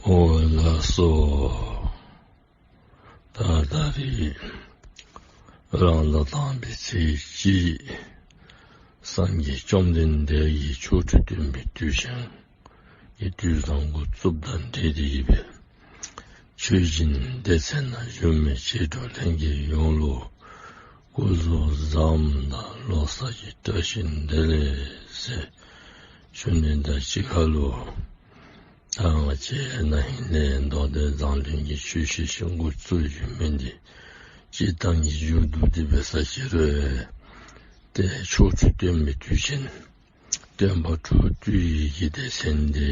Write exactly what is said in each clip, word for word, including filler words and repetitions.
འོ་ལགས་སོ། ད་ད་རིས་རང་དང་དམ་པའི་ཚེས་གཅིག་སངས་རྒྱས་བཅོམ་ལྡན་འདས་ཀྱི་ཆོ་འཕྲུལ་སྟོན་པའི་དུས་ཆེན་གྱི་དུས་བཟང་འགོ་བཙུགསཔ་དང་འབྲེལ་ཏེ་ཡོད་པའི་ཆོས་སྦྱིན་སྡེ་ཚན་ནང་བཞུགས་མི་མཆེད་གྲོགས་ལྷན་རྒྱས་ཡོངས་ལུ་སྐུ་གཟུགས་བཟང་དང་ལོ་གསར་གྱི་བཀྲ་ཤིས་བདེ་ལེགས་ཟེར་ཞུ་ནི་དང་གཅིག་ཁར་ལུ། ད་ང་བཅས་ན་ཧིང་ལས་མདོ་སྡེ་མཛངས་བླུན་གྱི་ཆོས་བཤད་ཞིང་འགོ་བཙུགས་ཡོད་མི་འདི་སྤྱིར་བཏང་གི་མཇུག་བསྡུ་སྟེ་འབད་ས་ཅིག་རུང་ཏེ་ཆོ་འཕྲུལ་སྟོན་པའི་དུས་ཆེན་སྟོན་པ་དྲུག་བཏུལ་ཡི་གི་སྡེ་ཚན་འདི་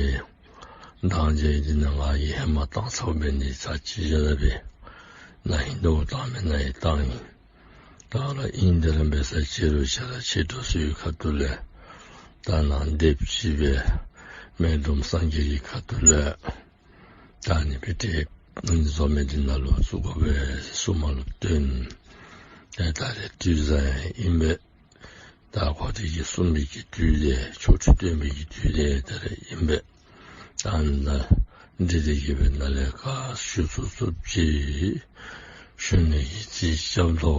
དང་རྗེས་འདི་ནང་ང་གིས་ཧེ་མ་བཏང་ཚར་བའི་འདི་ཚར་གཅིག་བཞག་ད་སྦེ་ན་ཧིང་ལུ་བཏང་མི་ན་ཧིང་བཏང་ཡི། ད་རུང་ཨིན་དེ་ར་འབད་ས་ཅིག་རུང་ཆ་ར་ཆེ་འགྲོ་ཚུ་གི་ཁ་ཐུག་ལས་ད་ནཱ་སྡེབ་ཅིག་སྦེ་མེ་སྒྲོན་སངས་རྒྱས་ཀྱི་ཁ་ཐུག་ལས་ད་ནི་སྦེ་ཏེ་བཟོ་མི་འདི་ནང་ལུ་བཙུགས་དགོ་པས་གསུངམ་ལུ་བརྟེན་ཏེ་ད་རེས་དུས་བཟང་ཨིན་པས། ད་ཁོ་དེ་གིས་གསུངས་པའི་གི་དུས་དེ་ཆོ་འཕྲུལ་སྟོན་པའི་གི་དུས་དེ་ད་རེས་ཨིན་པས། ད་ནཱ་འདི་དེ་གི་སྦེ་ནཱ་ལས་ག་ཞུ་ཚུགས་ཚུགསཔ་ཅིག་ཞུ་ནི་གི་རྩིས་རྐྱབ་དོ།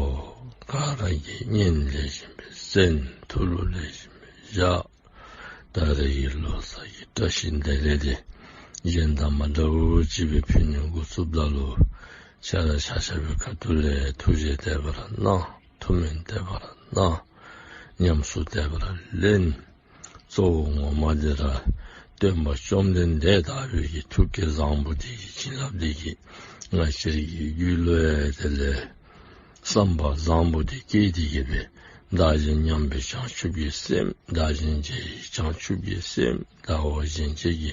ག་ར་གིས་སྙན་ལེགས་ཤོམ་སྦེ་གསན། ཐུགས་ལུ་ལེགས་ཤོམ་སྦེ་བཞག། ད་རེས་ཀྱི་ལོ་གསར་གྱི་བཀྲ་ཤིས་བདེ་ལེགས་འདི་གཞན་དང་མ་འདྲཝ་ཅིག་སྦེ་ཕུལ་ནི་འགོ་བཙུགསཔ་ད་ལུ་ཆ་ར་ཆ་ཁྱབ་ཀྱི་ཁ་ཐུག་ལས་ཐུགས་རྗེ་དད་པ་ར་གནང་། ཐུགས་སྨོན་དད་པ་ར་གནང་། ཉམས་སུ་དད་པ་ར་ལེན། གཙོ་བོ་ངོ་མ་འདི་ར་སྟོན་པ་བཅོམ་ལྡན་འདས་ལྟ་བུའི་གི་ཐུགས་བསྐྱེད་བཟང་པོ་འདི་གི་བྱིན་རླབས་འདི་གིས་ང་བཅས་ཀྱི་རྒྱུད་ལུ་ཡང་དེ་ལས་བསམ་པ་བཟང་པོ་འདི་སྐྱེས་ཏེ་གི་སྦེ་བདག་གཞན་མཉམ་པའི་བྱང་ཆུབ་ཀྱི་སེམས། བདག་གཞན་བརྗེ་བའི་བྱང་ཆུབ་ཀྱི་སེམས། བདག་འོག་གཞན་གཅེས་ཀྱི་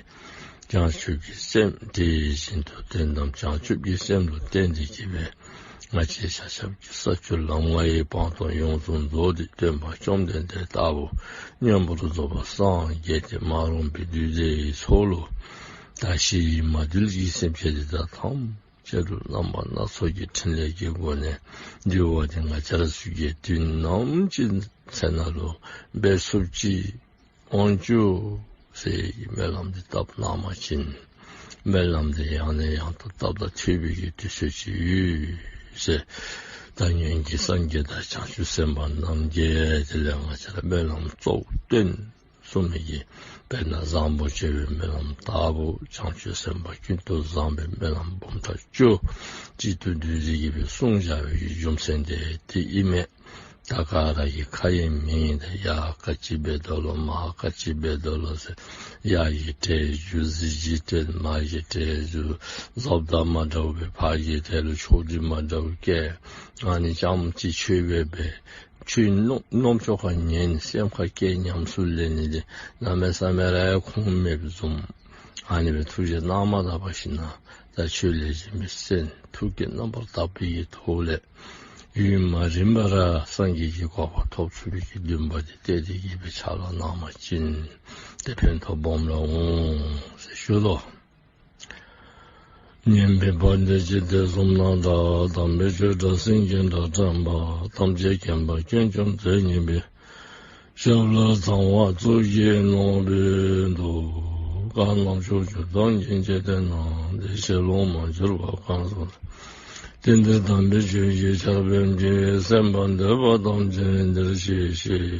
བྱང་ཆུབ་ཀྱི་སེམས། དེ་བཞིན་དུ་དོན་དམ་བྱང་ཆུབ་ཀྱི་སེམས་ལུ་བརྟེན་ཏེ་གི་སྦེ་ང་བཅས་ཆ་ཁྱབ་ཀྱིས་ས་བཅུ་ལམ་ལྔ་ཡི་སྤངས་རྟོགས་ཡོངས་སུ་རྫོགས་ཏེ་སྟོན་པ་བཅོམ་ལྡན་འདས་ལྟ་བུ་མངོན་པར་རྫོགས་པར་སངས་རྒྱས་ཏེ་མ་རུངས་པའི་གདུལ་བྱའི་ཚོགས་ལུ་ད་ཕྱི་ཡི་མ་འདུལ་གྱི་སེམས་ཅན་འདི་དག་ཐམས་ཅད་ལུ་རྣམ་པ་སྣ་ཚོགས་ཀྱི་ཕྲིན་ལས་ཀྱི་སྒོ་ནས་འདུལ་བ་འདི་ང་བཅས་ར་ཚུ་གིས་དུས་ནམ་ཅིག་ཚེ་ནང་ལུ་འབད་ཚུགསཔ་ཅིག་འོང་བཅུག་ཟེར་སྨོན་ལམ་འདི་བཏབ་གནང་པ་ཅིན་སྨོན་ལམ་འདི་ཡང་ནས་ཡང་དུ་བཏབ་ད་ཐོས་པའི་གི་དུས་ཚོད་ཅིག་ཡོད་ཟེར། ད་སྔོན་གྱི་སངས་རྒྱས་དང་བྱང་ཆུབ་སེམས་དཔའ་རྣམས་ཀྱིས་དེ་ལས་ང་བཅས་ར་སྨོན་ལམ་གཙོ་བོ་བཏོན་གསུངས་མི་གི་དཔེར་ན་བཟང་པོ་སྤྱོད་པའི་སྨོན་ལམ་ལྟ་བུ་བྱང་ཆུབ་སེམས་དཔའ་ཀུན་ཏུ་བཟང་པོའི་སྨོན་ལམ་འབུམ་ཕྲག་བཅུ་གཅིག་ཏུ་བསྡུས་ཏེ་གི་སྦེ་གསུངས་བཞག་པའི་གི་རྒྱུ་མཚན་དེ་དེ་ཨིན་མས། ད་ག་ར་གི་ཁ་ཡི་མིང་དེ་ཡ་ག་ཅི་འབད་དོ་ལོ་མ་ག་ཅི་འབད་དོ་ལོ་ཟེར་ཡ་གི་འབྲས་བུ་གཟི་བརྗིད་སྤྲད། མ་གི་འབྲས་བུ་བཟོ་ལྟ་མ་འདྲཝ་སྦེ། ཕ་གི་འབྲས་བུ་ཕྱོགས་བསྡུས་མ་འདྲཝ་སྐྱེ། ཨ་ནི་རྐྱངམ་གཅིག་མཆོད་པ་འབད། ཆོས་རྣམ་རྣམ་ཅོག་ཁར་ཉན། སེམས་ཁར་བསྐྱེད། ཉམས་སུ་ལེན་ནི་འདི་གནམ་མེད་ས་མེད་ར་ཁུངས་མེདཔ་བཟུམ། ཨ་ནི་སྦེ་ཐུགས་རྗེ་གནང་མ་ད་པ་ཞིན་ན་ད་ཆོས་ལེགས་ཤོམ་སྦེ་གསན། ཐུགས་བསྐྱེད་རྣམ་པར་དག་པའི་གི་ཐོག་ལས་ཡུན་མ་རིང་པར་སངས་རྒྱས་ཀྱི་གོ་འཕང་ཐོབ་ཚུགས་པའི་གི་འདུན་པ་འདི་གཏད་དེ་གི་སྦེ་ཕྱག་ལཱ་གནང་པ་ཅིན་ཏེ་ཕན་ཐོགས་སྦོམ་ར་འོང་ཟེར་ཞུ་དོ། སྙན་པའི་བ་དན་འཇིག་རྟེན་གསུམ་ན་གྲགས། དམ་པའི་ཆོས་སྒྲ་སེང་གེའི་སྒྲ་བསྒྲགས་པ། ཐམས་ཅད་མཁྱེན་པ་སྐྱོན་བཅོམ་མཛད་ཉིད་པའི། ཞབས་ལ་ཚངས་དབང་གཙུག་གི་ནོར་བུས་གཏུགས། གང་རྣམས་ཕྱོགས་བཅུ་སྟོང་གི་འཇིག་རྟེན་ན། བདེ་གཤེགས་སློབ་མར་གྱུར་པ་གང་སུ་དེ། དེང་འདིར་དམ་པའི་ཆོས་ཀྱི་ཆར་འབེབས་ཀྱིས། གསན་པར་འདོད་པ་ཐམས་ཅད་འདིར་གཤེགས་ཤིག།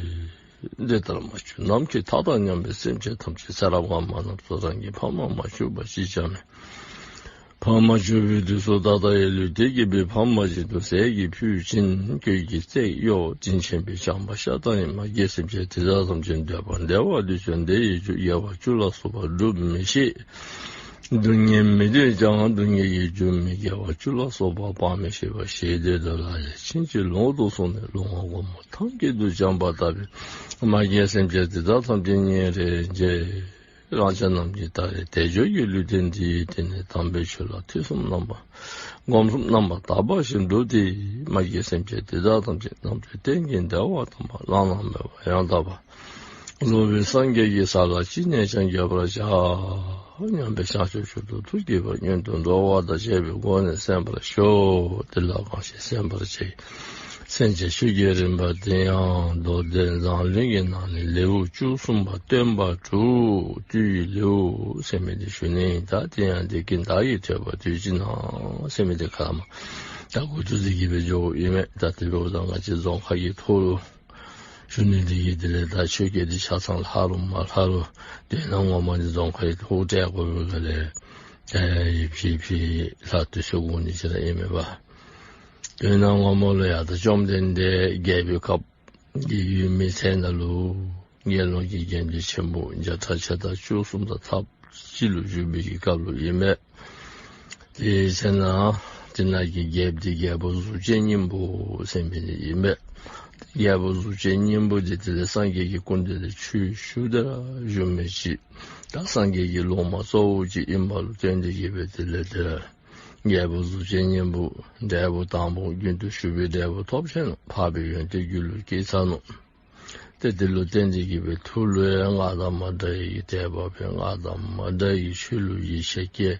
འདི་ལྟར་མ་གྱུར་ནམ་མཁའི་མཐའ་དང་མཉམ་པའི་སེམས་ཅན་ཐམས་ཅད་ཚེ་རབས་སྔ་མ་རྣམས་སུ་རང་གི་ཕ་མ་མ་གྱུར་པ་གཅིག་ཀྱང་མེད། ཕ་མ་གྱུར་པའི་དུས་སུ་ད་ལྟ་ཡི་ལུས་རྟེན་གྱི་ཕ་མ་བཞིན་དུ་ཟས་ཀྱིས་ཕུལ་ཅིང་གོས་ཀྱིས་བརྩེགས་གཡོགས་བྱིན་ཆེན་པོས་བསྐྱངས་པ་ཤ་སྟག་ཡིན། མ་རྒན་སེམས་ཅན་དེ་དག་ཐམས་ཅད་འདོད་པ་བདེ་བ་འདོད་ཀྱང་བདེ་བའི་རྒྱུ་དགེ་བ་བཅུ་ལ་སོགས་པ་སྒྲུབ་མི་ཤེས། སྡུག་བསྔལ་མི་འདོད་ཀྱང་སྡུག་བསྔལ་གྱི་རྒྱུ་མི་དགེ་བ་བཅུ་ལ་སོགས་པ་སྤང་མི་ཤེས་པ་ཞེ་འདོད་དུ་ལ་ལས་ཕྱིན་ཅི་ལོག་ཏུ་སོང་ནས་ལོང་བ་སྒོར་མོ་ཐང་དཀྱིལ་དུ་འབྱམས་པ་ལྟ་བུའི་མ་རྒན་སེམས་ཅན་དེ་དག་ཐམས་ཅད་ཉིད་རེ་མཇལ། རང་ཅག་རྣམས་ཀྱིས་ད་རེས་དལ་འབྱོར་གྱི་ལུས་རྟེན་འདིའི་སྟེང་ནས་དམ་པའི་ཆོས་ལ་ཐོས་བསམ་རྣམ་པ་སྒོམ་གསུམ་རྣམ་པར་དག་པ་ཞིག་བསྒྲུབས་ཏེ་མ་རྒན་སེམས་ཅན་དེ་དག་ཐམས་ཅད་རྣམ་གྲོལ་གཏན་གྱི་བདེ་བ་དམ་པ་བླ་ན་མེད་པ་ཡང་དག་པ་རྫོགས་པའི་སངས་རྒྱས་ཀྱི་ས་ལ་ཅི་ནས་ཀྱང་འགོད་པར་བྱ་སྙམ་པའི་བྱང་ཆུབ་མཆོག་ཏུ་ཐུགས་བསྐྱེད་པ་སྔོན་དུ་འགྲོ་བ་དང་བཅས་པའི་སྒོ་ནས་གསན་པར་ཞུ། དེ་ལ་གང་ཞིག་གསན་པར་བྱེད། སེམས་ཅན་ཆོས་ཀྱི་རིམ་པ་དེ་ཡང་མདོ་སྡེ་མཛངས་བླུན་གྱི་ནང་ནས་ལེའུ་བཅུ་གསུམ་པ་སྟོན་པ་དྲུག་བཏུལ་བའི་ལེའུ་ཟེར་མི་དེ་ཞུ་ནི། ད་དེ་ཡང་འདི་གིས་བདག་གིས་ཐོས་པ་དུས་གཅིག་ན་ཟེར་མི་དེ་ཁ་མ་ད་འགོ་བཙུགས་ཏེ་གི་སྦེ་འགྱོཝ་ཨིན་མས། ད་དེ་འབདཝ་ད་ང་བཅས་རྫོང་ཁ་གི་ཐོག་ལུ་ཞུ་ནི་འདི་གིས་དེ་ལས་ད་ཆོས་སྐད་འདི་ཆ་ཚང་ལྷག་རུང་མ་ལྷག་རུང་དོན་ངོ་མ་འདི་རྫོང་ཁ་གི་ཐོག་སྤྲོད་དགོ་པའི་སྒང་ལས་ད་ཡིད་ཆེས་ཕུལ་ལྷག་ཏུ་ཞུ་དགོ་ནི་ཅིག་ར་ཨིན་མས་པ། དོན་ངོ་མ་ལུ་ཡང་ད་བཅོམ་ལྡན་འདས་རྒྱལ་པོའི་ཁབ་ཀྱི་ཡུལ་མི་ཚེ་ནང་ལུ་དགེ་སློང་གི་དགེ་འདུན་ཆེན་པོ་བརྒྱ་ཕྲག་ཕྱེད་དང་བཅུ་གསུམ་དང་ཐབས་གཅིག་ལུ་བཞུགས་པའི་གི་སྐབས་ལུ་ཨིན་མས། དེའི་ཚེ་ན་དེ་ནང་གི་རྒྱལཔོ་འདི་རྒྱལ་པོ་གཟུགས་ཅན་སྙིང་པོ་ཟེར་མི་འདི་ཨིན་མས། རྒྱལ་པོ་གཟུགས་ཅན་སྙིང་པོ་འདི་དེ་ལས་སངས་རྒྱས་ཀྱི་སྐུ་མདུན་ལས་ཆོས་ཞུ་སྟེ་ར་བཞུགས་མི་ཅིག་ད་སངས་རྒྱས་ཀྱི་སློབ་མ་གཙོ་བོ་ཅིག་ཨིནམ་ལུ་བརྟེན་ཏེ་གི་སྦེ་དེ་ལས་དེ་རྒྱལ་པོ་གཟུགས་ཅན་སྙིང་པོ་འབྲས་བུ་དང་པོ་རྒྱུན་དུ་ཞུགས་པའི་འབྲས་བུ་ཐོབ་ཆི་ནུག། འཕགས་པའི་ཡོན་ཏན་རྒྱུད་ལུ་སྐྱེས་ཚར་ནུག། ཏེ་དེ་ལུ་བརྟེན་ཏེ་གི་སྦེ་ཐུགས་ལུ་ཡང་སྔར་དང་མ་འདྲ་བའི་དད་པ་འཕེལ། སྔར་དང་མ་འདྲ་བའི་ཆོས་ལུ་ཡིད་ཆེས་སྐྱེས།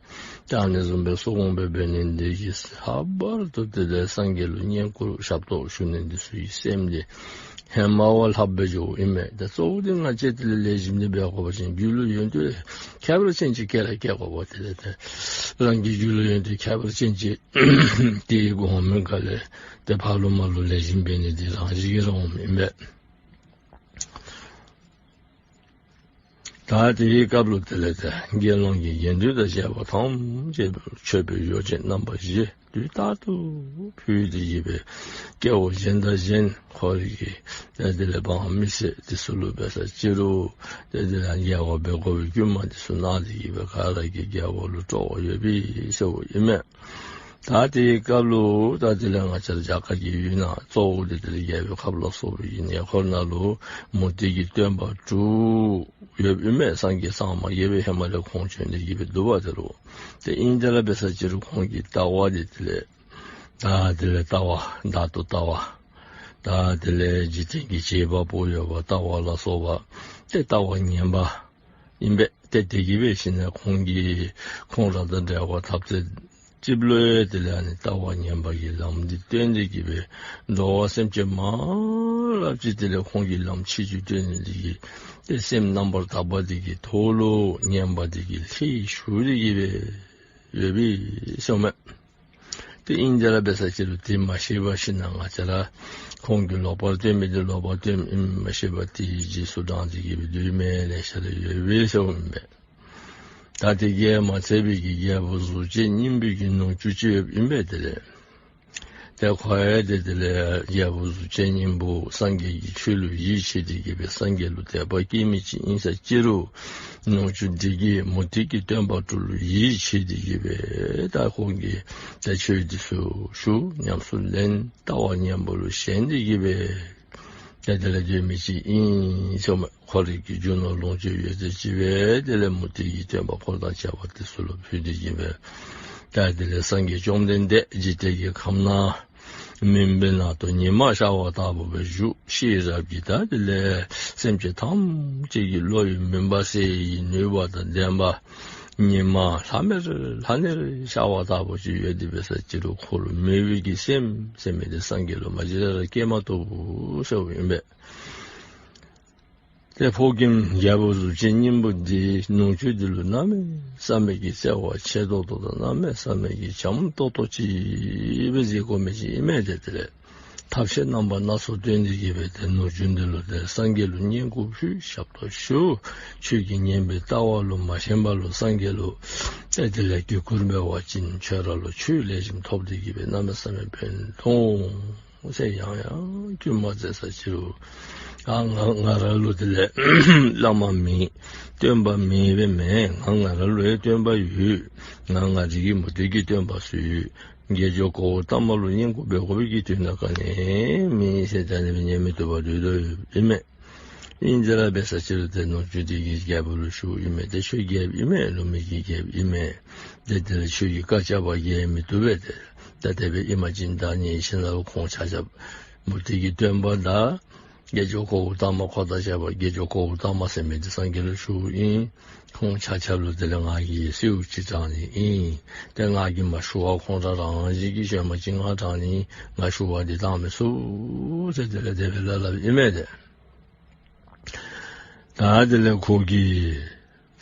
ད་ཨ་ནི་བཟུམ་སྦེ་གསུང་འབད་འབད་ནི་འདི་གིས་ལྷག་པར་དུ་དེ་ལས་སངས་རྒྱས་ལུ་བསྙེན་བཀུར་ཞབས་ཏོག་ཞུ་ནི་འདི་ཚུ་གི་སེམས་འདི་ཧེ་མ་བ་ལྷག་སྦེ་འགྱོཝ་ཨིན་མས། ད་གཙོ་བོ་འདི་ང་བཅས་དེ་ལས་ལེགས་ཤོམ་འདི་འབད་དགོ་པ་ཅིན་རྒྱུད་ལུ་ཡོན་ཏན་ཁྱད་པར་ཅན་ཅིག་སྐྱེ་ར་སྐྱེ་དགོ་པ། དེ་ལས་ཏེ་རང་གི་རྒྱུད་ལུ་ཡོན་ཏན་ཁྱད་པར་ཅན་ཅིག་དེ་གི་སྒོ་མའི་སྒང་ལས་ཏེ་ཕར་ལུ་མར་ལུ་ལེགས་ཤོམ་འབད་ནི་འདི་རང་བཞིན་གྱིས་ར་འོངམ་ཨིན་མས། ད་དེའི་སྐབས་ལུ་དེ་ལས་ཏེ་དགེ་སློང་གི་དགེ་འདུན་དང་བཅས་པ་ཐམས་ཅད་མཆོད་པའི་ཡོ་བྱད་རྣམ་པ་བཞི་དུས་རྟག་ཏུ་ཕུལ་ཏེ་གི་སྦེ་སྐྱེ་བོ་གཞན་དང་གཞན་ཁོ་རའི་གི་ཏེ་དེ་ལས་འབངས་མི་སེར་དེ་ཚུ་ལུ་འབད་ས་ཅི་རུང་ཏེ་དེ་ལས་དགེ་བ་འབད་དགོ་པའི་བསྐུལ་མ་དེ་ཚུ་གནང་སྟེ་གི་སྦེ་ག་ར་གིས་དགེ་བ་ལུ་སྤྲོ་བ་ཡོད་པའི་ཟེརཝ་ཨིན་མས། ད་དེའི་སྐབས་ལུ་ད་དེ་ལས་ང་བཅས་ར་རྒྱ་གར་གྱི་ཡུལ་ནང་གཙོ་བོ་དེ་དེ་ལས་རྒྱལ་པོའི་ཁབ་ལ་སོགས་པའི་གི་ཉེ་འཁོར་ནང་ལུ་མུ་སྟེགས་ཀྱི་སྟོན་པ་དྲུག་ཡོདཔ་ཨིན་མས། སངས་རྒྱས་སངས་མ་རྒྱས་པའི་ཧེ་མ་ལས་ཁོང་བྱོན་ཏེ་གི་སྦེ་འདུག་པ། དེ་ལུ་ཏེ་ཨིན་ཏེ་ར་འབད་ས་ཅི་རུང་ཁོང་གི་ལྟ་བ་དེ་དེ་ལས་ད་དེ་ལས་ལྟ་བ་བདག་ཏུ་ལྟ་བ་ད་དེ་ལས་འཇིག་རྟེན་གྱི་བྱེད་པ་པོ་ཡོད་པ་ལྟ་བ་ལ་སོགས་པ་ཏེ་ལྟ་བ་ངན་པ་ཨིན་པས། ཏེ་དེ་གིས་འབད་ཞིནམ་ལས་ཁོང་གིས་ཁོང་ར་དང་འབྲེལ་བ་འཐབ་ཚད་ཅིག་ལུ་ཡང་དེ་ལས་ཨ་ནི་ལྟ་བ་ངན་པ་གི་ལམ་འདི་སྟོན་ཏེ་གི་སྦེ་འགྲོ་བ་སེམས་ཅན་མང་རབས་ཅིག་དེ་ལས་ཁོང་གི་ལམ་ཕྱིར་བཅོས་སྟོན་ནི་འདི་གིས་ཏེ་སེམས་རྣམ་པར་དག་པ་འདི་གི་ཐོག་ལུ་ངན་པ་འདི་གིས་ལྷད་ཞུགས་ཏེ་གི་སྦེ་ཡོད་པས་ཟེརཝ་མས། ཏེ་ཨིན་ཏེ་ར་འབད་ས་ཅི་རུང་དེ་མ་ཤེས་པར་ཞིནམ་ལས་ང་བཅས་ར་ཁོང་གིས་ལོག་པར་སྟོན་མི་འདི་ལོག་པར་སྟོནམ་ཨིནམ་མ་ཤེས་པར་དེའི་རྗེས་སུ་འབྲངས་ཏེ་གི་སྦེ་སྡོད་མི་ལེ་ཤ་ར་ཡོད་པས་ཟེརཝ་ཨིན་པས། ད་དེ་གིས་མ་ཚད་པའི་གི་རྒྱལ་པོ་གཟུགས་ཅན་སྙིང་པོའི་གི་ནུ་གཅུང་ཅིག་ཡོདཔ་ཨིན་པས། དེ་ལས་ཏེ་ཁོ་ཡང་ཏེ་དེ་ལས་རྒྱལ་པོ་གཟུགས་ཅན་སྙིང་པོ་སངས་རྒྱས་ཀྱི་ཆོས་ལུ་ཡིད་ཆེས་ཏེ་གི་སྦེ་སངས་རྒྱས་ལུ་དད་པ་སྐྱེས་མི་ཅིག་ཨིན་ས་ཅི་རུང་ནུ་གཅུང་འདི་གིས་མུ་སྟེགས་ཀྱི་སྟོན་པ་དྲུག་ལུ་ཡིད་ཆེས་ཏེ་གི་སྦེ་ད་ཁོང་གིས་ཏེ་ཆོས་འདི་ཚུ་ཞུ་ཉམས་སུ་ལེན་ལྟ་བ་ངན་པ་ལུ་ཞེན་ཏེ་གི་སྦེ་ཏེ་དེ་ལས་སྡོད་མི་ཅིག་ཨིན་ཟེརཝ་མས། ཁོ་རའི་གི་རྒྱུ་ནོར་ལོངས་སྤྱོད་ཡོད་ཚད་ཅིག་སྦེ་དེ་ལས་མུ་སྟེགས་ཀྱི་སྟོན་པ་འཁོར་དང་བཅས་པ་དེ་ཚུ་ལུ་ཕུལ་ཏེ་གི་སྦེ་ད་དེ་ལས་སངས་རྒྱས་བཅོམ་ལྡན་འདས་འཇིག་རྟེན་གྱི་ཁམས་ནང་མུན་པའི་ནང་དུ་ཉི་མ་ཤར་བ་ལྟ་བུ་སྦེ་བཞུགས། ཤེས་རབ་ཀྱིས་ད་དེ་ལས་སེམས་ཅན་ཐམས་ཅད་ཀྱི་བློ་ཡི་མུན་པ་སེལ་བའི་ནུས་པ་དང་ལྡན་པ་ཉི་མ་ལྷམ་མེར་ལྷམ་མེར་ཤར་བ་ལྟ་བུ་ཅིག་ཡོད་དེ་འབད་ས་ཅི་རུང་ཁོ་ལུ་མོས་པའི་གི་སེམས་ཟེར་མི་འདི་སངས་རྒྱས་ལུ་མ་གཞི་ར་སྐྱེ་མ་བཏུབ་ཟེརཝ་ཨིན་པས། ཏེ་ཕོ་རྒནམ་རྒྱལ་པོ་གཟུགས་ཅན་སྙིང་པོ་འདི་ནུ་གཅུང་འདི་ལུ་གནམ་མེད་ས་མེད་ཀྱི་བརྩེ་བ་ཆེ་ཏོག་ཏོ་དང་གནམ་མེད་ས་མེད་ཀྱི་བྱམས་ཏོག་ཏོ་ཅིག་སྦེ་གཟིགས་དགོ་མི་ཅིག་ཨིན་མས། ཏེ་དེ་ལས་ཐབས་ཤེས་རྣམ་པ་སྣ་ཚོགས་སྟོན་ཏེ་གི་སྦེ་ཏེ་ནུ་གཅུང་འདི་ལུ་ཏེ་སངས་རྒྱས་ལུ་བསྙེན་བཀུར་ཕུལ་ཞབས་ཏོག་ཞུ། ཆོས་ཀྱི་ཉན་པའི་ལྟ་བ་ལུ་མ་ཞེན་པ་ལུ་སངས་རྒྱས་ལུ་ཏེ་དེ་ལས་གུས་བཀུར་འབད་བ་ཅིན་ཁྱོད་ར་ལུ་ཆོས་ལེགས་ཤོམ་ཐོབ་སྟེ་གི་སྦེ་གནམ་མེད་ས་མེད་ཕན་ཐོགས་འོང་ཟེར་ཡང་ཡང་བསྐུལ་མ་མཛད་ས་ཅི་རུང་ཨ་ང་ང་ར་ལུ་དེ་ལས་བླ་མ་མེད། སྟོན་པ་མེད་པས་མེན། ང་ང་ར་ལུ་ཡང་སྟོན་པ་ཡོད། ང་ང་རའི་གི་མུ་སྟེགས་ཀྱི་སྟོན་པ་ཚུ་ཡོད། དགེ་སྦྱོར་གོ་བོ་ལྟ་མ་ལུ་བསྙེན་བཀུར་འབད་དགོ་པའི་གི་དོན་དག་ག་ནི་མེད་ཟེར་ད་ཨ་ནི་སྦེ་ཉན་མི་བཏུབ་པར་སྡོད་དོ་ཡོདཔ་ཨིན་མས། ཨིན་ཏེ་ར་འབད་ས་ཅི་རུང་ཏེ་ནུ་གཅུང་འདི་གིས་རྒྱལ་པོ་ལུ་ཞུཝ་ཨིན་མས། ཏེ་ཁྱོད་རྒྱལཔོ་ཨིན་མས། ལུ་མི་གི་རྒྱལཔོ་ཨིན་མས། ཏེ་དེ་ལས་ཁྱོད་ཀྱིས་བཀའ་བཅག་པ་འགལ་མི་བཏུབ་པས། ཏེ་ད་དེ་སྦེ་ཨིན་པ་ཅིན་ད་ནི་ཤིང་ནགས་ལུ་ཁོང་ཆ་ཁྱབ་མུ་སྟེགས་ཀྱི་སྟོན་པ་དང་ དགེ་སྦྱོང་ཁོ་བོ་ཏ་མ་ཁོ་དང་བཅས་པ་དགེ་སྦྱོང་ཁོ་བོ་ཏ་མ་ཟེར་མི་འདི་སངས་རྒྱས་ལུ་ཞུཝ་ཨིན། ཁོང་ཆ་ཁྱབ་ལུ་དེ་ལས་ང་གིས་གསོལཝ་ཅིག་དྲང་ནི་ཨིན། ཏེ་ང་གིས་མ་ཞུ་བར་ཁོང་ར་རང་བཞིན་གྱིས་བྱོན་པ་ཅིན་ང་དྲང་ནི། ང་ཞུ་བ་འདི་དྲང་མི་ཚུགས་ཟེར་དེ་ལས་དེ་སྦེ་སླབ་སླབ་ཨིན་མས་ཏེ། ད་དེ་ལས་ཁོ་གིས་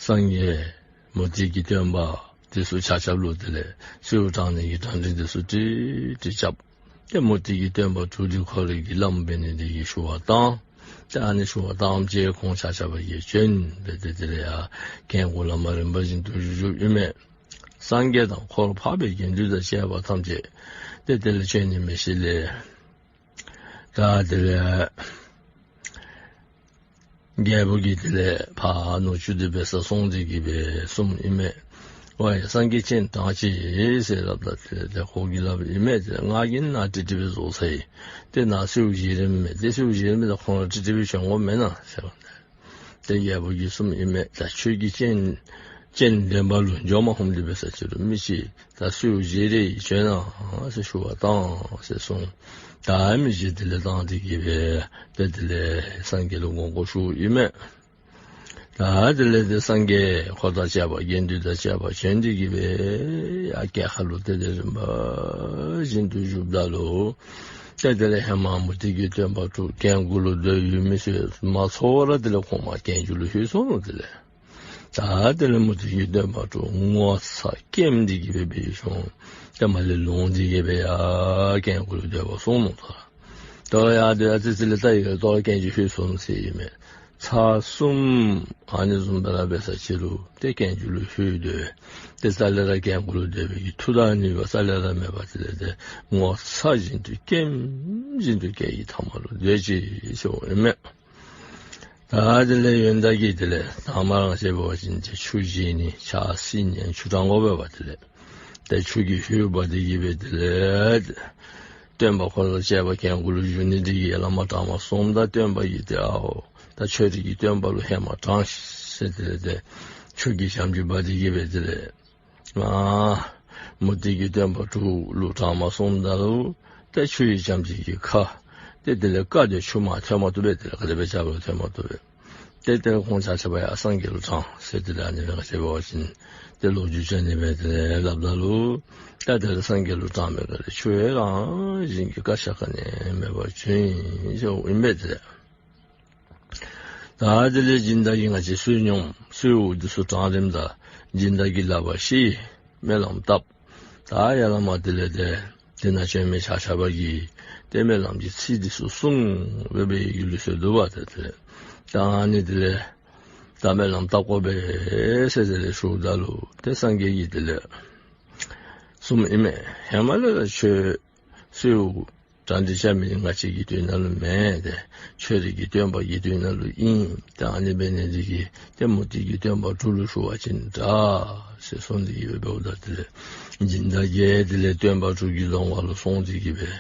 སངས་རྒྱས་མུ་སྟེགས་ཀྱི་སྟོན་པ་འདི་ཚུ་ཆ་ཁྱབ་ལུ་དེ་ལས་གསོལཝ་དྲང་ནི་གི་གྲ་སྒྲིག་འདི་ཚུ་ཀྲིག་ཀྲི་རྐྱབ། ཏེ་མུ་སྟེགས་ཀྱི་སྟོན་པ་དྲུག་འདི་ཁོ་རའི་གི་བླམ་འབད་ནི་འདི་གིས་ཞུ་བ་བཏང་། ཏེ་ཨ་ནི་ཞུ་བ་བཏངམ་ཅིག་ཁོང་ཆ་ཁྱབ་ཀྱིས་བྱོན་སྦེ་ཏེ་དེ་ལས་ཡར་གྱལ་མགུ་ལས་མར་རིམ་པ་བཞིན་དུ་བཞུགས་བཞུགསཔ་ཨིན་མས། སངས་རྒྱས་དང་འཁོར་འཕགས་པའི་དགེ་འདུན་དང་བཅས་པ་ཐམས་ཅད་ཏེ་དེ་ལས་བྱོན་ནི་མི་ཤེས་ལས། ད་དེ་ལས་རྒྱལ་པོ་གིས་དེ་ལས་ཕར་ནུ་གཅུང་འདི་འབད་སར་སོང་སྟེ་གིས་སྦེ་གསུངམ་ཨིན་མས། ཝའི་སངས་རྒྱས་སྤྱན་དྲངས་ཅིག་ཟེར་སླབ་ད་དེ་ལས་ཏེ་ཁོ་གིས་སླབ་ཨིན་མས། ཏེ་ང་གིས་ནཱ་ཀྲིག་ཀྲི་སྦེ་བཟོ་ཚར་ཡི། ཏེ་ནཱ་གསོལཝ་བཞེས་རནམ་མས། ཏེ་གསོལཝ་བཞེས་རནམ་མས། ད་ཁོང་ར་ཀྲིག་ཀྲི་སྦེ་བྱོན་དགོ་མེན་ན་ཟེར། ཏེ་རྒྱལ་པོ་གིས་གསུངམ་ཨིན་མས། ད་ཁྱོད་ཀྱིས་སྤྱན་སྤྱན་འདྲེན་པ་ལུ་འགྱོ་མ་ཁོམ་དེ་འབད་ས་ཅིག་རུང་མི་ཅིག་ད་གསོལཝ་བཞེས་རེ་བྱོན་གནང་ཟེར་ཞུ་བ་བཏང་ཟེར་གསུངས། ད་མི་ཅིག་དེ་ལས་བཏང་སྟེ་གིས་སྦེ་ཏེ་དེ་ལས་སངས་རྒྱས་ལུ་དགོངས་སྐོར་ཞུཝ་ཨིན་མས། ད་དེ་ལས་ཏེ་སངས་རྒྱས་འཁོར་དང་བཅས་པ་དགེ་འདུན་དང་བཅས་པ་བྱོན་ཏེ་གིས་སྦེ་ཡར་གྱལ་ཁ་ལུ་ཏེ་དེ་རིམ་པ་བཞིན་དུ་བཞུགསཔ་ད་ལུ་ཏེ་དེ་ལས་ཧེ་མ་མུ་སྟེགས་ཀྱི་སྟོན་པ་དྲུག་གྱལ་མགུ་ལུ་སྡོད་ཡོད་མི་ཚུ་མ་ཚོར་བར་དེ་ལས་ཁོང་མར་གྱལ་མཇུག་ལུ་ལྷོད་སོང་ནུག། དེ་ལས་ད་དེ་ལས་མུ་སྟེགས་ཀྱི་སྟོན་པ་དྲུག་ངོ་ཚ་སྐྱེམས་ཏེ་གིས་སྦེ་འབད་ཡོད་ཤོང་། ཏེ་མར་ལས་ལོང་སྟེ་གིས་སྦེ་ཡར་གྱལ་མགུ་ལུ་སྡོད་པར་སོང་ནུག། ད་ད་རུང་ཡར་སྡོད་ཡར་ཙི་ཙི་ལས་ད་ཡི་ག་ད་རུང་གྱལ་མཇུག་ལྷོད་སོང་ནུག་ཟེར་ཨིན་མས། ཚར་གསུམ་ཨ་ནི་བཟུམ་སྦེ་ར་འབད་ས་ཅིག་རུང་ཏེ་གྱལ་མཇུག་ལུ་ལྷོད་སྡོད། ཏེ་རྩ་ལས་ར་གྱལ་མགུ་ལུ་སྡོད་པའི་གི་ཐུགས་དང་ནུས་པ་རྩ་ལས་ར་མེད་པར་དེ་ལས་ཏེ་ངོ་ཚ་བཞིན་དུ་སྐྱེམས་བཞིན་དུ་གྱལ་གྱི་མཐའ་མ་ལུ་སྡོད་ཅི་ཟེར་ཨིན་མས། ད་དེ་ལས་ཡོན་བདག་གིས་དེ་ལས་དང་པ་ར་ང་བཅས་འབད་བ་ཅིན་ཏེ་ཆུ་བཞེས་ནི་ཕྱག་བསིལ་ནི་ཆུ་དྲང་དགོ་པས་པ། དེ་ལས་ཏེ་ཆུ་གིས་ལྷོད་འབག་སྟེ་གིས་སྦེ་དེ་ལས་སྟོན་པ་འཁོར་དང་བཅས་པ་གྱལ་མགུ་ལུ་བཞུགས་ནི་འདི་གིས་བླ་མ་དྲང་པར་སོངམ་ད་སྟོན་པ་གིས་ཏེ་ཨའོ་ད་ཁྱོད་རའི་གི་སྟོན་པ་ལུ་ཧེ་མ་དྲངས་ཤིག་ཟེར་དེ་ལས་ཏེ་ཆུ་གིས་ཞབས་ཀྱིས་འབག་སྟེ་གིས་སྦེ་དེ་ལས་ཨ་མུ་སྟེགས་ཀྱི་སྟོན་པ་དྲུག་ལུ་དྲང་པར་སོངམ་ད་ལུ་ཏེ་ཆུ་ཡི་ཞབས་ཀྱིས་ཁ་ཏེ་དེ་ལས་ཀ་དེ་ཆུ་མར་ཐོན་མ་བཏུབ་པས། དེ་ལས་ག་དེ་སྦེ་རྐྱབ་རུང་ཐོན་མ་བཏུབ་པས། ཏེ་དེ་ལས་ཁོང་ཆ་ཁྱབ་ཡར་སངས་རྒྱས་ལུ་དྲངས་ཟེར་དེ་ལས་ཨ་ནི་སྦེ་ང་བཅས་འབད་བ་ཅིན་ཏེ་ལོ་རྒྱུས་ཅིག་ཨ་ནི་སྦེ་དེ་ལས་སླབ་ད་ལུ་ད་དེ་ལས་སངས་རྒྱས་ལུ་དྲངས་མི་ག་ལས་ཆུ་ཡང་རང་བཞིན་གྱིས་བཀག་ཆ་ག་ནི་མེད་པར་བྱུང་ཡི་ཟེརཝ་ཨིན་པས། དེ་ལས་ད་དེ་ལས་སྦྱིན་བདག་གིས་ང་བཅས་བསོད་སྙོམས་གསོལཝ་འདི་ཚུ་དྲང་རནམ་ད་སྦྱིན་བདག་གིས་ལག་པར་བཤེད་སྨོན་ལམ་བཏབ། ད་ཡར་ལས་མར་དེ་ལས་ཏེ་དེ་ནང་བྱོན་མི་ཆ་ཁྱབ་ཀྱིས་ཏེ་སྨོན་ལམ་གྱི་ཚིག་འདི་ཚུ་གསུངས་སྦེ་འབད་ཡི་གི་ལུགས་སྲོལ་འདུག་པ། ཏེ་དེ་ལས་ད་ཨ་ནི་དེ་ལས་ད་སྨོན་ལམ་བཏབ་དགོ་པས་ཟེར་དེ་ལས་ཞུཝ་ད་ལུ་ཏེ་སངས་རྒྱས་ཀྱིས་དེ་ལས་གསུངམ་ཨིན་མས། ཧེ་མ་ལས་ར་ཁྱོད་གསོལཝ་གྲ་སྒྲིག་རྐྱབ་མི་ང་བཅས་ཀྱི་དོན་ལུ་མེན། ཏེ་ཁྱོད་རའི་གི་སྟོན་པ་གི་དོན་ལུ་ཨིན། ཏེ་ཨ་ནི་འབད་ནི་འདི་གིས་ཏེ་མུ་སྟེགས་ཀྱི་སྟོན་པ་དྲུག་ལུ་ཞུ་བ་ཅིན་དྲག་ཟེར་གསུངས་ཏེ་གིས་སྦེ་འབདཝ་ད་དེ་ལས་སྦྱིན་བདག་གིས་དེ་ལས་སྟོན་པ་དྲུག་གི་ལོང་བ་ལུ་སོང་སྟེ་གིས་སྦེ་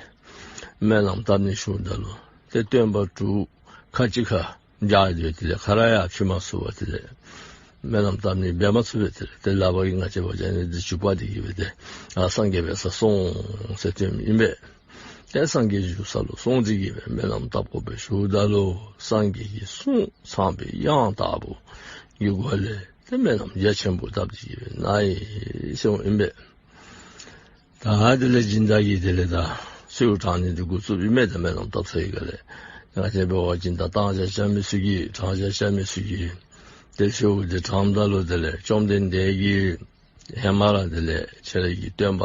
སྨོན་ལམ་བཏབ་ནི་ཞུཝ་ད་ལུ་ཏེ་སྟོན་པ་དྲུག་ཁ་གཅིག་ཁར་སྦྱར་ཏེ་དེ་ལས་ཁ་ར་ཡང་ཕྱེ་མ་ཚུགས་པར་དེ་ལས་སྨོན་ལམ་བཏབ་ནི་འབད་མ་ཚུགས་པས། དེ་ལས་ཏེ་ལག་པ་གིས་ང་བཅས་འབད་བ་ཅིན་ཨ་ནི་འདི་འཇུ་བ་འདི་གིས་སྦེ་ཏེ་ཨ་སངས་རྒྱས་འབད་སར་སོང་ཟེར་སྟོནམ་ཨིན་པས། ཏེ་སངས་རྒྱས་བཞུགས་ས་ལུ་སོང་སྟེ་གིས་སྦེ་སྨོན་ལམ་བཏབ་དགོ་པས་ཞུཝ་ད་ལུ་སངས་རྒྱས་ཀྱིས་གསུངས་ཚངས་པའི་དབྱངས་ལྟ་བུ་གི་སྒོ་ལས་ཏེ་སྨོན་ལམ་རྒྱ་ཆེན་པོ་བཏབ་སྟེ་གིས་སྦེ་གནང་ཡི་ཟེརཝ་ཨིན་པས། ད་དེ་ལས་སྦྱིན་བདག་གིས་དེ་ལས་ད་གསོལཝ་དྲང་ནི་འདི་འགོ་བཙུགསཔ་ཨིན་མས། ད་སྨོན་ལམ་བཏབ་ཚར་ཡི་ག་ལས་ང་བཅས་འབད་བ་ཅིན་ད་བཏང་བྱ་རྐྱབ་མི་ཚུ་གིས་དྲང་བྱ་རྐྱབ་མི་ཚུ་གིས་ཏེ་གསོལཝ་འདི་དྲངམ་ད་ལུ་དེ་ལས་བཅོམ་ལྡན་འདས་ཀྱིས་ཧེ་མ་ར་དེ་ལས་ཁྱོད་རའི་གི་སྟོན་པ་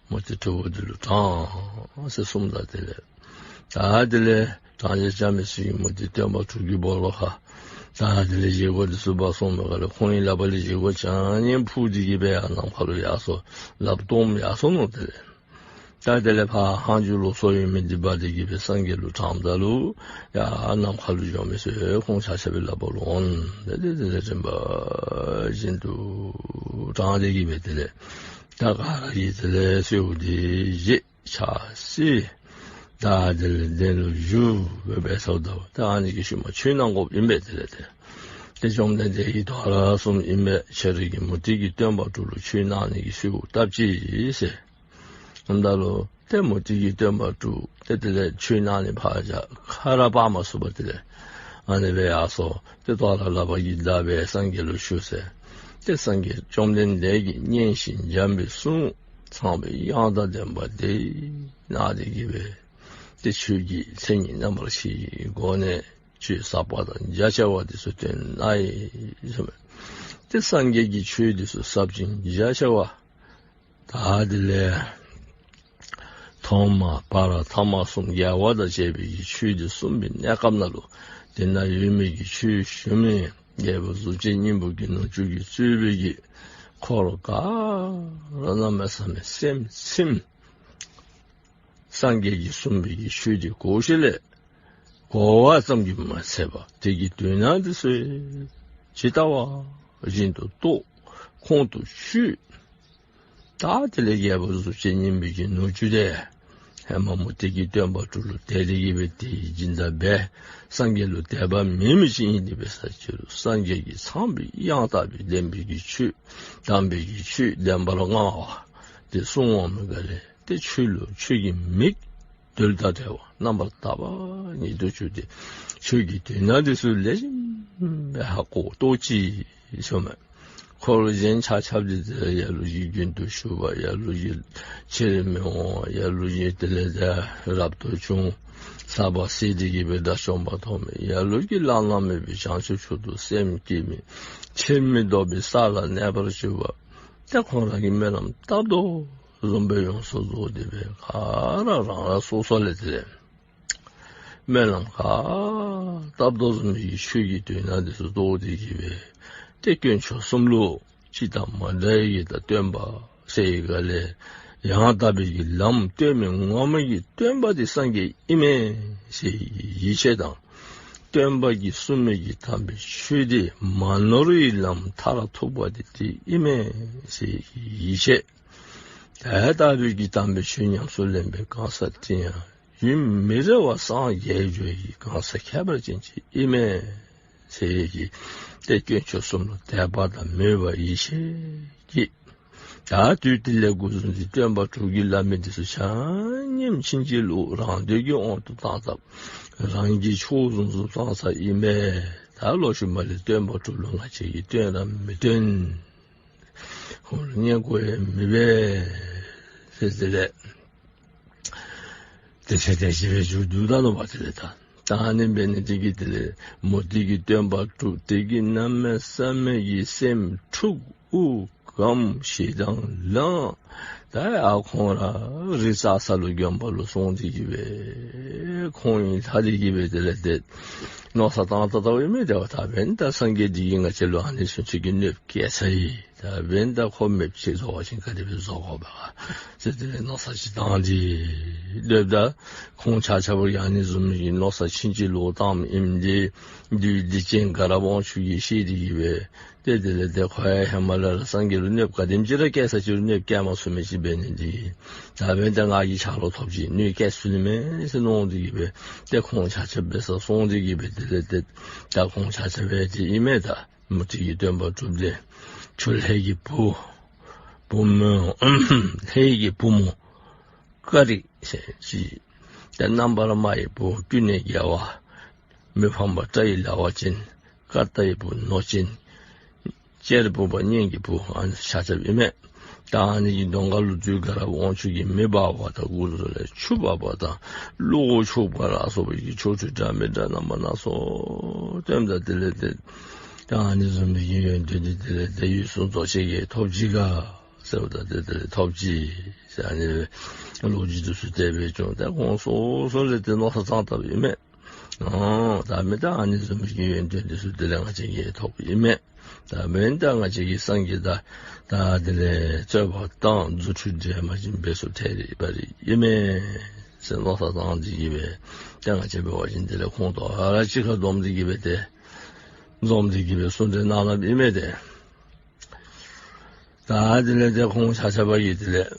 མུ་སྟེགས་དྲུག་པོ་འདི་ལུ་དྲང་ཟེར་གསུངམ་ད་དེ་ལས་ད་དེ་ལས་དྲང་བྱ་རྐྱབ་མི་ཚུ་གིས་མུ་སྟེགས་སྟོན་པ་དྲུག་གི་སྦོ་ལོགས་ཁར་ད་དེ་ལས་བཞེས་སྒོ་འདི་ཚུ་འབག་སོང་མས་ག་ལས་ཁོང་གི་ལག་པ་ལས་བཞེས་སྒོ་ཆ་མཉམ་འཕུར་ཏེ་གིས་སྦེ་ཡར་ནམ་མཁའ་ལུ་ཡར་སོང་ལགཔ་སྟོངམ་ཡར་སོང་ནུག། དེ་ལས་ད་དེ་ལས་ཕར་ཧང་ཇུ་ལོ་སོ་ཡོད་མི་འདི་འབག་སྟེ་གིས་སྦེ་སངས་རྒྱས་ལུ་དྲངམ་ད་ལུ་ཡར་ནམ་མཁའ་ལུ་འགྱོ་མི་ཚུ་ཁོང་ཆ་ཁྱབ་ཀྱི་ལག་པ་ལུ་འོང་། དེ་ལས་དེ་ལས་རིམ་པ་བཞིན་དུ་དྲངས་ཏེ་གིས་སྦེ་དེ་ལས་ད་ག་ར་གིས་དེ་ལས་གསོལཝ་འདི་བཞེས་ཕྱག་བསིལ། ད་དེ་ལས་གདན་ལུ་བཞུགས་སྦེ་འབད་ཚརཝ་ད་ད་ཨ་ནི་གི་ཤུལ་མ་ཆོས་གནང་དགོཔ་ཨིན་པས། དེ་ལས་ཏེ་ཏེ་བཅོམ་ལྡན་འདས་ཀྱིས་དོ་རུང་གསུངམ་ཨིན་པས། ཁྱོད་རའི་གི་མུ་སྟེགས་ཀྱི་སྟོན་པ་དྲུག་ལུ་ཆོས་གནང་ནི་གི་གསོལཝ་བཏབ་ཅི་ཟེར། ཨིནམ་ད་ལུ་ ཏེ་མུ་སྟེགས་ཀྱི་སྟོན་པ་དྲུག་ཏེ་དེ་ལས་ཆོས་གནང་ནི་ཕར་བཞག་ཁ་ར་སྤར་མ་ཚུགས་པར་དེ་ལས་ཨ་ནི་སྦེ་ཡར་སོ། ཏེ་དོ་རུང་ལག་པ་གིས་བརྡབ་སྦེ་སངས་རྒྱས་ལུ་ཞུ་ཟེར། ཏེ་སངས་རྒྱས་བཅོམ་ལྡན་འདས་ཀྱིས་སྙན་ཞིང་འཇམ་པའི་གསུང་ཚངས་པའི་དབྱངས་དང་ལྡན་པ་དེ་གནང་སྟེ་གི་སྦེ་ཏེ་ཆོས་ཀྱི་མཚན་ཉིད་རྣམ་པར་ཕྱེ་བའི་སྒོ་ནས་ཆོས་ཟབ་པ་དང་རྒྱ་ཆེ་བ་དེ་ཚུ་སྟོན་གནང་ཡི་ཟེར་མས། ཏེ་སངས་རྒྱས་ཀྱིས་ཆོས་དེ་ཚུ་ཟབ་ཅིང་རྒྱ་ཆེ་བ་ད་དེ་ལས་ཐོག་མ་བར་ཐ་མ་གསུམ་རྒྱས་པ་དང་བཅས་པའི་གི་ཆོས་དེ་གསུངས་པའི་གནས་སྐབས་ནང་ལུ་དེ་ན་ཡོད་མི་གི་ཆོས་ཞུ་མི་རྒྱལ་པོ་གཟུགས་ཅན་སྙིང་པོ་གི་ནུ་གཅུང་གིས་གཙོས་པའི་གི་འཁོར་ག་ར་གནམ་མེད་ས་མེད་སེམས་ཚིམ། སངས་རྒྱས་ཀྱིས་གསུངས་པའི་གི་ཆོས་དེ་གོ་ཞིནམ་ལས་གོ་བ་ཙམ་གྱིས་མ་ཚད་པར་དེ་གི་དོན་དག་དེ་ཚུ་ཇི་ལྟ་བ་བཞིན་དུ་རྟོགས། ཁོང་དུ་ཆུད། ད་དེ་ལས་རྒྱལ་པོ་གཟུགས་ཅན་སྙིང་པོ་གི་ནུ་གཅུང་དེ་ཧེ་མ་མུ་སྟེགས་ཀྱི་སྟོན་པ་དྲུག་ལུ་དད་དེ་གི་སྦེ་དེ་སྦྱིན་བདག་འབད། སངས་རྒྱས་ལུ་དད་པ་མེད་མི་ཅིག་ཨིན་ཏེ་འབད་ས་ཅིག་རུང་སངས་རྒྱས་ཀྱིས་ཚངས་པའི་དབྱངས་ལྟ་བུའི་ལྡན་པའི་གི་ཆོས་དམ་པའི་གི་ཆོས་བདེན་པར་མངའ་བ་དེ་གསུངས་འོང་མི་ག་ལས་ཏེ་ཆོས་ལུ་ཆོས་ཀྱི་མིག་རྡུལ་དང་བྲལ་བ་རྣམ་པར་དག་པ་ཉིད་དུ་གྱུར་ཏེ་ཆོས་ཀྱི་དོན་དག་དེ་ཚུ་ལེགས་ཤོམ་སྦེ་ཧ་གོ་རྟོགས་ཅི་ཟེར་མས། འཁོར་གཞན་ཆ་ཁྱབ་དེ་ལས་ལ་ལུ་གིས་རྒྱུན་དུ་ཞུགས་པ། ལ་ལུ་གིས་ཕྱིར་མི་འོང་། ལ་ལུ་གིས་དེ་ལས་ཏེ་རབ་ཏུ་བྱུང་། ཟག་པ་ཟད་དེ་གི་སྦེ་དགྲ་བཅོམ་པ་ཐོབ་མི། ལ་ལུ་གིས་བླ་ན་མེད་པའི་བྱང་ཆུབ་མཆོག་ཏུ་སེམས་བསྐྱེད་མི། ཕྱིར་མི་ལྡོག་པའི་ས་ལ་གནས་པར་གྱུར་པ། ཏེ་ཁོང་ར་གིས་སྨོན་ལམ་བཏབ་དོ་བཟུམ་སྦེ་ཡོངས་སུ་རྫོགས་ཏེ་སྦེ་ག་ར་རང་རང་སོ་སོ་ལས་དེ་ལས་སྨོན་ལམ་ག་བཏབ་དོ་བཟུམ་སྦེ་ཆོས་ཀྱི་དོན་དག་དེ་ཚུ་རྟོགས་ཏེ་གི་སྦེ་ཏེ་དཀོན་མཆོག་གསུམ་ལུ་སྤྱི་དང་མ་འདྲ་བའི་གི་ད་སྟོན་པ་ཟེར་བའི་སྒང་ལས་ཡང་དག་པའི་གི་ལམ་སྟོན་མི་ངོ་མ་གི་སྟོན་པ་དེ་སངས་རྒྱས་ཨིན་མས་ཟེར་བའི་གི་ཡིད་ཆེས་དང་། སྟོན་པ་གིས་གསུངས་མི་གི་དམ་པའི་ཆོས་དེ་མ་ནོར་བའི་ལམ་མཐར་ཐུག་པ་དེ་དེ་ཨིན་མས་ཟེར་བའི་གི་ཡིད་ཆེས། དེ་ལྟ་བུའི་གི་དམ་པའི་ཆོས་ཉམས་སུ་ལེན་པའི་གང་ཟག་དེ་ཡང་ཡུན་མི་རིང་བར་སངས་རྒྱས་འགྱོ་བའི་གང་ཟག་ཁྱད་པར་ཅན་ཅིག་ཨིན་མས་ཟེར་བའི་གི་ཏེ་དཀོན་མཆོག་གསུམ་ལུ་དད་པ་དང་མོས་པ་ཡིད་ཆེས་ཀྱིས་ད་དུས་དེ་ལས་འགོ་བཟུང་སྟེ་སྟོན་པ་དྲུག་གིས་སླབ་མི་དེ་ཚུ་ཆ་མཉམ་ཕྱིན་ཅི་ལོག་རང་འདོད་ཀྱི་དབང་དུ་བཏང་སྟེ་རང་གི་ཆོས་བཟུམ་བཟུམ་བཏང་ས་ཨིན་མས། ད་ལོག་ཤུལ་མ་ལས་སྟོན་པ་དྲུག་ལུ་ང་བཅས་ཀྱིས་བསྟེན་ར་མི་བསྟེན། ཁོང་ལུ་བསྙེན་བཀུར་ཡང་མི་འབད་ཟེར་དེ་ལས་དེ་ཚེ་དེ་ཅིག་སྦེ་མཇུག་བསྡུ་ད་ནུག་པ། དེ་ལས་ད་ད་ཨ་ནི་འབད་ནི་དེ་གིས་དེ་ལས་མུ་སྟེགས་ཀྱི་སྟོན་པ་དྲུག་དེ་གིས་གནམ་མེད་ས་མེད་ཀྱི་སེམས་འཁྲུགས། དབུགས་འགམ་ཞེ་སྡང་ལངས། ད་ཡར་ཁོང་ར་རི་ས་ས་ལུ་དགོན་པ་ལུ་སོང་སྟེ་གི་སྦེ་ཁོང་ཡང་ལྷག་སྟེ་གི་སྦེ་དེ་ལས་ཏེ་མནོ་བསམ་བཏང་ད་ལྟ་ཨིན་མས། དེ་བ་ད་འབདན་ད་སངས་རྒྱས་འདི་གིས་ང་བཅས་ལུ་ཨ་ནི་ཚུན་ཚོད་ཀྱི་གནོདཔ་བཀལ་ཚར་ཡི། ད་འབདན་ད་ཁོ་མེདཔ་ཅིག་བཟོ་བ་ཅིན་ག་དེ་སྦེ་བཟོ་དགོ་པས་ཟེར་དེ་ལས་མནོ་བསམ་ཅིག་བཏང་སྟེ་སྡོདཔ་ད་ཁོང་ཆ་ཁྱབ་ཡང་ཨ་ནི་བཟུམ་གྱི་མནོ་བསམ་ཕྱིན་ཅི་ལོག་བཏངམ་ཨིནམ་འདི་བདུད་སྡིག་ཅན་དགའ་རབ་དབང་ཕྱུག་གིས་ཤེས་ཏེ་གི་སྦེ་ཏེ་དེ་ལས་ཏེ་ཁོ་ཡང་ཧེ་མ་ལས་ར་སངས་རྒྱས་ལུ་གནོདཔ་ག་དེམ་ཅིག་ར་བཀལ་ས་ཅིག་རུང་གནོདཔ་བཀལ་མ་ཚུགས་མི་ཅིག་འབད་ནི་འདི་གིས་ད་འབདན་ད་ང་གིས་ཆ་རོགས་ཐོབ་ཅི། གནོད་བཀལ་ཚུགས་ནི་མས་ཟེར་མནོ་སྟེ་གི་སྦེ་ཏེ་ཁོང་ཆ་ཁྱབ་འབད་སར་སོང་སྟེ་གི་སྦེ་དེ་ལས་ཏེ་ད་ཁོང་ཆ་ཁྱབ་འབད་དེ་ཨིན་མས། ད་མུ་སྟེགས་ཀྱི་སྟོན་པ་དྲུག་དེ་ཆུ་ལྷའི་གི་བུ་བུ་མོ་ལྷའི་གི་བུ་མོ་ཀ་རི་ཟེར་ཅིག། ཏེ་རྣམ་པར་སྨྲ་བའི་བུ་ཀུན་ནས་རྒྱལ་བ། མི་ཕམ་པ་སྐྲ་ཡི་ལ་བ་ཅན། ཀ་ཏའི་བུ་ནོར་ཅན། གཅེར་བུ་པ་གཉེན་གྱི་བུ་ཨ་ནི་ཆ་ཁྱབ་ཨིན་མས། ད་ཨ་ནི་གི་གདོང་ཁ་ལུ་བདུད་དགའ་རབ་དབང་ཕྱུག་གིས་མེ་འབར་བ་དང་དགུ་ཚོ་ལས་ཆུ་འབབ་པ་དང་གློག་འཁྱུག་པ་ལ་སོགས་པའི་གི་ཆོ་འཕྲུལ་འདྲ་མི་འདྲ་རྣམ་པ་སྣ་ཚོགས་སྟོནམ་ད་དེ་ལས་ཏེ་ད་ཨ་ནི་བཟུམ་མའི་གི་ཡོན་ཏན་འདི་དེ་ལས་ཏེ་འོད་སྲུང་རྡོ་རྗེ་གིས་ཐོབ་ཅི་ག་ཟེརཝ་ད་དེ་དེ་ལས་ཐོབ་ཅི་ཟེར་ཨ་ནི་ལོ་རྒྱུས་འདི་ཚུ་དེ་སྦེ་བྱུང་། ད་ཁོང་སོ་སོ་ལས་ཏེ་མནོ་བསམ་བཏང་དཔ་ཨིན་མས། ཨོ་ད་མི་ད་ཨ་ནི་བཟུམ་མའི་གི་ཡོན་ཏན་འདི་ཚུ་དེ་ལས་ང་བཅས་ཀྱིས་ཐོབ་ཨིན་མས། ད་མི་ད་ང་བཅས་ཀྱིས་སངས་རྒྱས་ད་ད་དེ་ལས་རྩོད་པ་དང་རྫུ་འཕྲུལ་འདྲེས་མ་ཅིག་འབད་ཚུགས་ཐད་རི་བ་རི་ཨིན་མས་ཟེར་མནོ་བསམ་བཏང་སྟེ་གི་སྦེ་ད་ང་བཅས་འབད་བ་ཅིན་དེ་ལས་ཁོང་དང་ཨ་ར་གཅིག་ཁར་འཛོམས་ཏེ་གི་སྦེ་ཏེ་འཛོམས་ཏེ་གི་སྦེ་གསུང་གྲོས་གནང་གནངམ་ཨིན་མས་ཏེ། ད་དེ་ལས་ཏེ་ཁོང་ཆ་ཁྱབ་ཀྱིས་དེ་ལས་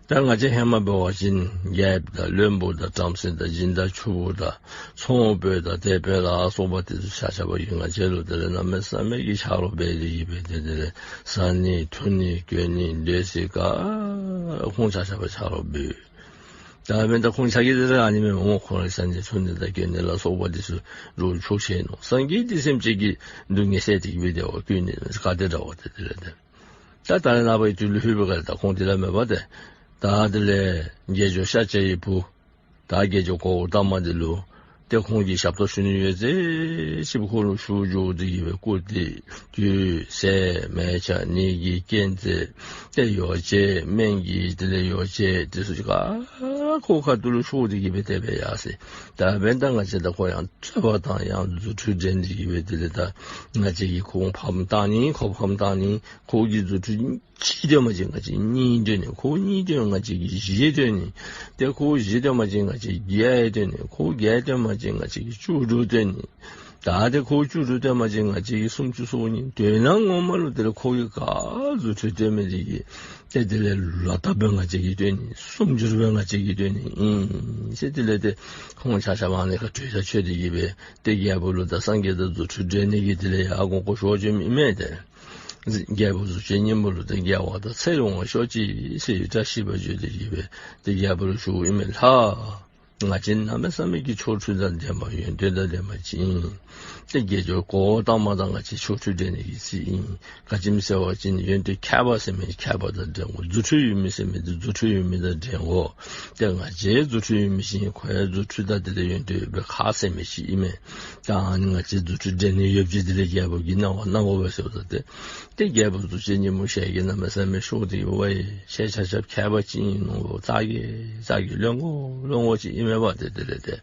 ད་ང་བཅས་ཧེ་མ་འབད་བ་ཅིན་རྒྱལཔོ་དང་བློན་པོ་དང་བྲམ་ཟེ་དང་སྦྱིན་བདག་ཕྱུག་པོ་དང་ཚོང་དཔོན་དང་དེ་སྦེ་ལ་སོགས་པ་དེ་ཚུ་ཆ་ཁྱབ་ཀྱིས་ང་བཅས་ལུ་དེ་ལས་གནམ་མེད་ས་མེད་ཀྱི་ཆ་རོགས་འབད་དེ་གིས་སྦེ་དེ་དེ་ལས་བཟའ་ནི་འཐུང་ནི་གྱོན་ནི་སྡོད་ས་ག་ཁོང་ཆ་ཁྱབ་ཆ་རོགས་འབད། ད་འབདན་ད་ཁོང་ཆ་གིས་དེ་ལས་ཨ་ནི་མེན་མོ། ཁོང་ར་བཟའ་ནི་འཐུང་ནི་དང་གྱོན་ནི་ལ་སོགས་པ་དེ་ཚུ་རོགས་ཆོག་ཤེས་ནུག། སངས་རྒྱས་འདི་སེམས་ཅན་གྱི་སྡུག་བསྔལ་བསལ་ཏེ་གིས་སྦེ་བདེ་བ་བཀོད་ནི་ག་དེ་འདྲཝ་དེ་དེ་ལས་དེ། ད་ད་རེས་ནངས་པའི་དུས་ལུ་ལྷོད་པའི་སྒང་ལས་ད་ཁོང་དེ་ལས་མེད་པ་དེ། ད་དེ་ལས་དགེ་སྦྱོང་ཤཱཀྱ་ཡི་བུ་ད་དགེ་སྦྱོང་གོའུ་ཏ་མ་དེ་ལུ་ཏེ་ཁོང་གིས་ཞབས་ཏོག་ཞུ་ནི་ཡོད་ཟེར་ཅིག་ཁོ་ལུ་ཞུ་འགྱོ་སྟེ་གིས་སྦེ་བཀུར་སྟི་དུས་ཟས་མལ་ཆ་ནི་གི་རྐྱེན་ཟས་ཏེ་ཡོ་བྱད་སྨན་གྱི་དེ་ལས་ཡོ་བྱད་དེ་ཚུ་ག་ཁོ་ཁ་ཐུག་ལུ་ཤོར་ཏེ་གིས་སྦེ་དེ་སྦེ་ཡར་སོ་ཡི། ད་འབདན་ད་ང་བཅས་ད་ཁོ་ཡང་རྩོད་པ་དང་ཡང་རྫུ་འཕྲུལ་འགྲན་ཏེ་གིས་སྦེ་དེ་ལས་ད་ང་བཅས་ཀྱིས་ཁོ་ཕམ་བཏང་ནི་ཁོ་ཕམ་བཏང་ནི། ཁོ་གིས་རྫུ་འཕྲུལ་གཅིག་སྟོན་པ་ཅིན་ང་བཅས་གཉིས་སྟོན་ནི། ཁོ་གཉིས་སྟོན་ང་བཅས་ཀྱིས་བཞི་སྟོན་ནི། ཏེ་ཁོ་བཞི་སྟོན་པ་ཅིན་ང་བཅས་བརྒྱད་སྟོན་ནི། ཁོ་བརྒྱད་སྟོན་པ་ཅིན་ང་བཅས་ཀྱིས་བཅུ་དྲུག་སྟོན་ནི། ད་ཏེ་ཁོ་བཅུ་དྲུག་སྟོན་པ་ཅིན་ང་བཅས་ཀྱིས་སུམ་ཅུ་སོ་གཉིས། དོན་ངོ་མ་ལུ་དེ་ལས་ཁོ་གིས་ག་རྫུ་འཕྲུལ་སྟོན་མི་དེ་གིས་ཏེ་དེ་ལས་ལོག་ལྟབ་སྦེ་ང་བཅས་ཀྱིས་སྟོན་ནི། སུམ་འགྱུར་སྦེ་ང་བཅས་ཀྱིས་སྟོན་ནི་ཨིན་ཟེར། དེ་ལས་ཏེ་ཁོང་ཆ་ཁྱབ་ཨ་ནི་ཁར་གྲོས་ཆོད་དེ་གིས་སྦེ་ཏེ་རྒྱལ་པོ་ལུ་ད་སངས་རྒྱས་དང་རྫུ་འཕྲུལ་འགྲན་ནི་གི་དེ་ལས་ཡར་དགོངས་སྐོར་ཞུ་བྱོནམ་ཨིན་མས་ཏེ། རྒྱལ་པོ་གཟུགས་ཅན་སྙིང་པོ་ལུ་ཏེ་རྒྱལ་བ་དང་ཚེ་ཡོངས་བཞུགས་ཤིག་ཟེར་བཀྲ་ཤིས་པ་བརྗོད་དེ་གིས་སྦེ་ཏེ་རྒྱལ་པོ་ལུ་ཞུཝ་ཨིན་མས། ལྷ་ང་བཅས་གནམ་མེད་ས་མེད་ཀྱི་ཆོ་འཕྲུལ་དང་ལྡན་པ་ཡོན་ཏན་དང་ལྡན་པ་ཅིག་ཨིན། ཏེ་དགེ་སྦྱོང་གོའུ་ཏ་མ་དང་ང་བཅས་ཆོ་འཕྲུལ་འགྲན་ནི་གི་རྩིས་ཨིན། ག་ཅི་སྨོ་ཟེར་བ་ཅིན་ཡོན་ཏན་མཁས་པ་ཟེར་མི་མཁས་པ་དང་འགྲན་དགོ། རྫུ་འཕྲུལ་ཡོད་མི་ཟེར་མི་དེ་རྫུ་འཕྲུལ་ཡོད་མི་དང་འགྲན་དགོ། ཏེ་ང་བཅས་རྫུ་འཕྲུལ་ཡོད་མི་ཅིག་ཨིན། ཁོ་ཡང་རྫུ་འཕྲུལ་དང་དེ་ལས་ཡོན་ཏན་ཡོད་པའི་ཁ་ཟེར་མི་ཅིག་ཨིན་མས། ད་ཨ་ནི་ང་བཅས་རྫུ་འཕྲུལ་འགྲན་ནི་ཡོདཔ་ཅིག་དེ་ལས་རྒྱལ་པོ་གིས་གནང་བ་གནང་དགོ་པས་ཟེརཝ་ད་ཏེ། ཏེ་རྒྱལ་པོ་གཟུགས་ཅན་སྙིང་པོ་ཞལ་གྱིས་གནམ་མེད་ས་མེད་ཤོར་ཏེ་གིས་སྦེ་ཁྱེད་ཆ་ཁྱབ་མཁས་པ་ཅིག་ཨིན་ནོ། ཙག་གེ་ཙག་གེ་བླུན་པོ་བླུན་པོ་ཅིག་ཨིན་མས་པ། ཏེ་དེ་ལས་ཏེ་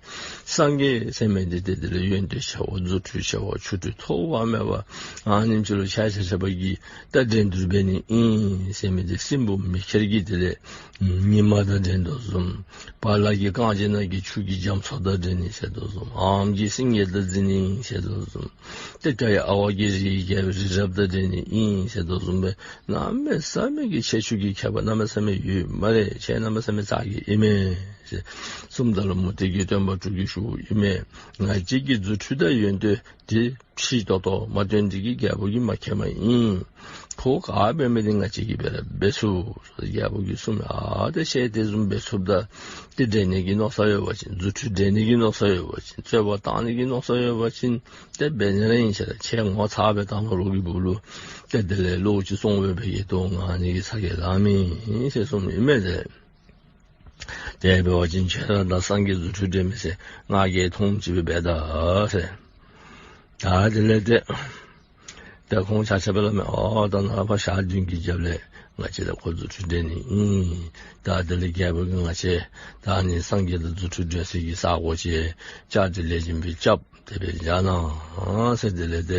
སངས་རྒྱས་ཟེར་མི་འདི་ཏེ་དེ་ལས་ཡོན་ཏན་ཆེ་བ་རྫུ་འཕྲུལ་ཆེ་བ་ཆོ་འཕྲུལ་ཐོགས་པ་མེད་པ་ཨ་ནེམ་ཅིག་ལུ་ཆ་ཆ་ཆ་ཁྱབ་ཀྱིས་ད་འགྲན་བསྡུར་འབད་ནི་ཨིན་ཟེར་མི་འདི་སྲིན་པོ་མེ་ཁྱེར་གྱི་དེ་ལས་ཉི་མ་དང་འགྲན་དོ་བཟུམ། བ་ལ་གི་རྐང་རྗེས་ནང་གི་ཆུ་གི་རྒྱ་མཚོ་དང་འགྲན་ནི་ཟེར་དོ་བཟུམ། འམ་གྱི་སེང་གེ་དང་འཛིང་ནི་ཟེར་དོ་བཟུམ། ཏེ་བཀའ་ཡི་ཨ་ཝ་གི་རི་གི་རི་རབ་དང་འགྲན་ནི་ཨིན་ཟེར་དོ་བཟུམ་སྦེ་གནམ་མེད་ས་མེད་ཀྱི་ཁྱད་ཆོས་ཀྱི་ཁྱད་པར་གནམ་མེད་ས་མེད་ཡོད་སྨ་རེ། ཁྱེད་གནམ་མེད་ས་མེད་ཙག་གེ་ཨིན་མས་ཟེར་གསུངམ་ད་ལུ་མུ་སྟེགས་ཀྱི་སྟོན་པ་དྲུག་གིས་ཞུཝ་ཨིན་མས། ང་བཅས་ཀྱི་རྫུ་འཕྲུལ་དང་ཡོན་ཏན་དེ་ཕྱི་ཏོག་ཏོ་མ་སྟོན་ཏེ་གིས་རྒྱལ་པོ་གིས་མ་མཁྱེནམ་ཨིན། ཁོ་ག་འབད་མི་འདི་ང་བཅས་ཀྱིས་འབད་ར་འབད་ཚུགས། རྒྱལ་པོ་གིས་གསུངམ་མས། ཨ་ཏེ་ཁྱེད་དེ་བཟུམ་འབད་ཚུགསཔ་ད་ཏེ་འགྲན་ནི་གི་མནོ་བསམ་ཡོད་པ་ཅིན་རྫུ་འཕྲུལ་འགྲན་ནི་གི་མནོ་བསམ་ཡོད་པ་ཅིན་རྩོད་པ་བཏང་ནི་གི་མནོ་བསམ་ཡོད་པ་ཅིན་ཏེ་འབད་ནི་ར་ཨིན་ཟེར། ཁྱེད་ངོ་ཚ་བའི་དང་པ་རོགས་ཀྱི་སྦུག་ལུ་ཏེ་དེ་ལས་བློ་ཅིག་བཙོང་འབད་བའི་གི་དོན་ང་ནི་གི་ཚ་གྱང་ལང་མི་ཨིན་ཟེར་གསུངམ་ཨིན་མས་ཏེ། དེ་འབད་བ་ཅིན་ཁྱེད་ར་དང་སངས་རྒྱས་རྫུ་འཕྲུལ་འགྲན་མི་ཟེར་ང་རྒྱལ་མཐོངམ་ཅིག་སྦེ་འབད་ད་ཟེར། ད་དེ་ལས་ཏེ་ཏེ་ཁོང་ཆ་ཁྱབ་སྦེ་སླབ་མས། ཨོ་ད་ནངས་པ་ཞག་བདུན་གྱི་རྒྱབ་ལས་ང་བཅས་དང་ཁོ་རྫུ་འཕྲུལ་འགྲན་ནི་ཨིན། ད་དེ་ལས་རྒྱལ་པོ་གིས་ང་བཅས་ད་ནི་སངས་རྒྱས་དང་རྫུ་འཕྲུལ་འགྲན་སའི་གི་ས་གོ་ཅིག་བཅའ་སྒྲིག་ལེགས་ཤོམ་སྦེ་རྐྱབ་སྟེ་སྦེ་བཞག་གནང་ཟེར་དེ་ལས་ཏེ་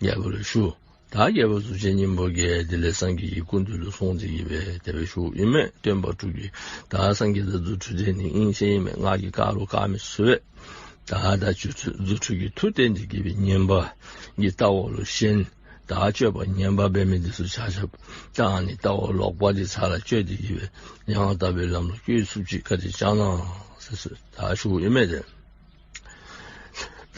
རྒྱལ་པོ་ལུ་ཞུ། ད་རྒྱལ་པོ་གཟུགས་ཅན་སྙིང་པོ་གིས་དེ་ལས་སངས་རྒྱས་ཀྱི་སྐུ་མདུན་ལུ་སོང་སྟེ་གིས་སྦེ་དེ་སྦེ་ཞུཝ་ཨིན་མས། སྟོན་པ་དྲུག་གིས་ད་སངས་རྒྱས་དང་རྫུ་འཕྲུལ་འགྲན་ནི་ཨིན་ཟེར་ཨིན་མས། ང་གིས་བཀག་རུང་བཀག་མི་ཚུགས་པས། ད་ད་རྫུ་འཕྲུལ་རྫུ་འཕྲུལ་གྱི་མཐུ་བསྟན་ཏེ་གིས་སྦེ་ངན་པ་གི་ལྟ་བ་ལུ་ཞེན། ད་སྤྱོད་པ་ངན་པ་འབད་མི་འདི་ཚུ་ཆ་ཁྱབ་ད་ཨ་ནི་ལྟ་བ་ལོག་པ་འདི་ཚར་ར་གཅོད་དེ་གིས་སྦེ་ཡང་དག་པའི་ལམ་ལུ་བཀོད་ཚུགསཔ་ཅིག་བཀའ་དྲིན་བསྐྱང་གནང་ཟེར་ཟེར་ད་ཞུཝ་ཨིན་མས་ཏེ།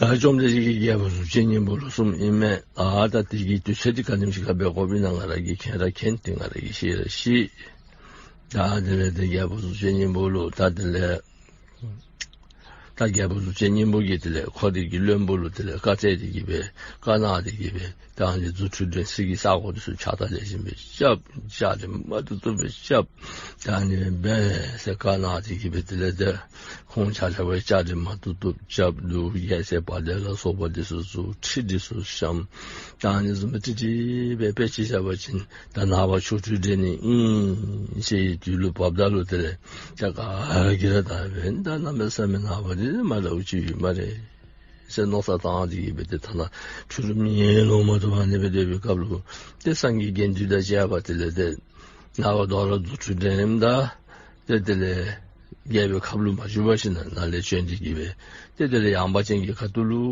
ད་བཅོམ་ལྡན་འདས་ཀྱིས་རྒྱལ་པོ་གཟུགས་ཅན་སྙིང་པོ་ལུ་གསུངམ་ཨིན་མས། ཨ་ད་དེ་གི་དུས་ཚོད་འདི་ག་དེམ་ཅིག་ཁར་འབད་དགོཔ་ཨིན་ན་ང་ར་གིས་མཁྱེན་ར་མཁྱེན། ཏེ་ང་ར་གིས་ཤེས་ར་ཤེས། ད་དེ་ལས་ཏེ་རྒྱལ་པོ་གཟུགས་ཅན་སྙིང་པོ་ལུ་ད་དེ་ལས་ད་རྒྱལ་པོ་གཟུགས་ཅན་སྙིང་པོ་གིས་དེ་ལས་ཁོ་རའི་གི་བློན་པོ་ལུ་དེ་ལས་བཀའ་སྩལ་ཏེ་གིས་སྦེ་བཀའ་གནང་སྟེ་གིས་སྦེ་ད་ཨ་ནི་རྫུ་འཕྲུལ་འགྲན་སའི་གི་ས་གོ་འདི་ཚུ་ཕྱགས་བདར་ལེགས་ཤོམ་སྦེ་རྐྱབ། བཅའ་སྒྲིག་མ་བཏུབ་བཏུབ་སྦེ་རྐྱབ། ད་ཨ་ནི་སྦེ་འབད་ཟེར་བཀའ་གནང་སྟེ་གིས་སྦེ་དེ་ལས་ཏེ་ཁོང་ཆ་ཁྱབ་བཅའ་སྒྲིག་མ་བཏུབ་བཏུབ་རྐྱབ། ལུག་གཡས་ཟེར་བ་དེ་ལ་སོགས་པ་འདི་ཚུ་བཙུགས། ཁྲི་འདི་ཚུ་བཤམས། ད་ཨ་ནི་བཟུམ་སྦེ་ཏིག་ཏིག་སྦེ་དཔེ་ཅིག་བཞག་པ་ཅིན་ད་ནངས་པ་ཆོ་འཕྲུལ་འགྲན་ནི་ཨིན་ཟེར་བའི་དུས་ལུ་བབ་ད་ལུ་དེ་ལས་ད་ག་གིས་ར་ད་འབདན་ད་གནམ་མེད་ས་མེད་ནངས་པ་འདི་མ་འདྲཝ་ཅིག་ཡོད་སྨ་རེ་ཟེར་མནོ་བསམ་བཏང་སྟེ་གིས་སྦེ་ཏེ་ཐ་ན་ཕྱི་རུ་མེ་ལོང་མ་བཏུབ་ཨ་ནི་སྦེ་སྡོད་པའི་སྐབས་ལུ་ཏེ་སངས་རྒྱས་དགེ་འདུན་དང་བཅས་པ་དེ་ལས་ཏེ་ནངས་པ་དོ་རུང་རྫུ་འཕྲུལ་འགྲན་ད་ཏེ་དེ་ལས་རྒྱལ་པོའི་ཁབ་ལུ་མ་བཞུགས་པར་ཞིནམ་ལས་ནཱ་ལས་བྱོན་ཏེ་གིས་སྦེ་ཏེ་དེ་ལས་ཡངས་པ་ཅན་གྱི་ཁ་ཐུག་ལུ་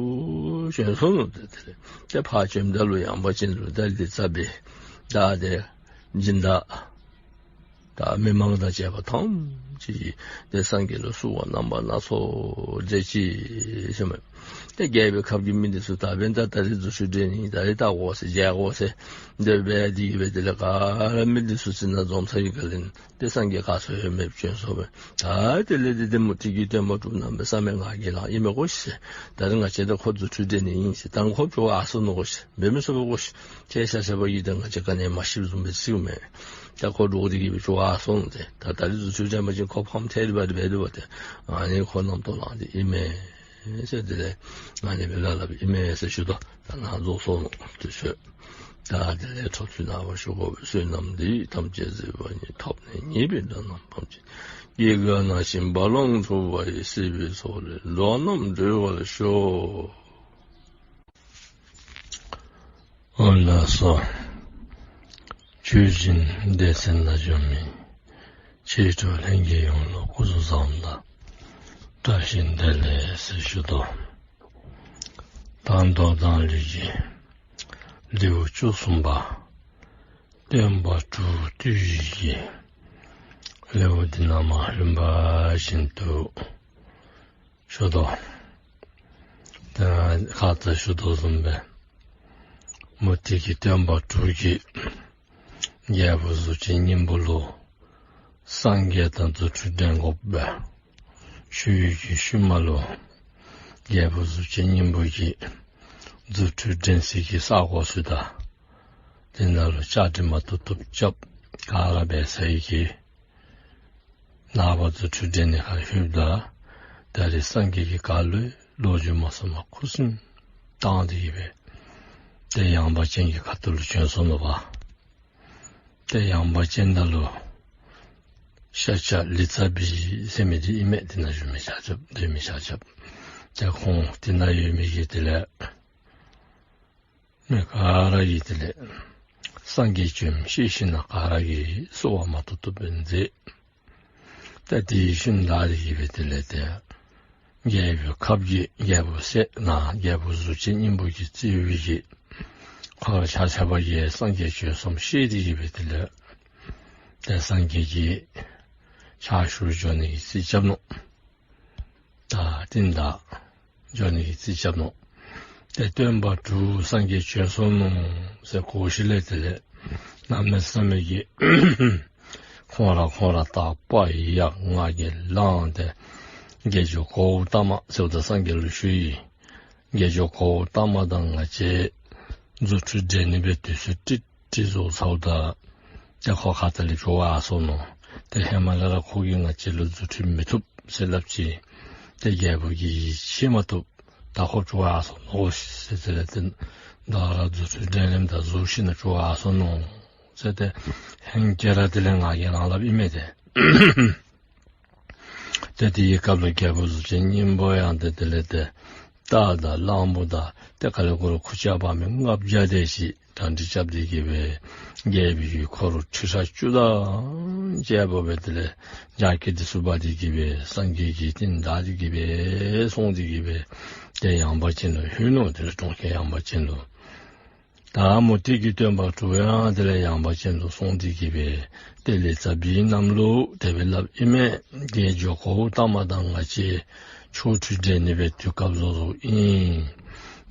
བྱོན་སོང་ནུག། ཏེ་དེ་ལས་ཏེ་ཕར་བྱོནམ་ད་ལུ་ཡངས་པ་ཅན་ལུ་ད་ལི་ཙ་བི་ད་ཏེ་སྦྱིན་བདག་ ད་མི་མང་དང་བཅས་པ་ཐམས་ཅད་ཀྱིས་ཏེ་སངས་རྒྱས་ལུ་བསུ་བ་རྣམ་པ་སྣ་ཚོགས་མཛད་ཅི་ཟེར་མས། ཏེ་རྒྱལ་པོའི་ཁབ་ཀྱི་མི་འདི་ཚུ་ད་འབདན་ད་ད་རིས་རྫུ་འཕྲུལ་འགྲན་ནི་ད་རིས་ལྟ་དགོ་ཟེར་མཇལ་དགོ་ཟེར་དེ་སྦེ་འདི་གིས་སྦེ་དེ་ལས་ག་ར་མི་འདི་ཚུ་ཅིག་ནང་འཛོམས་ཚར་བའི་སྒང་ལས་ཏེ་སངས་རྒྱས་ག་སོང་ཡོད་མེད་བྱོན་སོང་སྦེ། ད་དེ་ལས་ཏེ་ཏེ་མུ་སྟེགས་ཀྱི་སྟོན་པ་དྲུག་གནམ་མེད་ས་མེད་ང་རྒྱལ་ལངས་ཨིན་མས་གོ་ཤིག། ད་རིས་ང་བཅས་དང་ཁོ་རྫུ་འཕྲུལ་འགྲན་ནི་ཨིན་ཟེར། ད་ཁོ་བྱོག་ཡར་སོ་ནུག་གོ་ཤིག། འབད་མི་ཚུགས་པས་གོ་ཤིག། ཁྱེད་ཆ་ཁྱབ་ཀྱིས་ད་ང་བཅས་ག་ནི་མ་ཤེསཔ་བཟུམ་སྦེ་ཅིག་མས། ད་ཁོ་འདྲོག་སྟེ་གིས་སྦེ་བྱོག་ཡར་སོ་ནུག། ཏེ་ད་ད་རིས་རྫུ་འཕྲུལ་འགྲན་པ་ཅིན་ཁོ་ཕམ་ཐལ་རི་བ་རི་འབད་དོ་བ། ཏེ་ཨ་ནི་ཁོ་རྣམ་རྟོག་ལངས་ཏེ་ཨིན་མས་ཟེར་དེ་ལས་ཨ་ནི་སྦེ་སླབ་སླབ་ཨིན་མས་ཟེར་ཞུ་དོ། ད་ནཱ་རྫོགས་སོ་ནུག། དུས་ཚོད། ད་དེ་ལས་འཕྲོ་མཐུད་ནངས་པ་ཞུ་དགོ་པས། བསོད་ནམས་འདི་ཡིས་ཐམས་ཅད་གཟིགས་པ་ཉིད། ཐོབ་ནས་ཉེས་པའི་དགྲ་རྣམས་ཕམ་བྱས། སྐྱེ་རྒ་ན་འཆིའི་རྦ་ཀློང་འཁྲུགས་པ་ཡི། སྲིད་པའི་མཚོ་ལས་འགྲོ་བ་རྣམས་སྒྲོལ་བར་ཤོག། འོ་ལགས་སོ། ཆོས་སྦྱིན་སྡེ་ཚན་ནང་འཛོམས་མི་ཆོས་གྲོགས་ལྷན་རྒྱས་ཡོངས་ལུ་སྐུ་གཟུགས་བཟང་དང་བཀྲ་ཤིས་བདེ་ལེགས་ཟེར་ཞུ་དོ། ད་མདོ་མདོ་ལུགས་ཀྱི་ལེའུ་བཅུ་གསུམ་པ་སྟོན་པ་དྲུག་བཏུལ་བའི་གི་ལེའུ་འདི་ནང་མ་རིམ་པ་བཞིན་དུ་ཞུ་དོ། ད་ཁ་ཙ་ཞུ་དོ་བཟུམ་སྦེ་མུ་སྟེགས་ཀྱི་སྟོན་པ་དྲུག་གིས་རྒྱལ་པོ་གཟུགས་ཅན་སྙིང་པོ་ལུ་སངས་རྒྱས་དང་རྫུ་འཕྲུལ་འགྲན་དགོ་པས་ཞུ་བའི་གི་ཤུལ་མ་ལུ་རྒྱལ་པོ་གཟུགས་ཅན་སྙིང་པོ་གིས་རྫུ་འཕྲུལ་འགྲན་སའི་གི་ས་གོ་ཚུ་དང་དེ་ནང་ལུ་བཅའ་སྒྲིག་མ་བཏུབ་བཏུབ་རྐྱབ་ག་ར་འབད་ཚར་བའི་གི་ནངས་པ་རྫུ་འཕྲུལ་འགྲན་ནི་ཁར་ལྷོདཔ་ད་ད་རིས་སངས་རྒྱས་ཀྱིས་ག་ལུ་ལོ་རྒྱུས་མ་གསུངམ་ཁུ་སིམ་བཏང་སྟེ་གིས་སྦེ་ཏེ་ཡངས་པ་ཅན་གྱི་ཁ་ཐུག་ལུ་བྱོན་སོ་ནུག་པ། ཏེ་ཡངས་པ་ཅན་ནང་ལུ་ཤཱཀྱ་ལི་ཙ་བི་ཟེར་མི་འདི་ཨིན་མས། དེ་ནང་བཞུགས་མི་ཤཱཀྱ་སྡོད་མི་ཤཱཀྱ། ཏེ་ཁོང་དེ་ནང་ཡོད་མི་གི་དེ་ལས་མི་ག་ར་གིས་དེ་ལས་སངས་རྒྱས་བྱོནམ་ཤེས་ཞིནམ་ལས་ག་ར་གིས་བསུ་བ་མ་བཏུབ་བཏུབ་སྦེ་མཛད། ད་དེ་བཞིན་ད་དེ་གིས་སྦེ་དེ་ལས་ཏེ་རྒྱལ་པོའི་ཁབ་ཀྱི་རྒྱལ་པོ་སྲས་ནང་རྒྱལ་པོ་གཟུགས་ཅན་སྙིང་པོ་གིས་གཙོས་པའི་གི་ཁོ་ར་ཆ་ཁྱབ་ཀྱིས་སངས་རྒྱས་བྱོན་སོངམ་ཤེས་ཏེ་གིས་སྦེ་དེ་ལས་ཏེ་སངས་རྒྱས་ཀྱི་ཕྱག་ཞུ་འགྱོ་ནི་གི་རྩིས་རྐྱབ་ནུག། ད་རྟིང་བདའ་འགྱོ་ནི་གི་རྩིས་རྐྱབ་ནུག། ཏེ་སྟོན་པ་དྲུག་སངས་རྒྱས་བྱོན་སོ་ནུག་ཟེར་གོ་ཞིནམ་ལས་དེ་ལས་གནམ་མེད་ས་མེད་ཀྱི་ཁོང་ར་ཁོང་ར་དག་པ་ཡང་ང་རྒྱལ་ལངས་ཏེ་དགེ་སྦྱོར་གཽ་ཏ་མ་ཟེརཝ་ད་སངས་རྒྱས་ལུ་ཞུ་ཡི། དགེ་སྦྱོར་གཽ་ཏ་མ་དང་ང་བཅས་རྫུ་འཕྲུལ་འགྲན་ནི་སྦེ་དུས་ཚོད་ཀྲིག་ཀྲི་བཟོ་ཚརཝ་ད་ཏེ་ཁོ་ཁ་ཐུག་ལས་བྱོག་ཡར་སོ་ནུག། ཏེ་ཧེ་མ་ལས་ར་ཁོ་གིས་ང་བཅས་ལུ་རྫུ་འཕྲུལ་མི་ཐུབ་ཟེར་སླབ་ཅི། ཏེ་རྒྱལ་པོ་གིས་ཡིད་ཆེས་མ་བཏུབ། ད་ཁོ་བྱོག་ཡར་སོ་ནུག་ཟེར་དེ་ལས་ཏེ་ད་ར་རྫུ་འཕྲུལ་འགྲན་རནམ་ད་བཟོ་ཞིནམ་ལས་བྱོག་ཡར་སོ་ནུག་ཟེར་ཏེ་ཧེང་སྐལ་ར་དེ་ལས་ང་རྒྱལ་ལངས་སླབ་ཨིན་མས་ཏེ། ཏེ་དེའི་སྐབས་ལུ་རྒྱལ་པོ་གཟུགས་ཅན་སྙིང་པོ་ཡང་ཏེ་དེ་ལས་ཏེ་རྟ་དང་གླང་པོ་དང་ཏེ་ག་ལས་གོ་ར་ཁུར་ཆ་འབག་མི་ལྔ་བརྒྱ་དེ་ཅིག་གྲ་སྒྲིག་རྐྱབ་སྟེ་གིས་སྦེ་རྒྱལ་པོའི་གི་འཁོར་ཁྲི་ཕྲག་བཅུ་དང་བཅས་པ་སྦེ་དེ་ལས་རྒྱ་སྐྱེད་དེ་ཚུ་འབག་སྟེ་གིས་སྦེ་སངས་རྒྱས་ཀྱི་རྟིང་བདའ་སྟེ་གིས་སྦེ་སོང་སྟེ་གིས་སྦེ་ཏེ་ཡངས་པ་ཅན་ལུ་ལྷོད་ནུག། དེ་ལས་གྲོང་ཁྱེར་ཡངས་པ་ཅན་ལུ། ད་མུ་སྟེགས་ཀྱི་སྟོན་པ་དྲུག་ཡང་དེ་ལས་ཡངས་པ་ཅན་ལུ་སོང་སྟེ་གིས་སྦེ་ཏེ་ལི་ཙ་བི་རྣམས་ལུ་དེ་སྦེ་སླབ་ཨིན་མས། དགེ་སྦྱོར་གཽ་ཏ་མ་དང་ང་བཅས་ཆོ་འཕྲུལ་འགྲན་ནི་སྦེ་དུས་སྐབས་བཟོ་བཟོཝ་ཨིན།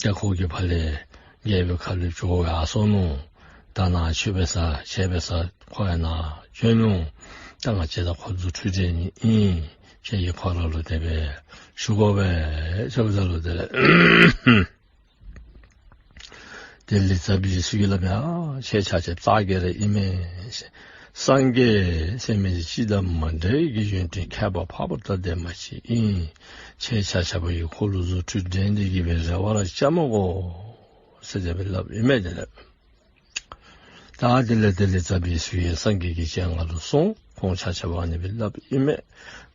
ཏེ་ཁོ་གིས་ཕར་ལས་རྒྱལ་པོའི་ཁབ་ལས་བྱོག་ཡར་སོ་ནུག། ད་ནཱ་མཆོད་པའི་ས་མཆོད་པའི་ས་ཁོ་ཡང་ནཱ་བྱོན་ནུག། ད་ང་བཅས་དང་ཁོ་རྫུ་འཕྲུལ་འགྲན་ནི་ཨིན། ཁྱེད་ཀྱིས་ཁོ་ར་ལུ་དེ་སྦེ་ཞུ་དགོ་པས་ཟེརཝ་ད་ལུ་དེ་ལས་ཏེ་ལི་ཙ་བི་ཚུ་གིས་སླབ་ཡ། ཁྱེད་ཆ་ཁྱབ་ཙག་གེ་ར་ཨིན་མས། སངས་རྒྱས་ཟེར་མི་འདི་ཅི་དང་མ་འདྲ་བའི་གི་ཡོན་ཏན་ཁྱད་པར་འཕགས་པ་དང་ལྡན་པ་ཅིག་ཨིན། ཁྱེད་ཆ་ཁྱབ་ཀྱིས་ཁོ་ལུ་རྫུ་འཕྲུལ་འགྲན་ཏེ་གིས་སྦེ་རེ་བ་ར་རྐྱབ་མ་དགོ་ཟེར་དེ་སྦེ་སླབ་ཨིན་མས། དེ་ལས་ད་དེ་ལས་ཏེ་ལི་ཙ་བི་ཚུ་ཡང་སངས་རྒྱས་ཀྱི་སྤྱན་སྔར་ལུ་སོང་། ཁོང་ཆ་ཁྱབ་ཨ་ནི་སྦེ་སླབ་ཨིན་མས།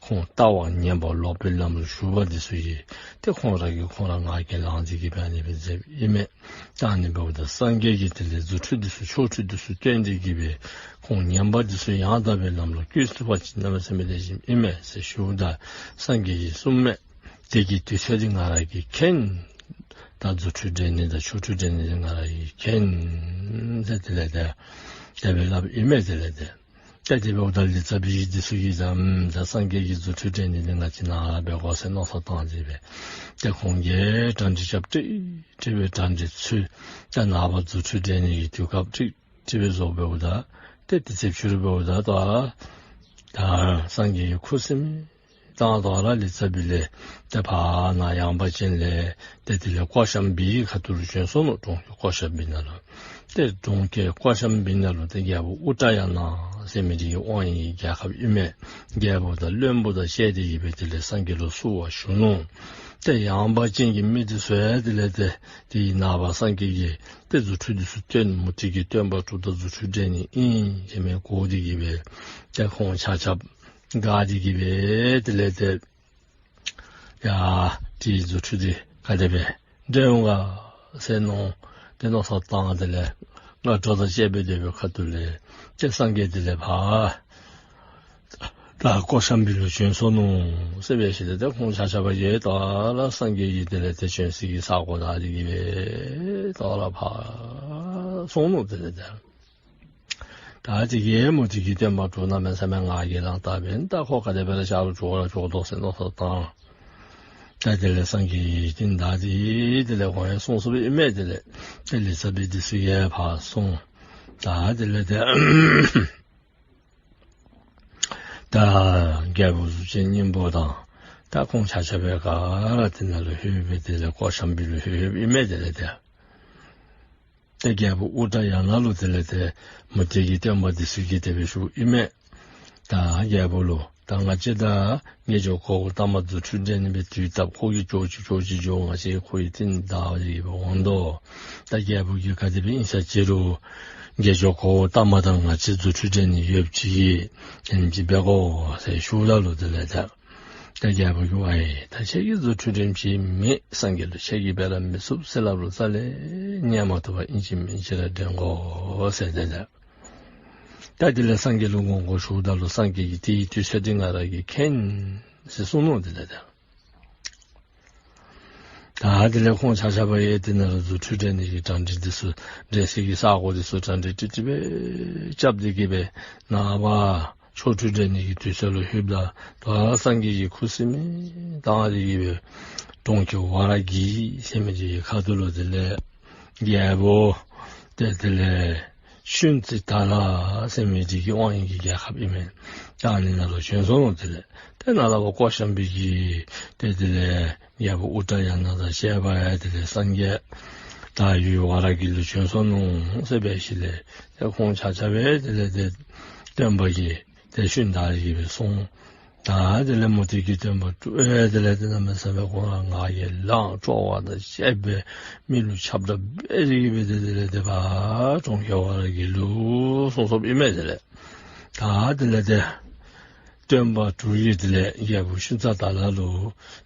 ཁོང་ལྟ་བ་ངན་པ་ལོག་པའི་ལམ་ལུ་ཞུགས་པ་འདི་ཚུ་གིས་ཏེ་ཁོང་ར་གིས་ཁོང་ར་ང་རྒྱལ་ལངས་ཏེ་གིས་སྦེ་ཨ་ནི་སྦེ་མཛདཔ་ཨིན་མས། ད་ཨ་ནི་འབདཝ་ད་སངས་རྒྱས་ཀྱིས་དེ་ལས་རྫུ་འཕྲུལ་འདི་ཚུ་ཆོ་འཕྲུལ་འདི་ཚུ་སྟོན་ཏེ་གིས་སྦེ་ཁོང་ངན་པ་འདི་ཚུ་ཡང་དག་པའི་ལམ་ལུ་བཀོད་ཚུགས་པ་ཅིན་གནམ་མེད་ས་མེད་ལེགས་ཤོམ་ཨིན་མས་ཟེར་ཞུཝ་ད་སངས་རྒྱས་ཀྱིས་གསུངས་མས། དེ་གི་དུས་ཚོད་འདི་ང་ར་གིས་མཁྱེན། ད་རྫུ་འཕྲུལ་འགྲན་ནི་དང་ཆོ་འཕྲུལ་འགྲན་ནི་འདི་ང་ར་གིས་མཁྱེན་ཟེར་དེ་ལས་ཏེ་དེ་སྦེ་སླབ་ཨིན་མས། དེ་ལས་ཏེ་ ཏེ་དེ་འབདཝ་ད་ལི་ཙ་བི་འདི་ཚུ་གིས་ད་ཨམ་ད་སངས་རྒྱས་ཀྱི་རྫུ་འཕྲུལ་འགྲན་ནི་འདི་ང་བཅས་ནཱ་ལས་འབད་དགོ་ཟེར་མནོ་བསམ་བཏང་སྟེ་སྦེ་ཏེ་ཁོང་གིས་གྲ་སྒྲིག་རྐྱབ་ཏེ་དེ་སྦེ་གྲ་སྒྲིག་ཚུ་ཏེ་ནངས་པ་རྫུ་འཕྲུལ་འགྲན་ནི་གི་དུས་སྐབས་ཅིག་དེ་སྦེ་བཟོ་འབདཝ་ད་ཏེ་དེ་ཚེ་ཕྱི་རུ་འབདཝ་ད་ད་ད་སངས་རྒྱས་ཀྱི་ཁུ་སིམ་དང་དོ་རུང་ལི་ཙ་བི་ལས་ཏེ་ཕར་ནཱ་ཡངས་པ་ཅན་ལས་ཏེ་དེ་ལས་ཀོ་ཤམ་བི་གི་ཁ་ཐུག་ལུ་བྱོན་སོ་ནུག། གྲོང་ཁྱེར་ཀོ་ཤམ་བི་ནང་ལུ། ཏེ་གྲོང་ཁྱེར་ཀོ་ཤམ་བི་ནང་ལུ་ཏེ་རྒྱལ་པོ་ཨུ་ཏྲ་ཡ་ན་ཟེར་མི་འདི་གི་དབང་ཡོད་རྒྱལ་ཁབ་ཨིན་མས། རྒྱལ་པོ་དང་བློན་པོ་དང་བཅས་ཏེ་གིས་སྦེ་དེ་ལས་སངས་རྒྱས་ལུ་བསུ་བར་ཞུ་ནུག། ཏེ་ཡངས་པ་ཅན་གྱི་མི་འདི་ཚུ་ཡང་དེ་ལས་ཏེ་དེ་ནངས་པ་སངས་རྒྱས་ཀྱིས་ཏེ་རྫུ་འཕྲུལ་འདི་ཚུ་སྟོན་མུ་སྟེགས་ཀྱི་སྟོན་པ་དྲུག་དང་རྫུ་འཕྲུལ་འགྲན་ནི་ཨིན་ཟེར་མི་གོ་སྟེ་གིས་སྦེ་ཏེ་ཁོང་ཆ་ཁྱབ་དགའ་སྟེ་གིས་སྦེ་དེ་ལས་ཏེ་ཡ་དེའི་རྫུ་འཕྲུལ་འདི་ག་དེ་སྦེ་འགྲན་འོང་ག་ཟེར་མནོ་ཏེ་མནོ་བསམ་བཏང་དེ་ལས་སྔ་དྲོ་དང་བཅས་པའི་དེ་སྦེ་ཁ་ཐུག་ལས་ཏེ་སངས་རྒྱས་དེ་ལས་ཕར་ད་ཀོ་ཤམ་བི་ལུ་བྱོན་སོ་ནུག་ཟེར་སྦེ་ཞུ་སྟེ་ཏེ་ཁོང་ཆ་ཁྱབ་ཡང་དོ་རུང་སངས་རྒྱས་ཀྱི་དེ་ལས་ཏེ་བྱོན་སའི་གི་ས་གོ་ནང་དེ་གིས་སྦེ་དོ་རུང་ཕར་སོང་ནུག། དེ་ལས་ཏེ་ད་དེ་གིས་མུ་སྟེགས་ཀྱི་སྟོན་པ་དྲུག་གནམ་མེད་ས་མེད་ང་རྒྱལ་ལངས་ད་འབདན་ད་ཁོ་ག་དེ་སྦེ་ར་ཆ་རོགས་འགྱོ་ར་འགྱོ་དོ་ཟེར་མནོ་བསམ་བཏང་། ད་དེ་ལས་སངས་རྒྱས་ཀྱིས་ཏེ་ད་དེ་དེ་ལས་ཁོང་ཡང་སོང་སོངམ་ཨིན་མས། དེ་ལས་ཏེ་ལི་ཙ་བི་འདི་ཚུ་ཡང་ཕར་སོང་། ད་དེ་ལས་ཏེ་ད་རྒྱལ་པོ་གཟུགས་ཅན་སྙིང་པོ་དང་ད་ཁོང་ཆ་ཁྱབ་སྦེ་ག་ར་དེ་ནང་ལུ་ལྷོད་སྦེ་དེ་ལས་ཀོ་ཤམ་བི་ལུ་ལྷོད་ལྷོདཔ་ཨིན་མས། དེ་ལས་ཏེ་ཏེ་རྒྱལ་པོ་ཨུ་ཏྲ་ཡ་ན་ལུ་དེ་ལས་ཏེ་མུ་སྟེགས་ཀྱི་སྟོན་པ་འདི་ཚུ་གིས་དེ་སྦེ་ཞུཝ་ཨིན་མས། ད་རྒྱལ་པོ་ལུ་ད་ང་བཅས་དང་དགེ་སྦྱོར་གོ་བོ་ཏ་མ་རྫུ་འཕྲུལ་འགྲན་ནི་སྦེ་དུས་བཏབ། ཁོ་གིས་འགྱོ་ཅི་འགྱོ་ཅི་འགྱོ་ང་བཅས་ཁོ་གི་རྟིང་བདའ་སྟེ་སྦེ་འོང་དོ། ད་རྒྱལ་པོ་གིས་ག་དེ་སྦེ་ཨིན་ས་ཅི་རུང་དགེ་སྦྱོར་གོ་བོ་ཏ་མ་དང་ང་བཅས་རྫུ་འཕྲུལ་འགྲན་ནི་ཡོདཔ་ཅིག་གིས་ཨིན་ཅི་འབད་དགོ་ཟེར་ཞུཝ་ད་ལུ་དེ་ལས་ད་ད་རྒྱལ་པོ་གིས་ཝའི་ད་ཁྱེད་ཀྱིས་རྫུ་འཕྲུལ་འགྲན་ཅིག་མེད། སངས་རྒྱས་ལུ་ཁྱེད་ཀྱིས་འབད་ར་མི་ཚུགས་ཟེར་སླབ་རུང་རྩ་ལས་ཉན་མ་བཏུབ་པར་ཨིན་ཅི་མིན་ཅི་ར་འགྲན་དགོ་ཟེར་ཏེ་ད་ད་དེ་ལས་སངས་རྒྱས་ལུ་དགོངས་དགོངས་ཞུཝ་ད་ལུ་སངས་རྒྱས་ཀྱིས་དེའི་དུས་ཚོད་འདི་ང་ར་གིས་མཁྱེན་ཟེར་གསུངས་ནུག། དེ་ལས་ད་ད་དེ་ལས་ཁོང་ཆ་ཁྱབ་ཡང་དེ་ནང་ལུ་རྫུ་འཕྲུལ་འགྲན་ནི་གི་གྲ་སྒྲིག་འདི་ཚུ་འགྲན་སའི་གི་ས་གོ་འདི་ཚུ་གྲ་སྒྲིག་ཏིག་ཏིག་སྦེ་རྐྱབ་སྟེ་གིས་སྦེ་ནངས་པ་ཆོ་འཕྲུལ་འགྲན་ནི་གི་དུས་ཚོད་ལུ་ལྷོདཔ་ད་དོ་རུང་སངས་རྒྱས་ཀྱིས་ཁུ་སིམ་མེད་བཏང་སྟེ་གིས་སྦེ་གྲོང་ཁྱེར་ཝཱ་ར་གི་ཟེར་མི་འདི་གི་ཁ་ཐུག་ལུ་དེ་ལས་རྒྱལ་པོ་ཏེ་དེ་ལས་ཤུན་ཙི་ཏ་ལ་ཟེར་མི་འདི་གི་དབང་ཡོད་ཀྱི་རྒྱལ་ཁབ་ཨིན་མས། ད་ཨ་ནི་ནང་ལུ་བྱོན་སོ་ནུག། དེ་ལས་ཏེ་ནཱ་ལས་ཕར་ཀོ་ཤམ་བི་གི་ཏེ་དེ་ལས་རྒྱལ་པོ་ཨུ་ཏྲ་ཡ་ན་དང་བཅས་པ་ཡང་དེ་ལས་སངས་རྒྱས་ད་ཡུལ་ཝཱ་ར་གི་ལུ་བྱོན་སོ་ནུག་ཟེར་སྦེ་ཞུཝ་ལས་ཏེ་ཁོང་ཆ་ཁྱབ་ཡང་དེ་ལས་ཏེ་སྟོན་པ་གི་ཏེ་ཤུན་བདའ་སྟེ་གིས་སྦེ་སོང་། ད་དེ་ལས་མུ་སྟེགས་ཀྱི་སྟོན་པ་དྲུག་ཡང་དེ་ལས་ཏེ་གནམ་མེད་ས་མེད་ཁོང་ར་ང་རྒྱལ་ལངས་སྤྲོ་བ་དང་བཅས་སྦེ་མི་ལུ་ཁྱབ་བརྡལ་འབད་དེ་གིས་སྦེ་ཏེ་དེ་ལས་ཏེ་ཕར་གྲོང་ཁྱེར་ཝཱ་ར་གི་ལུ་སོང་སོངམ་ཨིན་མས། དེ་ལས་ད་དེ་ལས་ཏེ་སྟོན་པ་དྲུག་གིས་དེ་ལས་རྒྱལ་པོ་ཤུན་ཙི་ཏ་ལ་ལུ་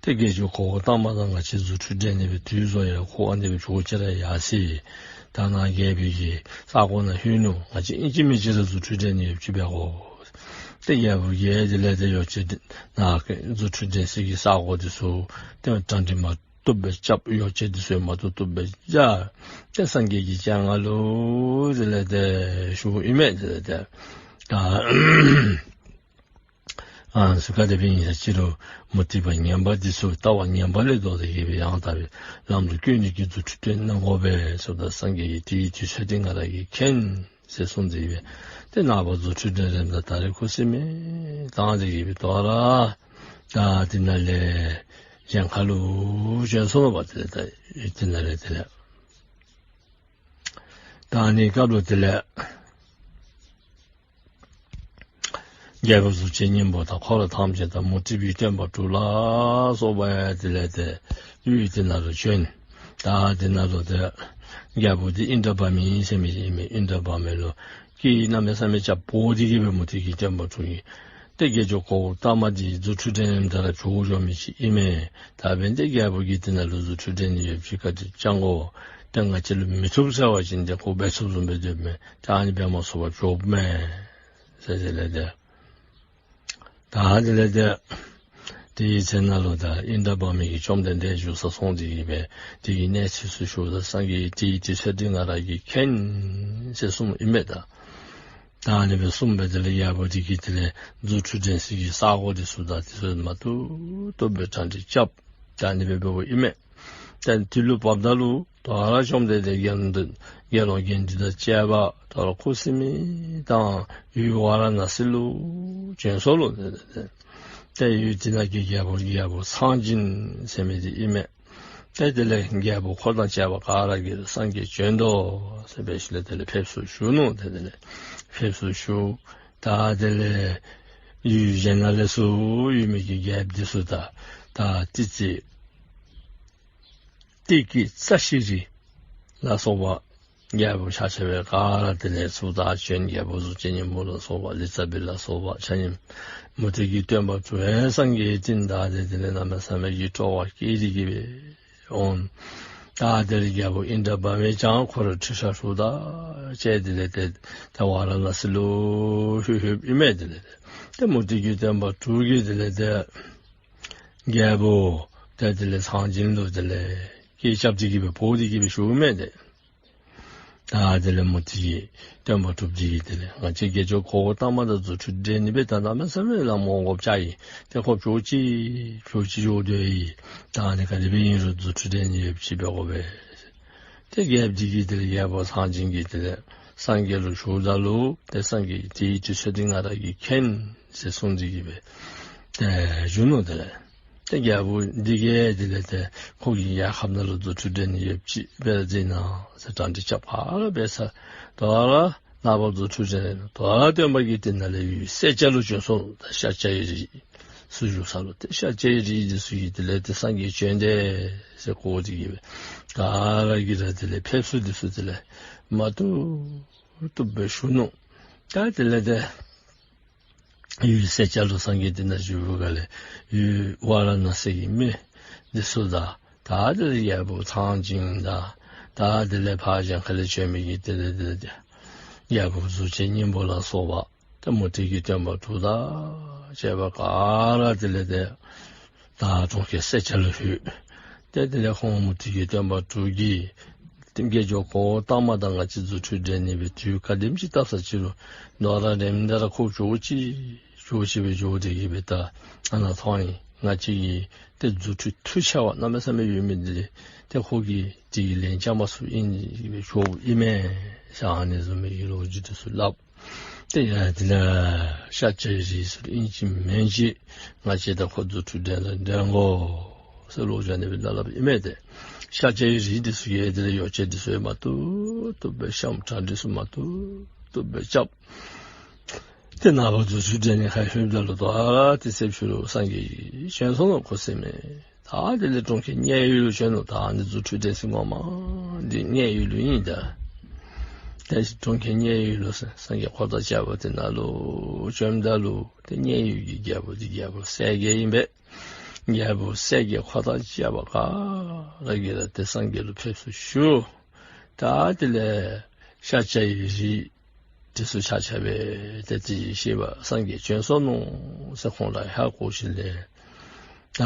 ཏེ་དགེ་སྦྱོར་གོ་བོ་ཏ་མ་དང་ང་བཅས་རྫུ་འཕྲུལ་འགྲན་ནི་སྦེ་དུས་བཟོ་ཡི། ཁོ་ཨ་ནི་སྦེ་འགྱོ་ཅི་ར་ཡར་སོ་ཡི། ད་ནཱ་རྒྱལ་པོའི་གི་ས་གོ་ནང་ལྷོད་ནུག། ང་བཅས་ཨིན་ཅི་མིན་ཅི་ར་རྫུ་འཕྲུལ་འགྲན་ནི་ཡོདཔ་ཅིག་འབད་དགོ། ཏེ་རྒྱལ་པོ་གིས་དེ་ལས་ཏེ་ཡོ་བྱད་ནཱ་རྫུ་འཕྲུལ་འགྲན་སའི་གི་ས་གོ་འདི་ཚུ་ཏེ་གྲ་སྒྲིག་མ་བཏུབ་སྦེ་རྐྱབ། ཡོ་བྱད་འདི་ཚུ་མ་བཏུབ་བཏུབ་སྦེ་བཞག། ཏེ་སངས་རྒྱས་ཀྱི་སྤྱན་སྔར་ལུ་དེ་ལས་ཏེ་ཞུཝ་ཨིན་མས། དེ་ལས་ཏེ་ད་ཨ་ནི་ཚུ་ག་དེ་སྦེ་ཨིན་ས་ཅི་རུང་མུ་སྟེགས་པ་ངན་པ་འདི་ཚུ་ལྟ་བ་ངན་པ་ལས་ལྡོག་སྟེ་གིས་སྦེ་ཡང་དག་པའི་ལམ་ལུ་བཀོད་ནི་གི་རྫུ་འཕྲུལ་སྟོན་གནང་དགོ་པས་ཟེརཝ་ད་སངས་རྒྱས་ཀྱིས་དེའི་དུས་ཚོད་འདི་ང་ར་གིས་མཁྱེན་ཟེར་གསུངས་ཏེ་གིས་སྦེ་ཏེ་ནངས་པ་རྫུ་འཕྲུལ་འགྲན་རནམ་ད་ད་རེས་ཁུ་སིམ་མེད་བཏང་སྟེ་གིས་སྦེ་དོ་རུང་ད་དེ་ནང་ལས་གཞན་ཁ་ལུ་བྱོན་སོ་ནུག་པ། དེ་ལས་ད་དེ་ནང་ལས་དེ་ལས་ད་ཨ་ནི་སྐབས་ལུ་དེ་ལས་རྒྱལ་པོ་གཟུགས་ཅན་སྙིང་པོ་དང་འཁོར་ཐམས་ཅད་དང་མུ་སྟེགས་པའི་སྟོན་པ་དྲུག་ལ་སོགས་པ་ཡང་དེ་ལས་ཏེ་ཡུལ་དེ་ནང་ལུ་བྱོན། ད་དེ་ནང་ལུ་ཏེ་རྒྱལ་པོ་འདི་ཨིནྡྲ་བྷ་མི་ཟེར་མི་ཨིན་མས། ཨིནྡྲ་བྷ་མི་ལུ་སྐད་གནམ་མེད་ས་མེད་རྐྱབ་འབོ་སྟེ་གིས་སྦེ་མུ་སྟེགས་ཀྱི་སྟོན་པ་དྲུག་གིས་ཏེ་དགེ་སྦྱོར་གོ་བོ་ཏ་མ་འདི་རྫུ་འཕྲུལ་འགྲན་ནི་ད་ར་འགྱོ་འགྱོ་མི་ཅིག་ཨིན་མས། ད་འབདན་ཏེ་རྒྱལ་པོ་གིས་དེ་ནང་ལུ་རྫུ་འཕྲུལ་འགྲན་ནི་ཡོདཔ་ཅིག་བཀའ་དྲིན་བསྐྱང་དགོ། ཏེ་ང་བཅས་ལུ་མི་ཐུབ་ཟེར་བ་ཅིན་ཏེ་ཁོ་འབད་ཚུགསཔ་བཟུམ་སྦེ་སྡོདཔ་མས། ད་ཨ་ནི་འབད་མ་ཚུགས་པར་འགྱོཝ་མས་ཟེར་དེ་ལས་ཏེ་ད་དེ་ལས་ཏེ་དེའི་ཚེ་ནང་ལུ་ད་ཨིནྡྲ་བྷ་མི་གིས་བཅོམ་ལྡན་འདས་བཞུགས་ས་སོང་སྟེ་གིས་སྦེ་དེ་གི་གནས་ཚུལ་ཚུ་ཞུཝ་ད་སངས་རྒྱས་ཀྱིས་དེའི་དུས་ཚོད་འདི་ང་ར་གིས་མཁྱེན་ཟེར་གསུངམ་ཨིན་མས། ད་ ད་ཨ་ནི་སྦེ་གསུངས་སྦེ་དེ་ལས་རྒྱལ་པོ་འདི་གིས་དེ་ལས་རྫུ་འཕྲུལ་འགྲན་ས་གི་ས་གོ་འདི་ཚུ་དང་དེ་ཚུ་མ་བཏུབ་བཏུབ་སྦེ་གྲ་སྒྲིག་རྐྱབ། ད་ཨ་ནི་སྦེ་འབདཝ་ཨིན་མས། ཏེ་དེ་ལུ་བབ་ད་ལུ་དོ་རུང་བཅོམ་ལྡན་འདས་དགེ་སློང་དགེ་སློང་དགེ་འདུན་དང་བཅས་པ་དོ་རུང་ཁུ་སིམ་མེ་དང་ཡུལ་ཝཱ་ར་ཎ་སི་ལུ་བྱོན་སོ་ལོ། ཏེ་ཡུལ་དེ་ནང་གི་རྒྱལ་པོ་རྒྱལ་པོ་ཚངས་སྦྱིན་ཟེར་མི་འདི་ཨིན་མས། ཏེ་དེ་ལས་རྒྱལ་པོ་འཁོར་དང་བཅས་པ་ག་ར་གིས་སངས་རྒྱས་བྱོན་དོ་ཟེར་སྦེ་ཞུ་ལས་དེ་ལས་ཕེབས་བསུ་ཞུ་ནུག། ཏེ་དེ་ལས་ཕེབས་བསུ་ཞུ། ད་དེ་ལས་ཡུལ་གཞན་ནང་ལས་ཚུར་ཡོད་མི་གི་རྒྱལཔོ་འདི་ཚུ་དང་ད་ཏི་ཙི་ཏི་གི་རྩ་ཤེས་རིག་ལ་སོགས་པ་རྒྱལ་པོ་ཆ་ཁྱབ་སྦེ་ག་ར་དེ་ལས་ཚུར་ད་བྱོན། རྒྱལ་པོ་གཟུགས་ཅན་སྙིང་པོ་ལ་སོགས་པ་ལི་ཙ་བི་ལ་སོགས་པ་ཆ་མཉམ་མུ་སྟེགས་ཀྱི་སྟོན་པ་དྲུག་ཡང་སངས་རྒྱས་བསྟན་ད་དེ་དེ་ལས་གནམ་མེད་ས་མེད་ཀྱི་སྤྲོ་བ་སྐྱེས་ཏེ་གི་སྦེ་འོང་། ད་དེ་ལས་རྒྱལ་པོ་ཨིནྡྲ་བྷ་མི་ཡང་ཁོ་ར་ཁྲི་ཕྲག་དྲུག་དང་བཅས་དེ་ལས་ཏེ་ད་ཝཱ་ར་ཎ་སི་ལུ་ལྷོད་ལྷོདཔ་ཨིན་མས། དེ་ལས་ཏེ་མུ་སྟེགས་ཀྱི་སྟོན་པ་དྲུག་གིས་དེ་ལས་ཏེ་རྒྱལ་པོ་ཏེ་དེ་ལས་ཚངས་སྦྱིན་ལུ་དེ་ལས་སྐད་རྐྱབ་སྟེ་གི་སྦེ་འབོ་སྟེ་གི་སྦེ་ཞུཝ་མས་ཏེ། ད་དེ་ལས་མུ་སྟེགས་ཀྱི་སྟོན་པ་དྲུག་འདི་གིས་དེ་ལས་ང་བཅས་དགེ་སྦྱོར་གོའུ་ཏ་མ་དང་རྫུ་འཕྲུལ་འགྲན་ནི་སྦེ་ད་གནམ་མེད་ས་མེད་ལམ་འོང་དགོཔ་ཅིག་ཨིན། ཏེ་ཁོ་ཕྱོགས་ཅིག་ཕྱོགས་ཅིག་འགྱོ་དོ་ཡི། ད་ཨ་ནི་ག་དེ་སྦེ་ཨིན་རུང་རྫུ་འཕྲུལ་འགྲན་ནི་ཡོདཔ་ཅིག་འབད་དགོ་པས། ཏེ་རྒྱལཔོ་འདི་གིས་དེ་ལས་རྒྱལ་པོ་ཚངས་སྦྱིན་གྱིས་དེ་ལས་སངས་རྒྱས་ལུ་ཞུཝ་ད་ལུ་ཏེ་སངས་རྒྱས་ཀྱིས་དེའི་དུས་ཚོད་འདི་ང་ར་གིས་མཁྱེན་ཟེར་གསུངས་ཏེ་གི་སྦེ་ཏེ་བཞུགས་ནུག། དེ་ལས་ཏེ་རྒྱལ་པོ་འདི་གིས་དེ་ལས་ཏེ་ཁོ་གི་རྒྱལ་ཁབ་ནང་ལུ་རྫུ་འཕྲུལ་འགྲན་ནི་ཡོདཔ་ཅིག་འབད་ར་འཛིན་གནང་ཟེར་གྲ་སྒྲིག་རྐྱབ། ཕར་འབད་ས་དོ་རུང་ནངས་པ་རྫུ་འཕྲུལ་འགྲན་དོ་རུང་སྟོན་པ་གི་དེ་ནང་ལས་ཡུལ་སེར་སྐྱ་ལུ་བྱོན་སོ་ནུག། ད་ཤཱཀྱ་ཡི་རིགས་ཚུ་བཞུགས་ས་ལུ་ཏེ་ཤཱཀྱ་ཡི་རིགས་འདི་ཚུ་གིས་དེ་ལས་ཏེ་སངས་རྒྱས་བྱོན་དེས་ཟེར་གོ་སྟེ་གི་སྦེ་ག་ར་གིས་ར་དེ་ལས་ཕེབས་བསུ་འདི་ཚུ་དེ་ལས་མ་བཏུབ་བཏུབ་སྦེ་ཞུ་ནུག། ད་དེ་ལས་ཏེ་ཡུལ་སེར་སྐྱ་ལུ་སངས་རྒྱས་དེ་ནང་བཞུགས་པའི་སྒང་ལས་ཡུལ་ཝཱ་ར་ཎ་སི་གི་མི་འདི་ཚུ་དང་ད་དེ་ལས་རྒྱལ་པོ་ཚངས་སྦྱིན་དང་ད་དེ་ལས་ཕར་གཞན་ཁ་ལས་བྱོན་མི་གི་དེ་ལས་དེ་ལས་ཏེ་རྒྱལ་པོ་གཟུགས་ཅན་སྙིང་པོ་ལ་སོགས་པ་ཏེ་མུ་སྟེགས་ཀྱི་སྟོན་པ་དྲུག་དང་བཅས་པ་ག་ར་དེ་ལས་ཏེ་ད་གྲོང་ཁྱེར་སེར་སྐྱ་ལུ་ལྷོད། ཏེ་དེ་ལས་ཁོང་མུ་སྟེགས་ཀྱི་སྟོན་པ་དྲུག་གིས་ཏེ་དགེ་སྦྱོར་གོའུ་ཏ་མ་དང་ང་བཅས་རྫུ་འཕྲུལ་འགྲན་ནི་སྦེ་དུས་ག་དེམ་ཅིག་བཏབ་ས་ཅི་རུང་དོ་རུང་རནམ་ད་ར་ཁོ་ཕྱོགས་ཅིག་ཕྱོགས་ཅིག་སྦེ་འགྱོ་སྟེ་གི་སྦེ་ད་ཨ་ནཱ་ཐོན་ཡི། ང་བཅས་ཀྱི་ཏེ་རྫུ་འཕྲུལ་མཐུ་ཆེ་བ་གནམ་མེད་ས་མེད་ཡོད་མི་འདི་ཏེ་ཁོ་གིས་དེ་གི་ལན་རྐྱབ་མ་ཚུགས་ཨིན་ཟེར་སྦེ་ཞུཝ་ཨིན་མས་ཟེར་ཨ་ནི་བཟུམ་མའི་གི་ལོ་རྒྱུས་འདི་ཚུ་སླབ། ཏེ་ཡ་དེ་ལས་ཤཱཀྱ་ཡི་རིགས་ཚུ་ཨིན་ཅི་མིན་ཅི་ང་བཅས་དང་ཁོ་རྫུ་འཕྲུལ་འགྲན་ལ་འགྲན་དགོ་ཟེར་ལོག་འགྱོ་ནི་སྦེ་སླབ་སླབཔ་ཨིན་མས་ཏེ། ཤཱཀྱ་ཡི་རིགས་འདི་ཚུ་གིས་དེ་ལས་ཡོ་བྱད་འདི་ཚུ་ཡང་མ་བཏུབ་བཏུབ་སྦེ་བཤམས། གྲ་སྒྲིག་ཚུ་མ་བཏུབ་བཏུབ་སྦེ་རྐྱབ། ཏེ་ནངས་པ་རྫུ་འཕྲུལ་འགྲན་ནི་ཁར་ལྷོདཔ་ད་ལུ་དོ་རུང་དུས་ཚོད་ཕྱི་རུ་སངས་རྒྱས་ཀྱིས་བྱོན་སོ་ནུག། ཁུ་སིམ་མེ། ད་དེ་ལས་གྲོང་ཁྱེར་མཉན་ཡོད་ལུ་བྱོན་ནུག། ད་ཨ་ནི་རྫུ་འཕྲུལ་འགྲན་ས་ངོ་མ་འདི་མཉན་ཡོད་ལུ་ཨིན། ད་ཏེ་གྲོང་ཁྱེར་མཉན་ཡོད་ལུ་སངས་རྒྱས་འཁོར་དང་བཅས་པ་དེ་ནང་ལུ་བྱོནམ་ད་ལུ་ཏེ་མཉན་ཡོད་ཀྱི་རྒྱལ་པོ་འདི་རྒྱལ་པོ་གསལ་རྒྱལ་ཨིན་པས། རྒྱལ་པོ་གསལ་རྒྱལ་འཁོར་དང་བཅས་པ་ག་ར་གིས་ར་ཏེ་སངས་རྒྱས་ལུ་ཕེབས་བསུ་ཞུ། ད་དེ་ལས་ཤཱཀྱ་ཡི་རིགས་འདི་ཚུ་ཆ་ཁྱབ་སྦེ་ཏེ་དེ་ཅིག་ཤེས་པ་སངས་རྒྱས་བྱོན་སོ་ནུག་ཟེར་ཁོང་ར་ཧ་གོ་ཞིནམ་ལས་ད་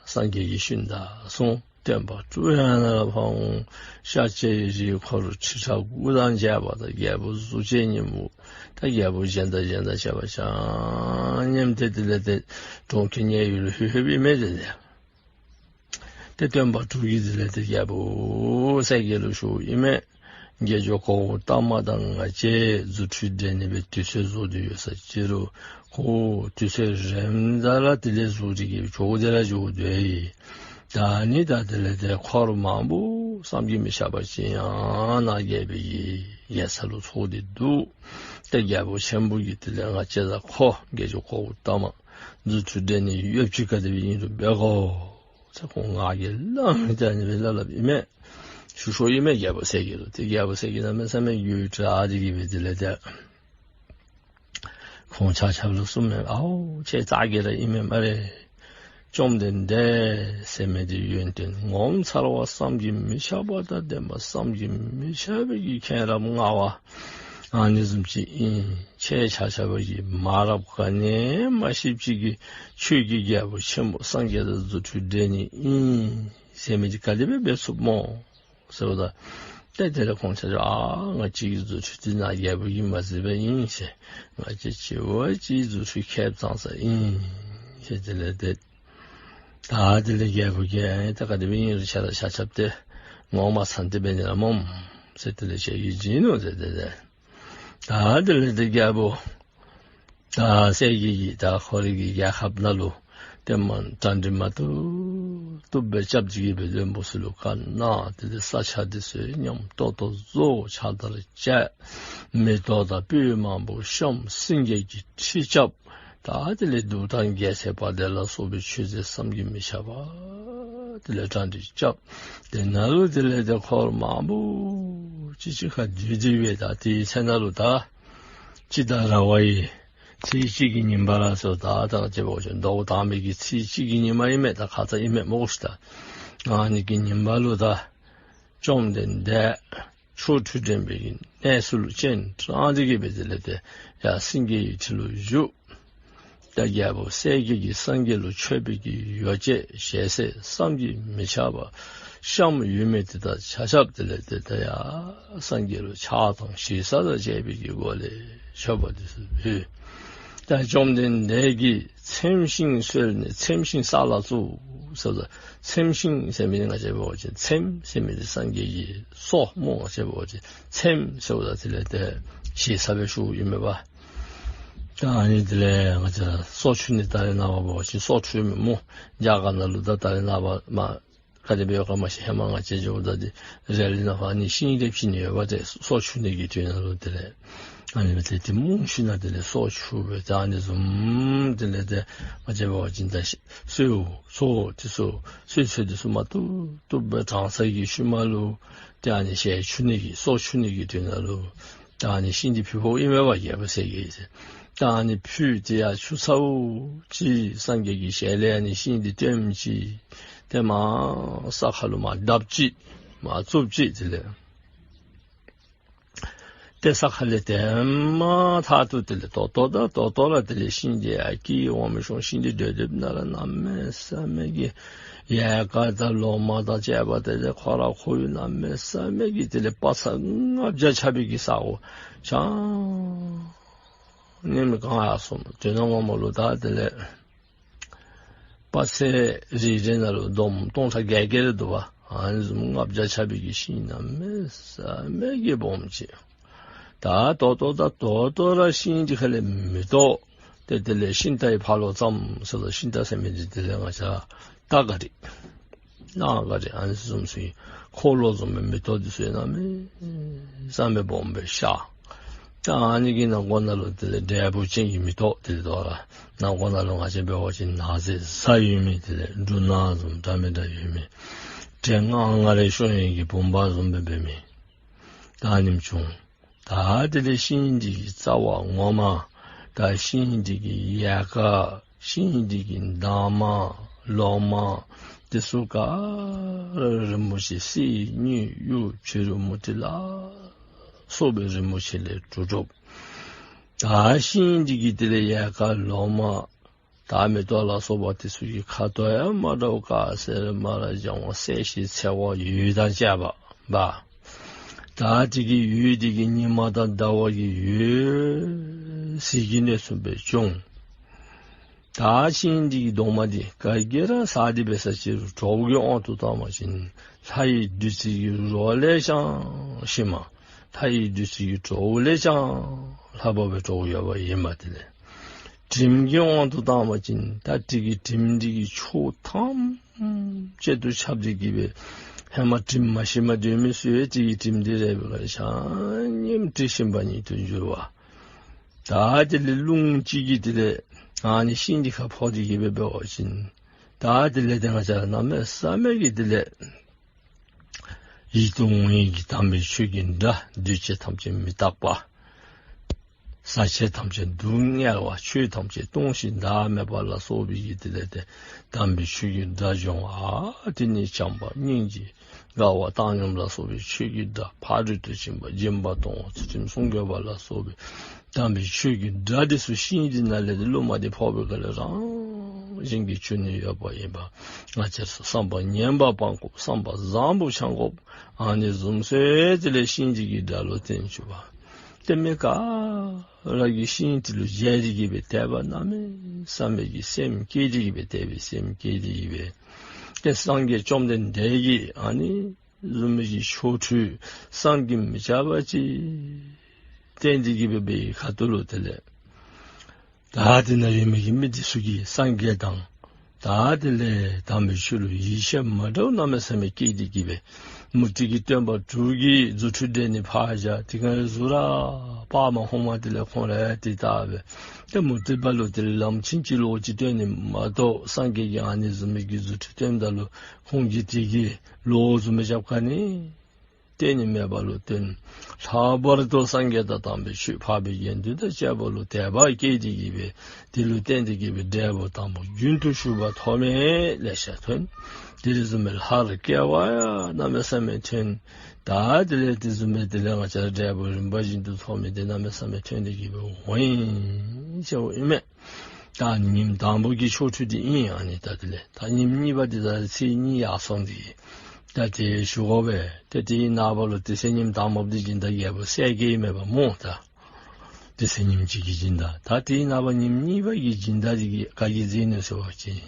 སངས་རྒྱས་ཀྱིས་ཤུལ་ད་གསུངས། སྟོན་པ་དྲུག་ཡང་ནཱ་ལུ་ཕར་འོང་། ཤཱཀྱ་ཡི་རིགས་འཁོར་ཁྲི་ཕྲག་དགུ་དང་བཅས་པ་དང་རྒྱལ་པོ་གཟུགས་ཅན་སྙིང་པོ་ད་རྒྱལ་པོ་གཞན་དང་གཞན་དང་བཅས་པ་ཆ་མཉམ་ཏེ་དེ་ལས་ཏེ་གྲོང་ཁྱེར་མཉན་ཡོད་ལུ་ལྷོད་ལྷོདཔ་ཨིན་མས། དེ་ལས་ཏེ་སྟོན་པ་དྲུག་གིས་དེ་ལས་ཏེ་རྒྱལ་པོ་གསལ་རྒྱལ་ལུ་ཞུཝ་ཨིན་མས། དགེ་སྦྱོར་གོའུ་ཏ་མ་དང་ང་བཅས་རྫུ་འཕྲུལ་འགྲན་ནི་སྦེ་དུས་ཚོད་བཟོ་སྟེ་ཡོད་ས་ཅི་རུང་ཁོ་དུས་ཚོད་རནམ་ད་ར་དེ་ལས་བཟུང་སྟེ་གི་ཕྱོགས་དེ་ར་འགྱོ་དོ་ཡི། ད་ཨ་ནི་ད་དེ་ལས་ཏེ་འཁོར་མང་པོ་བསམ་གྱིས་མི་ཁྱབ་པ་ཅིག་ཡང་ནཱ་རྒྱལ་པོའི་གི་རྒྱལ་ས་ལུ་ཚོགས་ཏེ་འདུག། ཏེ་རྒྱལ་པོ་ཆེན་པོ་གིས་དེ་ལས་ང་བཅས་དང་ཁོ་དགེ་སྦྱོར་གོའུ་ཏ་མ་རྫུ་འཕྲུལ་འགྲན་ནི་ཡོདཔ་ཅིག་ག་དེ་སྦེ་ཨིན་རུང་འབད་དགོ་ཟེར་ཁོང་ང་རྒྱལ་ལངས་ཏེ་ཨ་ནི་སྦེ་སླབ་སླབཔ་ཨིན་མས། ཞུ་ཞུཝ་ཨིན་མས་རྒྱལ་པོ་གསལ་རྒྱལ་ལུ། ཏེ་རྒྱལ་པོ་གསལ་རྒྱལ་གནམ་མེད་ས་མེད་རྒྱུད་དྲག་སྟེ་གི་སྦེ་དེ་ལས་ཏེ་ཁོང་ཆ་ཁྱབ་ལུ་གསུངམ་མས། ཨའོ་ཁྱེད་ཙ་གི་ར་ཨིན་མས་སྨ་རེ། བཅོམ་ལྡན་འདས་ཟེར་མི་འདི་ཡོན་ཏན་ངོ་མཚར་བ་བསམ་གྱིས་མི་ཁྱབ་པ་དང་ལྡན་པ་བསམ་གྱིས་མི་ཁྱབ་པའི་གི་མཁྱེན་རབ་མངའ་བ་ཨ་ནི་བཟུམ་ཅིག་ཨིན། ཁྱེད་ཆ་ཁྱབ་ཀྱིས་མ་རབས་ག་ནི་མ་ཤེསཔ་ཅིག་གིས་ཆོས་ཀྱི་རྒྱལ་པོ་ཆེན་པོ་སངས་རྒྱས་དང་རྫུ་འཕྲུལ་འགྲན་ནི་ཨིན་ཟེར་མི་འདི་ག་དེ་སྦེ་འབད་ཚུགས་སྨོ་ཟེརཝ་ད་ ཏེ་དེ་ལས་ཁོང་ཆ་ཁྱབ་ཨ་ང་བཅས་ཀྱི་རྫུ་འཕྲུལ་འདི་ནཱ་རྒྱལ་པོ་གིས་མ་གཟིགས་པས་ཨིན་ཟེར། ང་བཅས་གཅིག་བ་གཅིག་རྫུ་འཕྲུལ་ཁྱད་ཚང་ས་ཨིན་ཟེར། དེ་ལས་ཏེ་ད་དེ་ལས་རྒྱལ་པོ་གིས་ཨེ་ད་ག་དེ་སྦེ་ཨིན་རུང་ཁྱེད་ར་ཆ་ཁྱབ་ཏེ་ངོ་མ་ཚ་འདི་འབད་ནི་ལགས་སྨོ་ཟེར། དེ་ལས་ཁྱེད་ཀྱིས་བྱིན་ནུག་ཟེར། དེ་ལས་ད་དེ་ལས་ཏེ་རྒྱལ་པོ་ད་གསལ་རྒྱལ་གྱིས་ད་ཁོ་རའི་གི་རྒྱལ་ཁབ་ནང་ལུ་ཏེ་མ་གྲ་སྒྲིག་མ་བཏུབ་བཏུབ་སྦེ་རྐྱབ་སྟེ་གི་སྦེ་བློན་པོ་ཚུ་ལུ་བཀའ་གནང་། དེ་ལས་ས་ཆ་འདི་ཚུ་ཉམས་ཏོག་ཏོ་བཟོ། ཕྱག་དར་བཅད། མེ་ཏོག་དང་སྤོས་མང་པོ་བཤམས། སེང་གེ་གི་ཁྲི་རྐྱབ། ད་དེ་ལས་གདུགས་དང་རྒྱལ་མཚན་དཔལ་ལྡན་ལ་སོགས་པའི་མཆོད་རྫས་བསམ་གྱིས་མི་ཁྱབ་པ་དེ་ལས་གྲ་སྒྲིག་རྐྱབ། དེ་ནང་ལུ་དེ་ལས་ཏེ་འཁོར་མང་པོ་ཅིག་གཅིག་ཁར་འདུས་ཏེ་སྦེ་ད་དེའི་ཚེ་ན་ལུ་ད་སྤྱི་ཟླ་ར་བ་ཡི་ཚེས་གཅིག་གི་ཉིནམ་ལ་སོགས་ད་ད་ཅེ་བ་ཅིན་ཟླཝ་དང་པའི་གི་ཚེས་གཅིག་གི་ཉིནམ་ཨིན་མས། ད་ཁ་ཙ་ཨིན་མས་སྨོ་ཤིག། ད་ཨ་ནི་གི་ཉིནམ་ལུ་ད་བཅོམ་ལྡན་འདས་ཆོ་འཕྲུལ་འགྲན་པའི་གི་གནས་ཚུལ་ལུ་སྤྱན་དྲངས་ཏེ་གི་སྦེ་དེ་ལས་ཏེ་ཡར་སེང་གེའི་ཁྲི་ལུ་བཞུགས། ད་རྒྱལ་པོ་གསལ་རྒྱལ་གྱིས་སངས་རྒྱས་ལུ་མཆོད་པའི་གི་ཡོ་བྱད་ཞལ་ཟས་བསམ་གྱིས་མི་ཁྱབ་པ་བཤམས་ཡོད་མི་དེ་དག་ཆ་ཁྱབ་དེ་ལས་ཏེ་ད་ཡར་སངས་རྒྱས་ལུ་ཕྱག་དང་ཞེ་ས་དང་བཅས་པའི་གི་སྒོ་ལས་མཆོད་པ་འདི་ཚུ་ཕུལ། ད་བཅོམ་ལྡན་འདས་ཀྱིས་ཚེམས་ཤིང་གསོལ་ནས་ཚེམས་ཤིང་ས་ལ་བཙུགས་ཟེར། ཚེམས་ཤིང་ཟེར་མི་ང་བཅས་འབད་བ་ཅིན་ཚེམས་ཟེར་མི་འདི་སངས་རྒྱས་ཀྱི་སོ་སྨོ། ང་བཅས་འབད་བ་ཅིན་ཚེམས་ཟེརཝ་ད་དེ་ལས་ཏེ་ཞེ་ས་སྦེ་ཞུཝ་ཨིན་མས་པ། ད་ཨ་ནི་དེ་ལས་ང་བཅས་སོ་འཁྱུ་ནི་ད་རེས་ནངས་པ་འབད་བ་ཅིན་སོ་འཁྱུ་མི་སྨོ། རྒྱ་གར་ནང་ལུ་ད་ད་རེས་ནངས་པ་མ་ག་དེ་སྦེ་ཡོད་ག་མ་ཤེས། ཧེ་མ་ང་བཅས་འགྱོཝ་ད་དེ་རལ་གྲི་ནང་ཕར་ནི་ཤིང་རེག་ཅི་ནི་ཡོདཔ་ཏེ་སོ་འཁྱུ་ནི་གི་དོན་ལུ། དེ་ལས་ཨ་ནི་སྦེ་ཏེ་དེ་རྨོ་ཞིནམ་ན་དེ་ལས་སོ་འཁྱུ་སྦེ་ད་ཨ་ནི་བཟུམ་དེ་ལས་ཏེ་ང་བཅས་འབད་བ་ཅིན་ད་གསོལཝ་ཚོགས་འདི་ཚུ་གསོལ་ཚོགས་འདི་ཚུ་མ་བཏུབ་བཏུབ་སྦེ་དྲང་ས་གི་ཤུལ་མ་ལུ་ཏེ་ཨ་ནི་ཞལ་འཁྱུ་ནི་གི་སོ་འཁྱུ་ནི་གི་དོན་ལུ་ད་ཨ་ནི་ཤིང་འདི་ཕུལ་ཕུལཝ་ཨིན་མས་པ། རྒྱལ་པོ་གསལ་རྒྱལ་གྱིས། ད་ཨ་ནི་ཕུལ་ཏེ་ཡར་འཁྱུ་ཚརཝ་ཅིག་སངས་རྒྱས་ཀྱི་ཞལ་ལས་ཨ་ནི་ཤིང་འདི་བཏོནམ་ཅིག་ཏེ་མར་ས་ཁ་ལུ་མར་བརྡབ་ཅི། མར་བཙུགས་ཅི། དེ་ལས་ཏེ་ས་ཁ་ལས་ཏེ་མར་ཐག་ཏུ་དེ་ལས་ཏོག་ཏོ་ད་ཏོག་ཏོ་ར་དེ་ལས་ཤིང་འདི་ཡར་སྐྱེས་འོང་མི་ཤོང་། ཤིང་འདི་སྒྲོ་འདེབས་ནང་ར་གནམ་མེད་ས་མེད་ཀྱི་ཡལ་ག་དང་ལོ་མ་དང་བཅས་པ་དེ་ལས་ཁོ་ར་ཁོ་ཡུལ་གནམ་མེད་ས་མེད་ཀྱི་དེ་ལས་དཔག་ཚད་ལྔ་བརྒྱ་ཁྱབ་པའི་གི་ས་གོ་ཆ་མཉམ་གང་ཡར་སོང་། དོན་ངོ་མ་ལུ་ད་དེ་ལས་དཔག་ཚད་རེ་རེ་ནང་ལུ་འདོམ་སྟོང་ཕྲག་བརྒྱད་བརྒྱད་རེ་འདུག་པ། ཨ་ནི་བཟུམ་ལྔ་བརྒྱ་ཁྱབ་པའི་གི་ཤིང་གནམ་མེད་ས་མེད་ཀྱི་སྦོམ་ཅིག། ད་ཏོག་ཏོ་ད་ཏོག་ཏོ་ར་ཤིང་འདི་ཁ་ལས་མེ་ཏོག་ཏེ་དེ་ལས་ཤིང་རྟ་གི་ཕར་ལོགས་ཙམ་ཟེར་ལོ། ཤིང་རྟ་ཟེར་མི་འདི་དེ་ལས་ང་བཅས་རྟ་ག་རི་ནགས་ག་རི་ཨ་ནི་བཟུམ་ཚུ་གི་འཁོར་ལོ་བཟུམ་མའི་མེ་ཏོག་འདི་ཚུ་གནམ་མེད་ས་མེད་སྦོམ་སྦེ་ཤར། ད་ཨ་ནི་གི་ནང་ཁོག་ནང་ལུ་དེ་ལས་འབྲས་བུ་ཅན་གྱི་མེ་ཏོག་དེ་ལས་དོ་ར་ནང་ཁོག་ནང་ལུ་ང་བཅས་འབད་བ་ཅིན་ནགས་ཚལ་གཟར་ཡོད་མི་དེ་ལས་འབྲུ་སྣ་བཟུམ་འདྲ་མི་འདྲ་ཡོད་མི་འབྲས་ལྔ་ལྔ་རེ་ཤོང་ཡོད་མི་གི་བུམ་པ་བཟུམ་སྦེ་འབད་མི་ད་ཨ་ནེམ་བྱུང་། ད་དེ་ལས་ཤིང་འདི་གི་རྩ་བ་ངོ་མ་ད་ཤིང་འདི་གི་ཡལ་ག་ཤིང་འདི་གི་འདབ་མ་ལོ་མ་དེ་ཚུ་ག་ར་རིན་པོ་ཆེ་གསེར་དངུལ་གཡུ་བྱུ་རུ་མུ་ཏིག་ལ་སོགས་པའི་རིན་པོ་ཆེ་ལས་གྲུབ་གྲུབ། ད་ཤིང་འདི་གི་དེ་ལས་ཡལ་ག་ལོ་མ་ད་མེ་ཏོག་ལ་སོགས་པ་དེ་ཚུ་གི་ཁ་དོག་ཡང་མ་འདྲཝ་དཀར་སེར་དམར་ལྗང་སེར་ཞིང་ཚལ་བ་འོད་དང་བཅས་པ་འབད། ད་དེ་གི་འོད་དེ་གིས་ཉི་མ་དང་ཟླ་བ་གི་འོད་ཟིལ་གྱིས་གནོན་ཚུགསཔ་སྦེ་བྱུང་། ད་ཤིང་འདི་གི་གདོང་མ་འདི་ག་གིས་ར་ཟ་སྟེ་འབད་ས་ཅིག་རུང་གྲོགས་ཀྱི་དབང་དུ་བཏང་བ་ཅིན་ལྷ་ཡི་བདུད་རྩི་གི་རོ་ལས་ཀྱང་ཞིམ་མ། ལྷ་ཡི་བདུད་རྩི་གི་བྲོཝ་ལས་ཀྱང་ལྷག་པ་སྦེ་བྲོཝ་ཡོདཔ་ཨིན་མས། དེ་ལས་དྲིམ་གྱི་དབང་དུ་བཏང་བ་ཅིན་ད་དེ་གི་དྲིམ་འདི་གིས་ཕྱོགས་ཐམས་ཅད་དུ་ཁྱབ་སྟེ་གི་སྦེ་ཧེ་མ་དྲིམ་མ་ཞིམ་མ་སྡོད་མི་ཚུ་ཡང་དེ་གི་དྲིམ་འདི་རེག་པའི་ཁར་ཆ་མཉམ་དྲི་ཞིམ་པ་ཉིད་དུ་འགྱུར་བ། ད་དེ་ལས་རླུང་གཅིག་གིས་དེ་ལས་ཨ་ནི་ཤིང་འདི་ཁར་ཕོག་སྟེ་གི་སྦེ་འབད་བ་ཅིན་ད་དེ་ལས་ཏེ་ང་བཅས་ར་གནམ་མེད་ས་མེད་ཀྱི་དེ་ལས་ཡིད་དུ་འོང་ཡི་གི་དམ་པའི་ཆོས་ཀྱི་སྒྲ། འདུས་བྱས་ཐམས་ཅད་མི་རྟག་པ། ཟག་བཅས་ཐམས་ཅད་སྡུག་བསྔལ་བ། ཆོས་ཐམས་ཅད་སྟོང་ཞིང་བདག་མེད་པ་ལ་སོགས་པའི་གི་དེ་ལས་ཏེ་དམ་པའི་ཆོས་ཀྱི་སྒྲ་འབྱུང་བ། དེ་ནི་བྱམས་པ་སྙིང་རྗེ་དགའ་བ་བཏང་སྙོམས་ལ་སོགས་པའི་ཆོས་ཀྱི་སྒྲ། ཕ་རོལ་ཏུ་ཕྱིན་པ་སྦྱིན་པ་གཏོང་བ་ཚུལ་ཁྲིམས་སྲུང་སྐྱོབ་པ་ལ་སོགས་པའི་དམ་པའི་ཆོས་ཀྱི་སྒྲ་དེ་ཚུ་ཤིང་འདི་ནང་ལས་ཏེ་རླུང་མ་འདི་ཕོག་པའི་ཁར་ལས་རང་ བཞིན་གྱི་བྱུང་ནི་ཡོདཔ་ཨིན་པས། ང་བཅས་བསམ་པ་ངན་པ་སྤང་དགོ། བསམ་པ་བཟང་པོ་འཆང་དགོ། ཨ་ནི་བཟུམ་ཚུ་དེ་ལས་གཤིན་རྗེ་གི་དགྲ་ལུ་བརྟེན་བཅུག་པ། ཏེ་མི་ག་ར་གིས་གཤིན་དེ་ལུ་བརྗེད་དེ་གི་སྦེ་དད་པ་གནམ་མེད་ས་མེད་ཀྱི་སེམས་བསྐྱེད་དེ་གི་སྦེ་དད་པའི་སེམས་བསྐྱེད་དེ་གི་སྦེ། ཏེ་སངས་རྒྱས་བཅོམ་ལྡན་འདས་ཀྱིས་ཨ་ནི་བཟུམ་མའི་གི་ཆོ་འཕྲུལ་བསམ་གྱིས་མི་ཁྱབ་པ་ཅིག་བསྟན་ཏེ་གི་སྦེ་འབད་བའི་ཁ་ཐུག་ལུ་དེ་ལས་ད་དེ་ནང་ཡོད་མི་གི་མི་དེ་ཚུ་གིས་སངས་རྒྱས་དང་ད་དེ་ལས་དམ་པའི་ཆོས་ལུ་ཡིད་ཆེས་མ་འདྲཝ་གནམ་མེད་ས་མེད་སྐྱེས་ཏེ་གི་སྦེ་མུ་སྟེགས་ཀྱི་སྟོན་པ་དྲུག་གི་རྫུ་འཕྲུལ་འགྲན་ནི་ཕར་བཞག། དེ་ག་ར་གཟུགས་ར་དཔའ་མ་ཧུ་མ་དེ་ལས་ཁོང་ར་དེ་ལྟ་སྦེ་ཏེ་མུ་སྟེགས་པ་ལུ་དེ་ལས་ལམ་ཕྱིན་ཅི་ལོག་ཅིག་སྟོན་ནི་མ་གཏོགས་སངས་རྒྱས་ཀྱིས་ཨ་ནི་བཟུམ་མའི་གི་རྫུ་འཕྲུལ་སྟོནམ་ད་ལུ་ཁོང་གིས་དེ་གི་བློ་བཟུམ་མི་རྐྱབ་ག་ནི་བསྟན་ནི་མེད་པ་ལུ་བརྟེན། ལྷག་པར་དུ་སངས་རྒྱས་དང་དམ་པའི་ཆོས་འཕགས་པའི་དགེ་འདུན་དང་བཅས་པ་ལུ་དད་པ་སྐྱེས་ཏེ་གི་སྦེ་དེ་ལུ་བརྟེན་ཏེ་གི་སྦེ་འབྲས་བུ་དང་པོ་རྒྱུན་དུ་ཞུགས་པ་ཐོབ་མི་ལེ་ཤ་ཐོན། དེ་བཟུམ་སྦེ་ལྷར་སྐྱེ་བ་ཡང་གནམ་མེད་ས་མེད་ཐོན། ད་དེ་ལས་དེ་བཟུམ་སྦེ་དེ་ལས་ང་བཅས་ར་འབྲས་བུ་རིམ་པ་བཞིན་དུ་ཐོབ་མི་དེ་གནམ་མེད་ས་མེད་ཐོན་ཏེ་གི་སྦེ་འོང་ཡི་ཟེརཝ་ཨིན་མས། ད་ཉིནམ་དང་པོ་གི་ཆོ་འཕྲུལ་འདི་ཨིན། ཨ་ནི་ད་དེ་ལས་ད་ཉིནམ་གཉིས་པ་འདི་ད་ཚེས་གཉིས་ཡར་སོང་སྟེ་ད་དེ་ཞུ་དགོ་པས། ཏེ་དེའི་ནངས་པ་ལུ་དེ་ཚེ་ཉིནམ་དང་པོ་འདི་སྦྱིན་བདག་རྒྱལ་པོ་གསལ་རྒྱལ་ཨིན་མས་པ་སྨོ། ད་དེ་ཚེ་ཉིནམ་གཅིག་གི་སྦྱིན་བདག། ད་དེའི་ནངས་པ་ཉིནམ་གཉིས་པ་གི་སྦྱིན་བདག་འདི་གིས་ག་གིས་མཛད་ནུག་ཟེར་བ་ཅིན་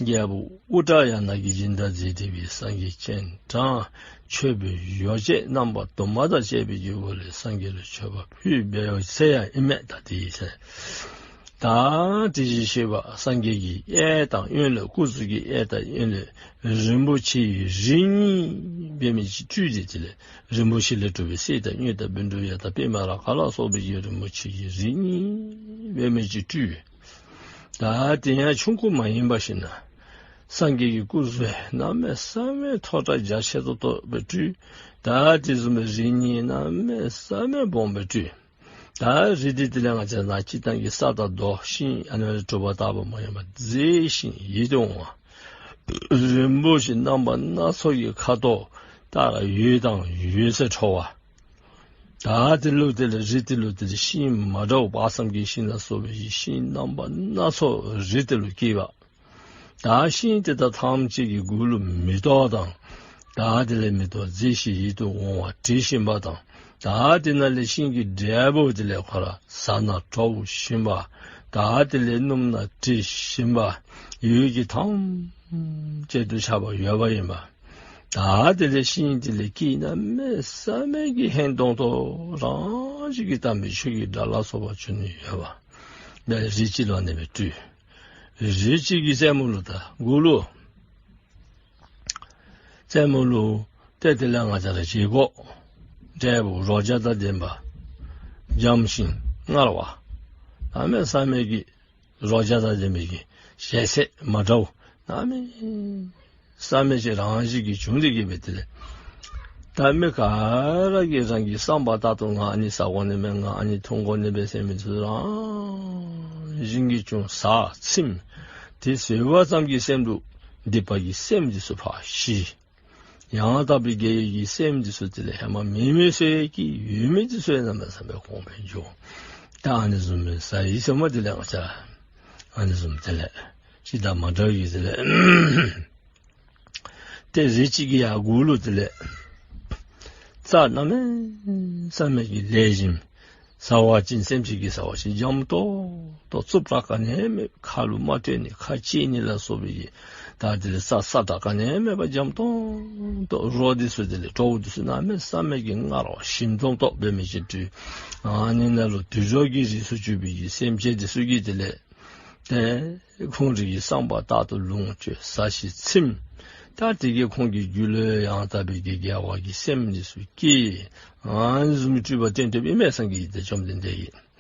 རྒྱལ་པོ་ཨུ་ཏྲ་ཡ་ན་གིས་སྦྱིན་བདག་མཛད་དེ་སྦེ་སངས་རྒྱས་སྤྱན་དྲངས། མཆོད་པའི་ཡོ་བྱད་རྣམ་པ་དུ་མ་དང་བཅས་པའི་གི་སྒོ་ལས་སངས་རྒྱས་ལུ་མཆོད་པ་ཕུལ་བའི་ཚེ་ཡང་ཨིན་མས། ད་དེའི་ཚེ་ད་དེ་བཞིན་གཤེགས་པ་སངས་རྒྱས་ཀྱི་གཡས་དང་གཡོན་ལས་སྐུ་གཟུགས་ཀྱི་གཡས་དང་གཡོན་ལས་རིན་པོ་ཆེའི་རི་གཉིས་འབད་མི་ཅིག་སྤྲུལ་ཏེ་དེ་ལས་རིན་པོ་ཆེ་ལས་གྲུབ་པའི་གསེར་དང་དངུལ་དང་བཻ་ཌཱུརྱ་དང་པདྨ་རཱ་ག་ལ་སོགས་པའི་རིན་པོ་ཆེ་གི་རི་གཉིས་འབད་མི་ཅིག་སྤྲུལ། ད་དེ་ཡང་ཆུང་ཀུ་མ་ཡིན་པར་ཞིན་ན་སངས་རྒྱས་ཀྱི་སྐུ་གཟུགས་གནམ་མེད་ས་མེད་མཐོ་དྲགས་རྒྱ་ཆེ་ཏོག་ཏོ་སྦེ་སྤྲུལ། ད་དེ་བཟུམ་སྦེ་རི་གཉིས་གནམ་མེད་ས་མེད་སྦོམ་སྦེ་སྤྲུལ། ད་རི་འདི་དེ་ལས་ང་བཅས་ནཱ་སྤྱིར་བཏང་གི་ས་དང་རྡོ་ཤིང་ཨ་ནི་གྲུབ་པ་ལྟ་བུ་མ་ཡིན་པར་མཛེས་ཤིང་ཡིད་དུ་འོང་བ། རིན་པོ་ཆེ་རྣམ་པ་སྣ་ཚོགས་ཀྱི་ཁ་དོག་ལྟར་འོད་དང་འོད་ཟེར་འཕྲོ་བ། ད་དེ་ལུ་དེ་ལས་རི་དེ་ལུ་དེ་ལས་ཤིང་མ་འདྲཝ་དཔག་བསམ་གྱི་ཤིང་ལ་སོགས་པའི་ཤིང་རྣམ་པ་སྣ་ཚོགས་རི་དེ་ལུ་སྐྱེས་པ། ད་ཤིང་དེ་དག་ཐམས་ཅད་ཀྱི་མགུལ་ལུ་མེ་ཏོག་དང་། ད་དེ་ལས་མེ་ཏོག་མཛེས་ཤིང་ཡིད་དུ་འོང་བ་བྲིས་བཞིན་པ་དང་། ད་དེ་ནང་ལས་ཤིང་གི་འབྲས་བུ་དེ་ལས་ཁོ་ར་ཟ་ན་སྤྲོ་བཞིན་པ། ད་དེ་ལས་སྣུམ་ན་དྲི་ཞིམ་པ། འོད་ཀྱིས་ཐམས་ཅད་དུ་ཁྱབ་པ་ཡོདཔ་ཨིན་པ། ད་དེ་ལས་ཤིང་དེ་ལས་སྐད་གནམ་མེད་ས་མེད་ཀྱི་སྙན་ཏོང་ཏོ་རང་བཞིན་གྱིས་དམ་པའི་ཆོས་ཀྱི་སྒྲ་ལ་སོགས་པ་བྱུང་ནི་ཡོདཔ། ད་རི་གཅིག་ལུ་ཨ་ནི་སྦེ་སྤྲུལ། རི་གཅིག་གི་རྩེ་མོ་ལུ་ད་མགུ་ལུ་རྩེ་མོ་ལུ་ཏེ་དེ་ལས་ང་བཅས་ར་བཞེས་སྒོ་འབྲས་བུ་རོ་བརྒྱ་དང་ལྡན་པ་འཇམ་ཞིང་མངར་བ་གནམ་མེད་ས་མེད་ཀྱི་རོ་བརྒྱ་དང་ལྡན་པའི་གི་ཞལ་ཟས་མ་འདྲཝ་གནམ་མེད་ས་མེད་ཅིག་རང་བཞིན་གྱིས་བྱུང་སྟེ་གི་སྦེ་དེ་ལས་ད་མི་ག་ར་གིས་རང་གི་བསམ་པ་ལྟར་དུ་ང་ཨ་ནི་ཟ་དགོ་ནི་མས་ང་ཨ་ནི་འཐུང་དགོ་ནི་མས་ཟེར་མི་ཚུ་རང་བཞིན་གྱིས་བྱུང་། ཟ་ཚིམ། དེ་ཟོས་པ་ཙམ་གྱིས་སེམས་ལུ་སྡིག་པ་གི་སེམས་འདི་ཚུ་ཕར་ཞི། ཡང་དག་པའི་དགེ་བའི་གི་སེམས་འདི་ཚུ་དེ་ལས་ཧེ་མ་མེད་མི་ཚུ་ཡང་སྐྱེ། ཡོད་མི་འདི་ཚུ་ཡང་གནམ་མེད་ས་མེད་གོང་འཕེལ་འགྱོ། ད་ཨ་ནི་བཟུམ་མའི་ཟ་ཡི་ཟེརཝ་མས། དེ་ལས་ང་བཅས་ཨ་ནི་བཟུམ་དེ་ལས་ཅི་ད་མ་འདྲཝ་གི་དེ་ལས་ཏེ་རི་གཅིག་གི་ཡར་མགུ་ལུ་དེ་ལས་རྩྭ་གནམ་མེད་ས་མེད་ཀྱི་ལེགས་ཤོམ། ཟ་བ་ཅིན་སེམས་ཅན་གྱིས་ཟ་བ་ཅིན་འཇམ་ཏོག་ཏོ་རྩུབ་དྲགས་ག་ནི་མེད། ཁ་ལུ་མ་སྤྲོད་ནི་ཁ་བཅད་ནི་ལ་སོགས་པའི་གི་ད་དེ་ལས་ས་ས་དྲགས་ག་ནི་མེད་པར་འཇམ་ཏོང་ཏོ། རོ་འདི་ཚུ་དེ་ལས་བྲོཝ་འདི་ཚུ་གནམ་མེད་ས་མེད་ཀྱི་མངར་བ་ཞིམ་ཏོང་ཏོ་འབད་མི་ཅིག་སྤྲུལ། ཨ་ནི་ནང་ལུ་དུད་འགྲོ་གི་རིགས་སུ་གྱུར་པའི་གི་སེམས་ཅན་འདི་ཚུ་གིས་དེ་ལས་ཏེ་ཁོང་རའི་གི་བསམ་པ་ལྟར་དུ་ལོངས་སྤྱོད་ཟ་ཞིང་ཚིམ། ད་དེ་གིས་ཁོང་གི་རྒྱུད་ལུ་ཡང་དག་པའི་གི་དགེ་བ་གི་སེམས་འདི་ཚུ་སྐྱེ། ཨ་ནི་བཟུམ་སྤྲུལ་པ་སྟོན་སྟོནམ་ཨིན་མས་སངས་རྒྱས་ཏེ་བཅོམ་ལྡན་འདས་ཀྱིས།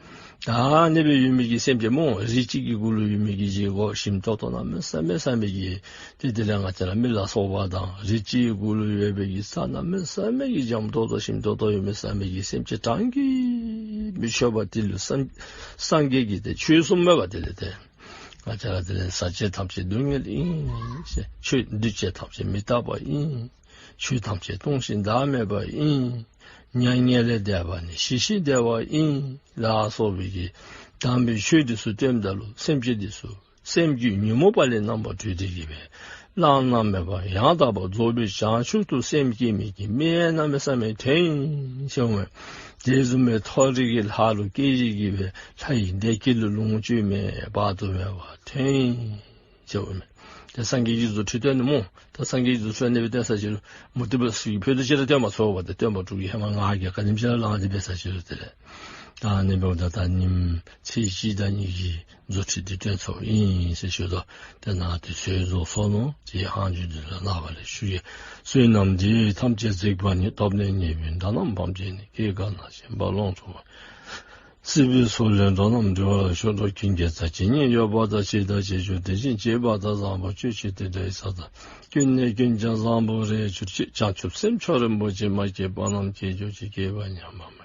ད་ཨ་ནི་སྦེ་ཡོད་མི་གི་སེམས་ཅན་སྨོ། རི་གཅིག་གི་མགུ་ལུ་ཡོད་མི་གི་བཞེས་སྒོ་ཞིམ་ཏོང་ཏོ་གནམ་མེད་ས་མེད་ཟ་མི་གི་ཏེ་དེ་ལས་ང་བཅས་ར་མི་ལ་སོགས་པ་དང་རི་གཅིག་གི་མགུ་ལུ་ཡོད་པའི་གི་རྩྭ་གནམ་མེད་ས་མེད་ཀྱི་འཇམ་ཏོང་ཏོ་ཞིམ་ཏོང་ཏོ་ཡོད་མི་ཟ་མི་གི་སེམས་ཅན་གྲངས་ཀྱིས་མི་ཆོད་པ་དེ་ལུ་སངས་སངས་རྒྱས་ཀྱིས་ཏེ་ཆོས་གསུངམ་མས་པ། དེ་ལས་ཏེ་ང་བཅས་ར་དེ་ལས་ཟ་བྱེད་ཐམས་ཅད་སྡུག་བསྔལ་ཨིན། ཆོས་འདུ་བྱེད་ཐམས་ཅད་མི་རྟག་པ་ཨིན། ཆོས་ཐམས་ཅད་སྟོང་ཞིང་བདག་མེད་པ་ཨིན། མྱ་ངན་ལས་འདས་པ་ནི་ཞི་ཞིང་བདེ་བ་ཨིན་ལ་སོགས་པའི་གི་དམ་པའི་ཆོས་འདི་ཚུ་སྟོནམ་ད་ལུ་སེམས་ཅན་འདི་ཚུ་ སེམས་ཀྱི་ཉོན་མོངས་པ་ལས་རྣམ་པར་གྲོལ་ཏེ་གི་སྦེ་བླ་ན་མེད་པ་ཡང་དག་པར་རྫོགས་པའི་བྱང་ཆུབ་ཏུ་སེམས་བསྐྱེད་མི་གི་མི་གནམ་མེད་ས་མེད་ཐོན་ཡི་ཟེར་མས། དེ་བཟུམ་མའི་མཐོ་རིས་ཀྱི་ལྷ་ལུ་སྐྱེ་ཞིནམ་གི་སྦེ་ལྷ་ཡི་བདེ་སྐྱིད་ལུ་ལོངས་སྤྱོད་མེད་པར་དུ་མེད་པར་ཐོན་ཡི་ཟེར་མས། ཏེ་སངས་རྒྱས་ཀྱི་རྫུ་འཕྲུལ་སྟོན་ནི་སྨོ། ད་སངས་རྒྱས་ཀྱི་རྫུ་འཕྲུལ་སྟོན་ནི་སྦེ་སྟོན་ས་ཅིག་ལུ་མུ་སྟེགས་པ་ཚུ་གིས་ཕུད་རྡོག་ཅིག་ར་སྟོན་མ་ཚུགས་པས། ཏེ་སྟོན་པ་དྲུག་གིས་ཧེ་མ་ང་རྒྱལ་ག་ནེམ་ཅིག་ར་ལང་སྟེ་འབད་ས་ཅིག་ལུ་དེ་ལས། ད་ཨ་ནི་འབདཝ་ད་ད་ཉིནམ་ཚེས་གཅིག་དང་གཉིས་ཀྱི་རྫུ་འཕྲུལ་འདི་སྟོན་ཚརཝ་ཨིན་ཟེར་ཞུ་དོ། དེ་ནང་དུ་ཚུན་རྫོགས་སོ་ནུག། དེ་ཡང་ཧང་ཇུ་འདི་ལུ་ལགས་པ་ལས་ཞུ་གེ། བསོད་ནམས་འདི་ཡིས་ཐམས་ཅད་གཟིགས་པ་ཉིད། ཐོབ་ནས་ཉེས་པའི་དགྲ་རྣམས་ཕམ་བྱས་ནས། སྐྱེ་རྒ་ན་འཆིའི་རྦ་ཀློང་འཁྲུགས་པ། སྲིད་པའི་མཚོ་ལས་འགྲོ་རྣམས་སྒྲོལ་བར་ཤོག། འགྲོ་ཀུན་དགེ་རྩ་ཇི་སྙེད་ཡོད་པ་དང་། བྱས་དང་བྱེད་འགྱུར་དེ་བཞིན་བྱེད་པ་དང་། བཟང་པོ་སྤྱོད་ཕྱིར་དེ་འདྲའི་ས་དང་། ཀུན་ནས་ཀུན་ཀྱང་བཟང་པོར་རེག་གྱུར་ཅིག། བྱང་ཆུབ་སེམས་མཆོག་རིན་པོ་ཆེ། མ་སྐྱེས་པ་རྣམས་སྐྱེ་གྱུར་ཅིག། སྐྱེས་པ་ཉམས་པ་མེད་པར་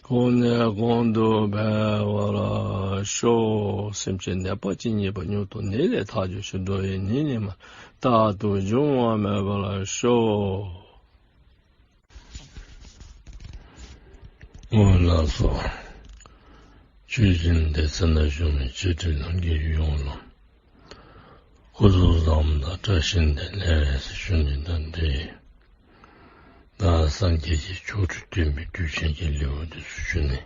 གོང་ནས་གོང་དུ་འཕེལ་བར་ཤོག། སེམས་ཅན་ནད་པ་ཇི་སྙེད་པ། མྱུར་དུ་ནད་ལས་ཐར་གྱུར་ཅིག། འགྲོ་བའི་ནད་ནི་མ་རྟག་ཏུ་འབྱུང་བ་མེད་པར་ཤོག། འོ་ལགས་སོ། ཆོས་སྦྱིན་སྡེ་ཚན་ནང་བཞུགས་མི་ཆོས་ཁྲིམས་ལྷན་རྒྱས་ཡོངས་ལུ་སྐུ་གཟུགས་བཟང་པོ་དང་བཀྲ་ཤིས་བདེ་ལེགས་ཟེར་ཞུ་ནི་དང་འབྲེལ། ད་སངས་རྒྱས་ཀྱི་ཆོ་འཕྲུལ་སྟོན་པའི་དུས་ཆེན་གྱི་ལེའུ་འདི་ཚུ་ཞུ་ནི།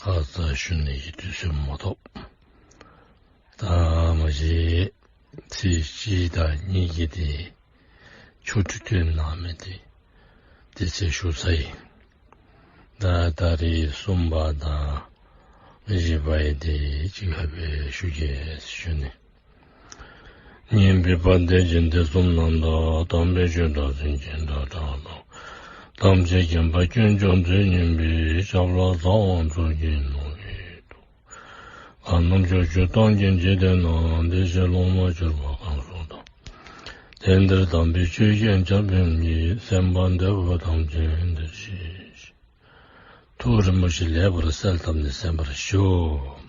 ཁ་ཙ་ཞུ་ནི་གི་དུས་ཚོད་མ་ཐོབ། ད་མ་གཞི་ཚེས་གཅིག་དང་གཉིས་ཀྱི་དེ་ཆོ་འཕྲུལ་སྟོན་གནང་མི་དེ་དེ་ཚེ་ཞུ་ཚར་ཡི། ད་ད་རིས་གསུམ་པ་དང་བཞི་པ་ཡི་དེ་གཅིག་ཁར་སྦེ་ཞུ་གེ་ཞུ་ནི། སྙན་པའི་བ་དན་སྦྱིན་སྡེ་གསུམ་རྣམས་དང་། དམ་པའི་ཆོས་སྒྲ་འཛིན་ཅིང་སྒྲ་གྲགས་ལ། ཐམས་ཅད་མཁྱེན་པ་དཀོན་མཆོག་མཛོད་བརྙེས་པའི། ཞབས་ལ་ཚངས་དབང་གཙུག་གི་ནོར་བུས་གཏུགས། གང་རྣམས་ཕྱོགས་བཅུ་སྟོང་གི་འཇིག་རྟེན་ན། བདེ་གཤེགས་སློབ་མར་གྱུར་པ་གང་སུ་དག། དེང་འདིར་དམ་པའི་ཆོས་ཀྱི་ཆར་འབེབས་ཀྱིས། གསན་པར་འདོད་པ་ཐམས་ཅད་འདིར་གཤེགས་ཤིག། ཐུགས་རིན་པོ་ཆེ་ལེགས་པར་གསལ་བཏབ་ནས་གསན་པར་ཞུ།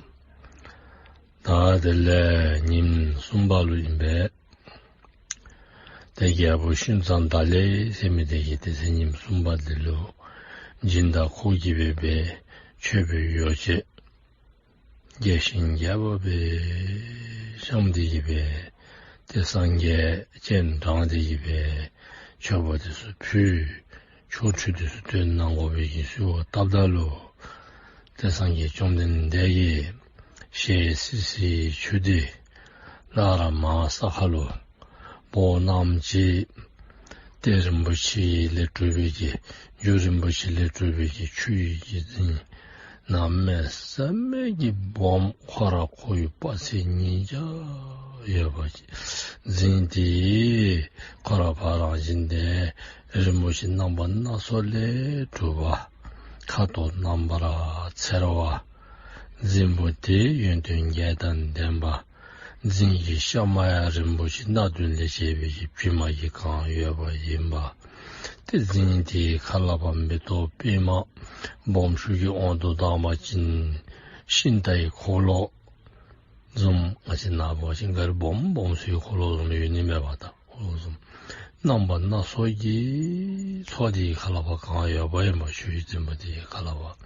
ད་དེ་ལས་ཉིནམ་གསུམ་པ་ལུ་ཨིན་པས། ཏེ་རྒྱལ་པོ་ཤུན་ཙང་ད་ལེ་ཟེར་མི་དེ་གིས་ཏེ་ཚེ་ཉིནམ་གསུམ་པ་འདི་ལུ་སྦྱིན་བདག་ཁོ་གིས་འབད་བའི་མཆོད་པའི་ཡོ་བྱད་རྒྱས་ཤིང་རྒྱས་པ་སྦེ་བཤམས་ཏེ་གི་སྦེ་ཏེ་སངས་རྒྱས་སྤྱན་དྲངས་ཏེ་གི་སྦེ་མཆོད་པ་དེ་ཚུ་ཕུལ། ཆོ་འཕྲུལ་དེ་ཚུ་སྟོན་གནང་དགོ་པའི་གི་གསོལ་བ་བཏབ་ད་ལུ་ཏེ་སངས་རྒྱས་བཅོམ་ལྡན་འདས་ཀྱིས་ཞལ་བསིལ་བསིལ་ཆུ་དེ་སླར་མར་ས་ཁ་ལུ་འབོ་གནངམ་ཅིག། གཏེར་རིན་པོ་ཆེ་ལས་གྲུབ་པའི་གི་རྒྱུ་རིན་པོ་ཆེ་ལས་གྲུབ་པའི་གི་ཆུ་ཡི་གི་རྫིང་གནམ་མེད་ས་མེད་ཀྱི་སྦོམ་ཁོ་ར་ཁོ་ཡི་དཔག་ཚད་ཉིས་བརྒྱ་ཡོད་པ་ཅིག། རྫིང་དེ་ཁོ་ར་ཕར་རང་བཞིན་དེ་རིན་པོ་ཆེ་རྣམ་པ་སྣ་ཚོགས་ལས་གྲུབ་པ། ཁ་དོག་རྣམ་པར་འཚེར་བ། རྫིང་བུ་དེ་ཡོན་ཏན་བརྒྱད་དང་ལྡན་པ། རྫིང་གི་གཤམ་ཡང་རིན་པོ་ཆེ་སྣ་བདུན་ལས་བྱས་པའི་གི་བི་མ་གིས་གང་ཡོད་པ་ཨིན་པས། ཏེ་རྫིང་དེའི་ཁ་ལས་ཕར་མེ་ཏོག་པདྨ་སྦོམ་ཆུང་གི་དབང་དུ་བཏང་བ་ཅིན་ཤིང་རྟ་ཡི་འཁོར་ལོ་བཟུམ། ང་བཅས་ནཱ་འབད་བ་ཅིན་ག་རི་སྦོམ་སྦོམ་ཚུ་གི་འཁོར་ལོ་བཟུམ་ཡོད་ནི་མས་པ། ད་འཁོར་ལོ་བཟུམ་རྣམ་པ་སྣ་ཚོགས་ཀྱི་མཚོ་དེའི་ཁ་ལས་ཕར་གང་ཡོད་པ་ཨིན་པས། ཆུའི་རྫིང་བུ་དེའི་ཁ་ལས་ཕར།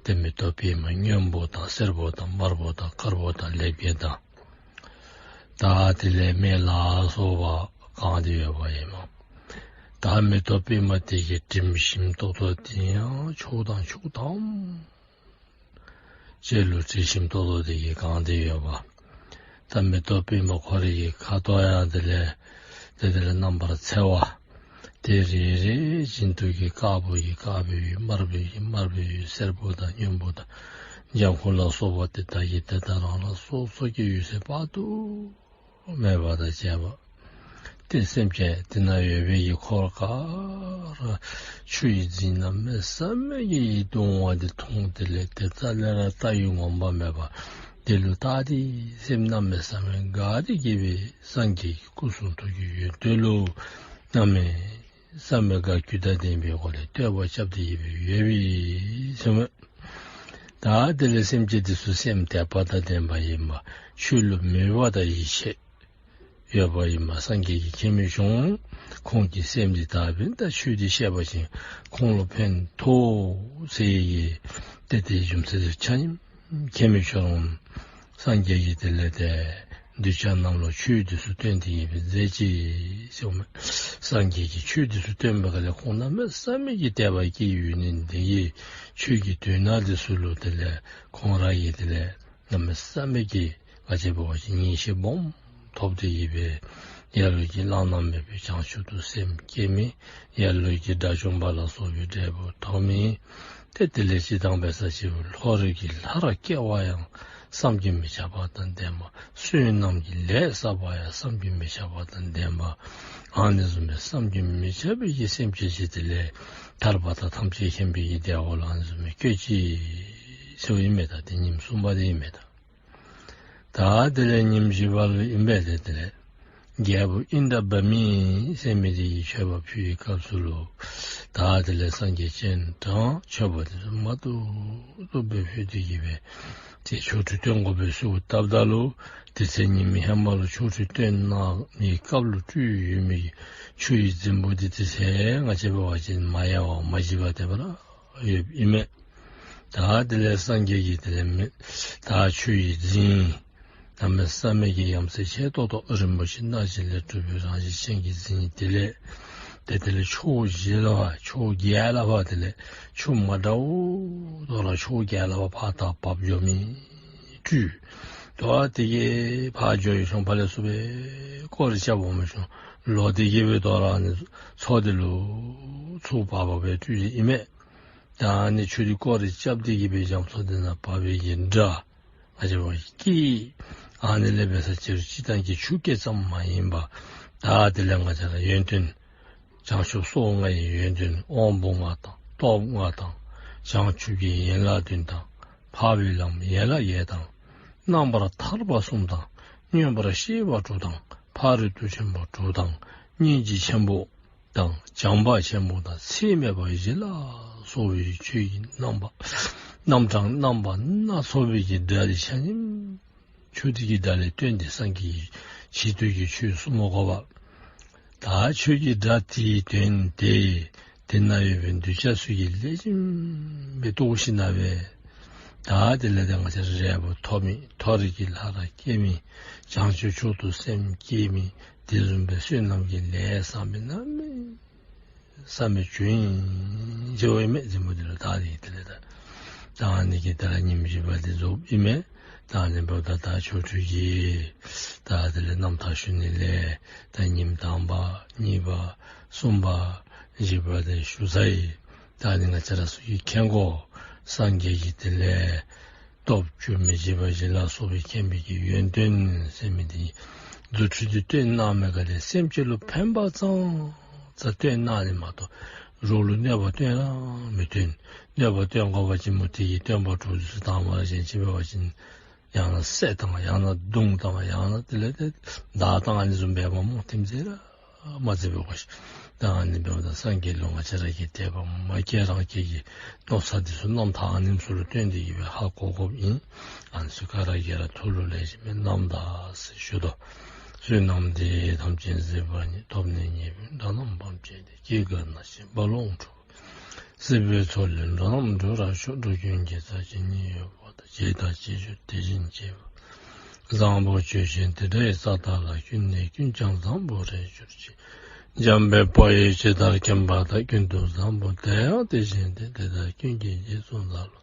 ཏེ་མེ་ཏོག་པདྨ་སྔོན་པོ་དང་སེར་པོ་དང་དམར་པོ་དང་དཀར་པོ་དང་ལེབ་རྒྱས་དང་ད་དེ་ལས་མེ་ལ་སོགས་པ་གང་སྟེ་ཡོད་པ་ཨིན་པས། ད་མེ་ཏོག་པདྨ་དེ་གིས་བྲིམ་ཞིནམ་ཏོག་ཏོ་དེ་ཡང་ཕྱོགས་དང་ཕྱོགས་ཐམས་ཅད་ལུ་དྲི་ཞིམ་ཏོག་ཏོ་དེ་གིས་གང་སྟེ་ཡོད་པ། ད་མེ་ཏོག་པདྨ་ཁོ་རའི་གི་ཁ་དོག་ཡང་དེ་ལས་དེ་དེ་ལས་རྣམ་པར་འཚེར་བ། དེ་རེ་རེ་བཞིན་དུ་གི་དཀར་པོ་ཡི་དཀར་པོའི་ཡུལ། དམར་པོའི་གི་དམར་པོའི་ཡུལ། སེར་པོ་དང་སྔོན་པོ་དང་ལྗང་ཁུ་ལ་སོགས་པ་དེ་དག་གི་དེ་དག་རང་རང་སོ་སོ་གི་འོད་ཟེར་དཔག་ཏུ་མེད་པ་དང་བཅས་པ། ཏེ་སེམས་ཅན་དེ་ན་ཡོད་པའི་གི་འཁོར་ག་ར་ཆུ་ཡི་རྫིང་གནམ་མེད་ས་མེད་ཀྱི་ཡིད་དུ་འོང་བ་དེ་མཐོང་། དེ་ལས་དེ་རྩ་ལས་ར་ལྟ་བའི་ངོ་མ་མེད་པ་དེ་ལུ་བལྟ་སྟེ་སེམས་གནམ་མེད་ས་མེད་དགའ་སྟེ་གི་སྦེ་སངས་རྒྱས་ཀྱི་སྐུ་གསུང་ཐུགས་ཀྱི་ཡོན་ཏན་ལུ་གནམ་མེད་ས་མེད་དགའ་སྐྱིད་དང་ལྡན་པའི་སྒོ་ལས་བསྟོད་པ་རྐྱབ་སྟེ་གི་སྦེ་ཡོད་པའི་ཟེར་མས། ད་དེ་ལས་སེམས་ཅན་དེ་ཚུ་སེམས་དད་པ་དང་ལྡན་པ་ཨིན་པ། ཆོས་ལུ་མོས་པ་དང་ཡིད་ཆེས་ཡོད་པ་ཨིན་པ། སངས་རྒྱས་ཀྱིས་མཁྱེན་མི་ཤོང་། ཁོང་གི་སེམས་འདི་ད་འབདན་ད་ཆོས་འདི་བཤད་པ་ཅིན་ཁོང་ལུ་ཕན་ཐོགས་ཟེར་གི་ཏེ་དེའི་རྒྱུ་མཚན་དེ་ཆ་མཉམ་མཁྱེན་མི་ཤོང་། སངས་རྒྱས་ཀྱིས་དེ་ལས་ཏེ་གདུལ་བྱ་རྣམས་ལ་ཆོས་འདི་ཚུ་སྟོན་ཏེ་གི་སྦེ་མཛད་ཅི་ཟེརཝ་མས། སངས་རྒྱས་ཀྱིས་ཆོས་འདི་ཚུ་སྟོན་པའི་སྒང་ལས་ཁོང་གནམ་མེད་ས་མེད་ཀྱི་དད་པ་སྐྱེས་ཡོད་ནི་འདི་གིས་ཆོས་ཀྱི་དོན་དག་འདི་ཚུ་ལུ་དེ་ལས་ཁོང་ར་གིས་དེ་ལས་གནམ་མེད་ས་མེད་ཀྱི་ང་བཅས་འབད་བ་ཅིན་ངེས་ཤེས་སྦོམ་ཐོབ་སྟེ་གི་སྦེ་ལ་ལུ་གིས་བླ་ན་མེད་པའི་བྱང་ཆུབ་ཏུ་སེམས་བསྐྱེད་མི། ལ་ལུ་གིས་དགྲ་བཅོམ་པ་ལ་སོགས་པའི་འབྲས་བུ་ཐོབ་མི། ཏེ་དེ་ལས་ཅི་དང་འབད་ས་ཅི་རུང་མཐོ་རིས་ཀྱི་ལྷར་སྐྱེ་བ་ཡང་བསམ་གྱིས་མི་ཁྱབ་པ་དང་ལྡན་པ། བསོད་ནམས་ཀྱི་ལས་བསགས་པ་ཡང་བསམ་གྱིས་མི་ཁྱབ་པ་དང་ལྡན་པ། ཨ་ནི་བཟུམ་སྦེ་བསམ་གྱིས་མི་ཁྱབ་པའི་གི་སེམས་ཅན་ཅིག་དེ་ལས་ཐར་པ་དང་ཐམས་ཅད་མཁྱེན་པའི་གི་བདེ་བ་ལ་ཨ་ནི་བཟུམ་སྦེ་བཀོད་ཅི་ཟེརཝ་ཨིན་མས། ད་དེ་ཉིནམ་གསུམ་པ་དེ་ཨིན་མས། ད་ད་དེ་ལས་ཉིནམ་བཞི་པ་ལུ་ཨིན་པས། ཏེ་དེ་ལས་རྒྱལ་པོ་ཨིནྡྲ་བྷ་མི་ཟེར་མི་དེ་གིས་མཆོད་པ་ཕུལ་བའི་སྐབས་སུ་ལུ་ད་དེ་ལས་སངས་རྒྱས་སྤྱན་དྲངས་མཆོད་པ་དེ་ཚུ་མ་ཐུབ་ཐུབ་སྦེ་ཕུལ་ཏེ་གི་སྦེ་ཏེ་ཆོ་འཕྲུལ་སྟོན་དགོ་པའི་གསོལཝ་བཏབ་ད་ལུ་དེ་ཚེ་ཉིནམ་ཧེ་མ་ལུ་ཆོ་འཕྲུལ་སྟོན་གནང་མི་སྐབས་ལུ་སྤྲུལ་ཡོད་མི་གི་ཆུ་ཡི་རྫིང་བུ་དེ་དེ་ཚེ་ང་བཅས་འབད་བ་ཅིན་མ་ཡལ་བར་མ་བརྗིད་པར་དེ་སྦེ་ར་ཡོདཔ་ཨིན་མས། ད་དེ་ལས་སངས་རྒྱས་ཀྱིས་དེ་ལས་མི་ད་ཆུ་ཡི་རྫིང་གནམ་མེད་ས་མེད་ཀྱི་ཡ་མཚན་ཆེ་ཏོག་ཏོ་རིན་པོ་ཆེ་སྣ་བཞི་ལས་གྲུབ་པའི་རང་བཞིན་ཅན་གྱི་རྫིང་དེ་ལས་ཏེ་དེ་ལས་ཕྱོགས་བཞི་ལུ་ཕར་ཕྱོགས་བརྒྱད་ལུ་ཕར་དེ་ལས་ཆུ་མ་འདྲཝ་དོ་རུང་ཕྱོགས་བརྒྱད་ལུ་ཕར་ཕར་དང་བབས་འགྱོ་མི་སྤྲུལ། དོ་རུང་དེ་གིས་ཕར་འགྱོ་ཡི་ཤོང་ཕར་ལས་ཚུར་སྦེ་སྐོར་ར་རྐྱབ་འོང་མི་ཤོང་ལོག་སྟེ་གི་སྦེ་དོ་རུང་ཨ་ནི་མཚོ་དེ་ལུ་ཚུར་བབས་སྦེ་སྤྲུལ་ཡི་ཨིན་མས། ད་ཨ་ནི་ཆུ་དེ་སྐོར་ར་རྐྱབ་སྟེ་གི་སྦེ་རྒྱ་མཚོ་དེ་ནང་བབས་པའི་གི་སྒྲ་ང་བཅས་འབད་བ་ཅིན་ཨ་ནི་ལས་འབད་ས་ཅི་རུང་སྤྱིར་བཏང་གི་ཆུ་སྐད་ཙམ་མ་ཡིན་པར་ད་དེ་ལས་ང་བཅས་ར་ཡོན་ཏན་བྱང་ཆུབ་སོ་ལྔ་ཡི་ཡོན་ཏན་དབང་པོ་ལྔ་དང་སྟོབས་ལྔ་དང་བྱང་ཆུབ་ཀྱི་ཡན་ལག་བདུན་དང་འཕགས་པའི་ལམ་ཡན་ལག་བརྒྱད་དང་རྣམ་པར་ཐར་པ་གསུམ་དང་མངོན་པར་ཤེས་པ་དྲུག་དང་ཕ་རོལ་ཏུ་ཕྱིན་པ་དྲུག་དང་སྙིང་རྗེ་ཆེན་པོ་དང་བྱམས་པ་ཆེན་པོ་དང་ཚད་མེད་པ་བཞི་ལ་སོགས་པའི་ཆོས་ཀྱི་རྣམ་པ་རྣམ་གྲངས་རྣམ་པ་སྣ་ཚོགས་པའི་གི་སྒྲ་དེ་ཆ་མཉམ་ཆུ་དེ་གི་སྒྲ་ལས་བཏོན་ཏེ་སངས་རྒྱས་ཀྱིས་ཆེད་དུ་གི་ཆོས་གསུང་མ་དགོ་པར་ད་ཆོས་ཀྱི་སྒྲ་དེའི་དོན་དེ་དེ་ན་ཡོད་པའི་གདུལ་བྱ་ཚུ་གིས་ལེགས་ཤོམ་སྦེ་རྟོགས་ཞིནམ་ལས་ད་དེ་ལས་ད་ང་བཅས་ར་འབྲས་བུ་ཐོབ་མི་མཐོ་རིས་ཀྱི་ལྷར་སྐྱེ་མི་བྱང་ཆུབ་མཆོག་ཏུ་སེམས་བསྐྱེད་མི་དེ་བཟུམ་སྦེ་བསོད་ནམས་ཀྱི་ལས་བསགས་མི་གནམ་མེད་ས་མེད་བྱུང་ཡི་ཟེརཝ་ཨིན་མས། རྫིང་བུ་དེ་ལུ་ད་དེ་དེ་ལས་ད་ད་ཨ་ནི་གིས་ད་ཉིནམ་བཞི་པ་དེ་རྫོགསཔ་ཨིན་མས། ད་ཨ་ནི་འབདཝ་ད་ད་ཆོ་འཕྲུལ་གྱི་ད་དེ་ལས་རྣམ་ཐར་ཞུ་ནི་ལས་ད་ཉིནམ་དང་པ་གཉིས་པ་གསུམ་པ་བཞི་པ་དེ་ཞུ་ཚར་ཡི། ད་ཨ་ནི་ང་བཅས་ར་ཚུ་གིས་མཁྱེན་དགོ། སངས་རྒྱས་ཀྱིས་དེ་ལས་སྟོབས་བཅུ་མི་འཇིགས་པ་བཞི་ལ་སོགས་པའི་མཁྱེན་པའི་གི་ཡོན་ཏན་ཟེར་མི་དེ་རྫུ་འཕྲུལ་དེ་སྟོན་གནང་མི་ག་ལས་སེམས་ཅན་ལུ་ཕན་པ་ཙང་ཙ་སྟོན་གནང་ནི་མ་གཏོགས་རོགས་ལུ་གནོད་པ་སྟོན་ར་མི་སྟོན། གནོད་པ་སྟོན་དགོ་པ་ཅིན་མུ་སྟེགས་ཀྱི་སྟོན་པ་དྲུག་ཚུ་དང་པ་ར་གཞན་ཅིག་འབད་བ་ཅིན་ཡང་ན་བསད་དང་ཡང་ན་བརྡུང་དང་ཡང་ན་དེ་ལས་ཏེ་བདའ་དང་ཨ་ནི་བཟུམ་སྦེ་མ་མོ་ཐིམ་ཟེར་ར་མ་ཟེར་བའི་གོ་ཤིག། ད་ཨ་ནི་འབདཝ་ད་སངས་རྒྱས་ལུ་ང་བཅས་ར་གིས་དད་པ་མ་སྐྱེས་རང་སྐྱེས་ཀྱི་མནོ་ས་དེ་ཚུ་རྣམ་ཐར་ཨ་ནེམ་ཚུ་ལུ་བརྟེན་ཏེ་གི་སྦེ་ཧ་གོ་དགོཔ་ཨིན། ཨ་ནི་ཚུ་ག་ར་གིས་ར་ཐུགས་ལུ་ལེགས་ཤོམ་སྦེ་བསྣམས་ད་ཟེར་ཞུ་དོ། བསོད་ནམས་འདི་ཡིས་ཐམས་ཅད་གཟིགས་པ་ཉིད། ཐོབ་ནས་ཉེས་པའི་དགྲ་རྣམས་ཕམ་བྱས་ཏེ། སྐྱེ་རྒ་ན་འཆིའི་རྦ་ཀློང་འཁྲུགས། སྲིད་པའི་མཚོ་ལས་འགྲོ་རྣམས་སྒྲོལ་བར་ཤོག། འགྲོ་ཀུན་དགེ་རྩ་ཇི་སྙེད་ཡོད་པ་དང་། བྱས་དང་བྱེད་འགྱུར་དེ་བཞིན་བྱེད་པ། བཟང་པོ་ཆོས་ཅན་དེ་འདྲའི་ས་དག་ལ། ཀུན་ནས་ཀུན་ཀྱང་བཟང་པོར་རེག་གྱུར་ཅིག། འཇམ་དཔལ་དཔའ་བོས་ཇི་ལྟར་མཁྱེན་པ་དང་། ཀུན་ཏུ་བཟང་པོ་དེ་ཡང་དེ་བཞིན་ཏེ། དེ་དག་ཀུན་གྱི་རྗེས་སུ་བདག་སློབ་ཅིང་།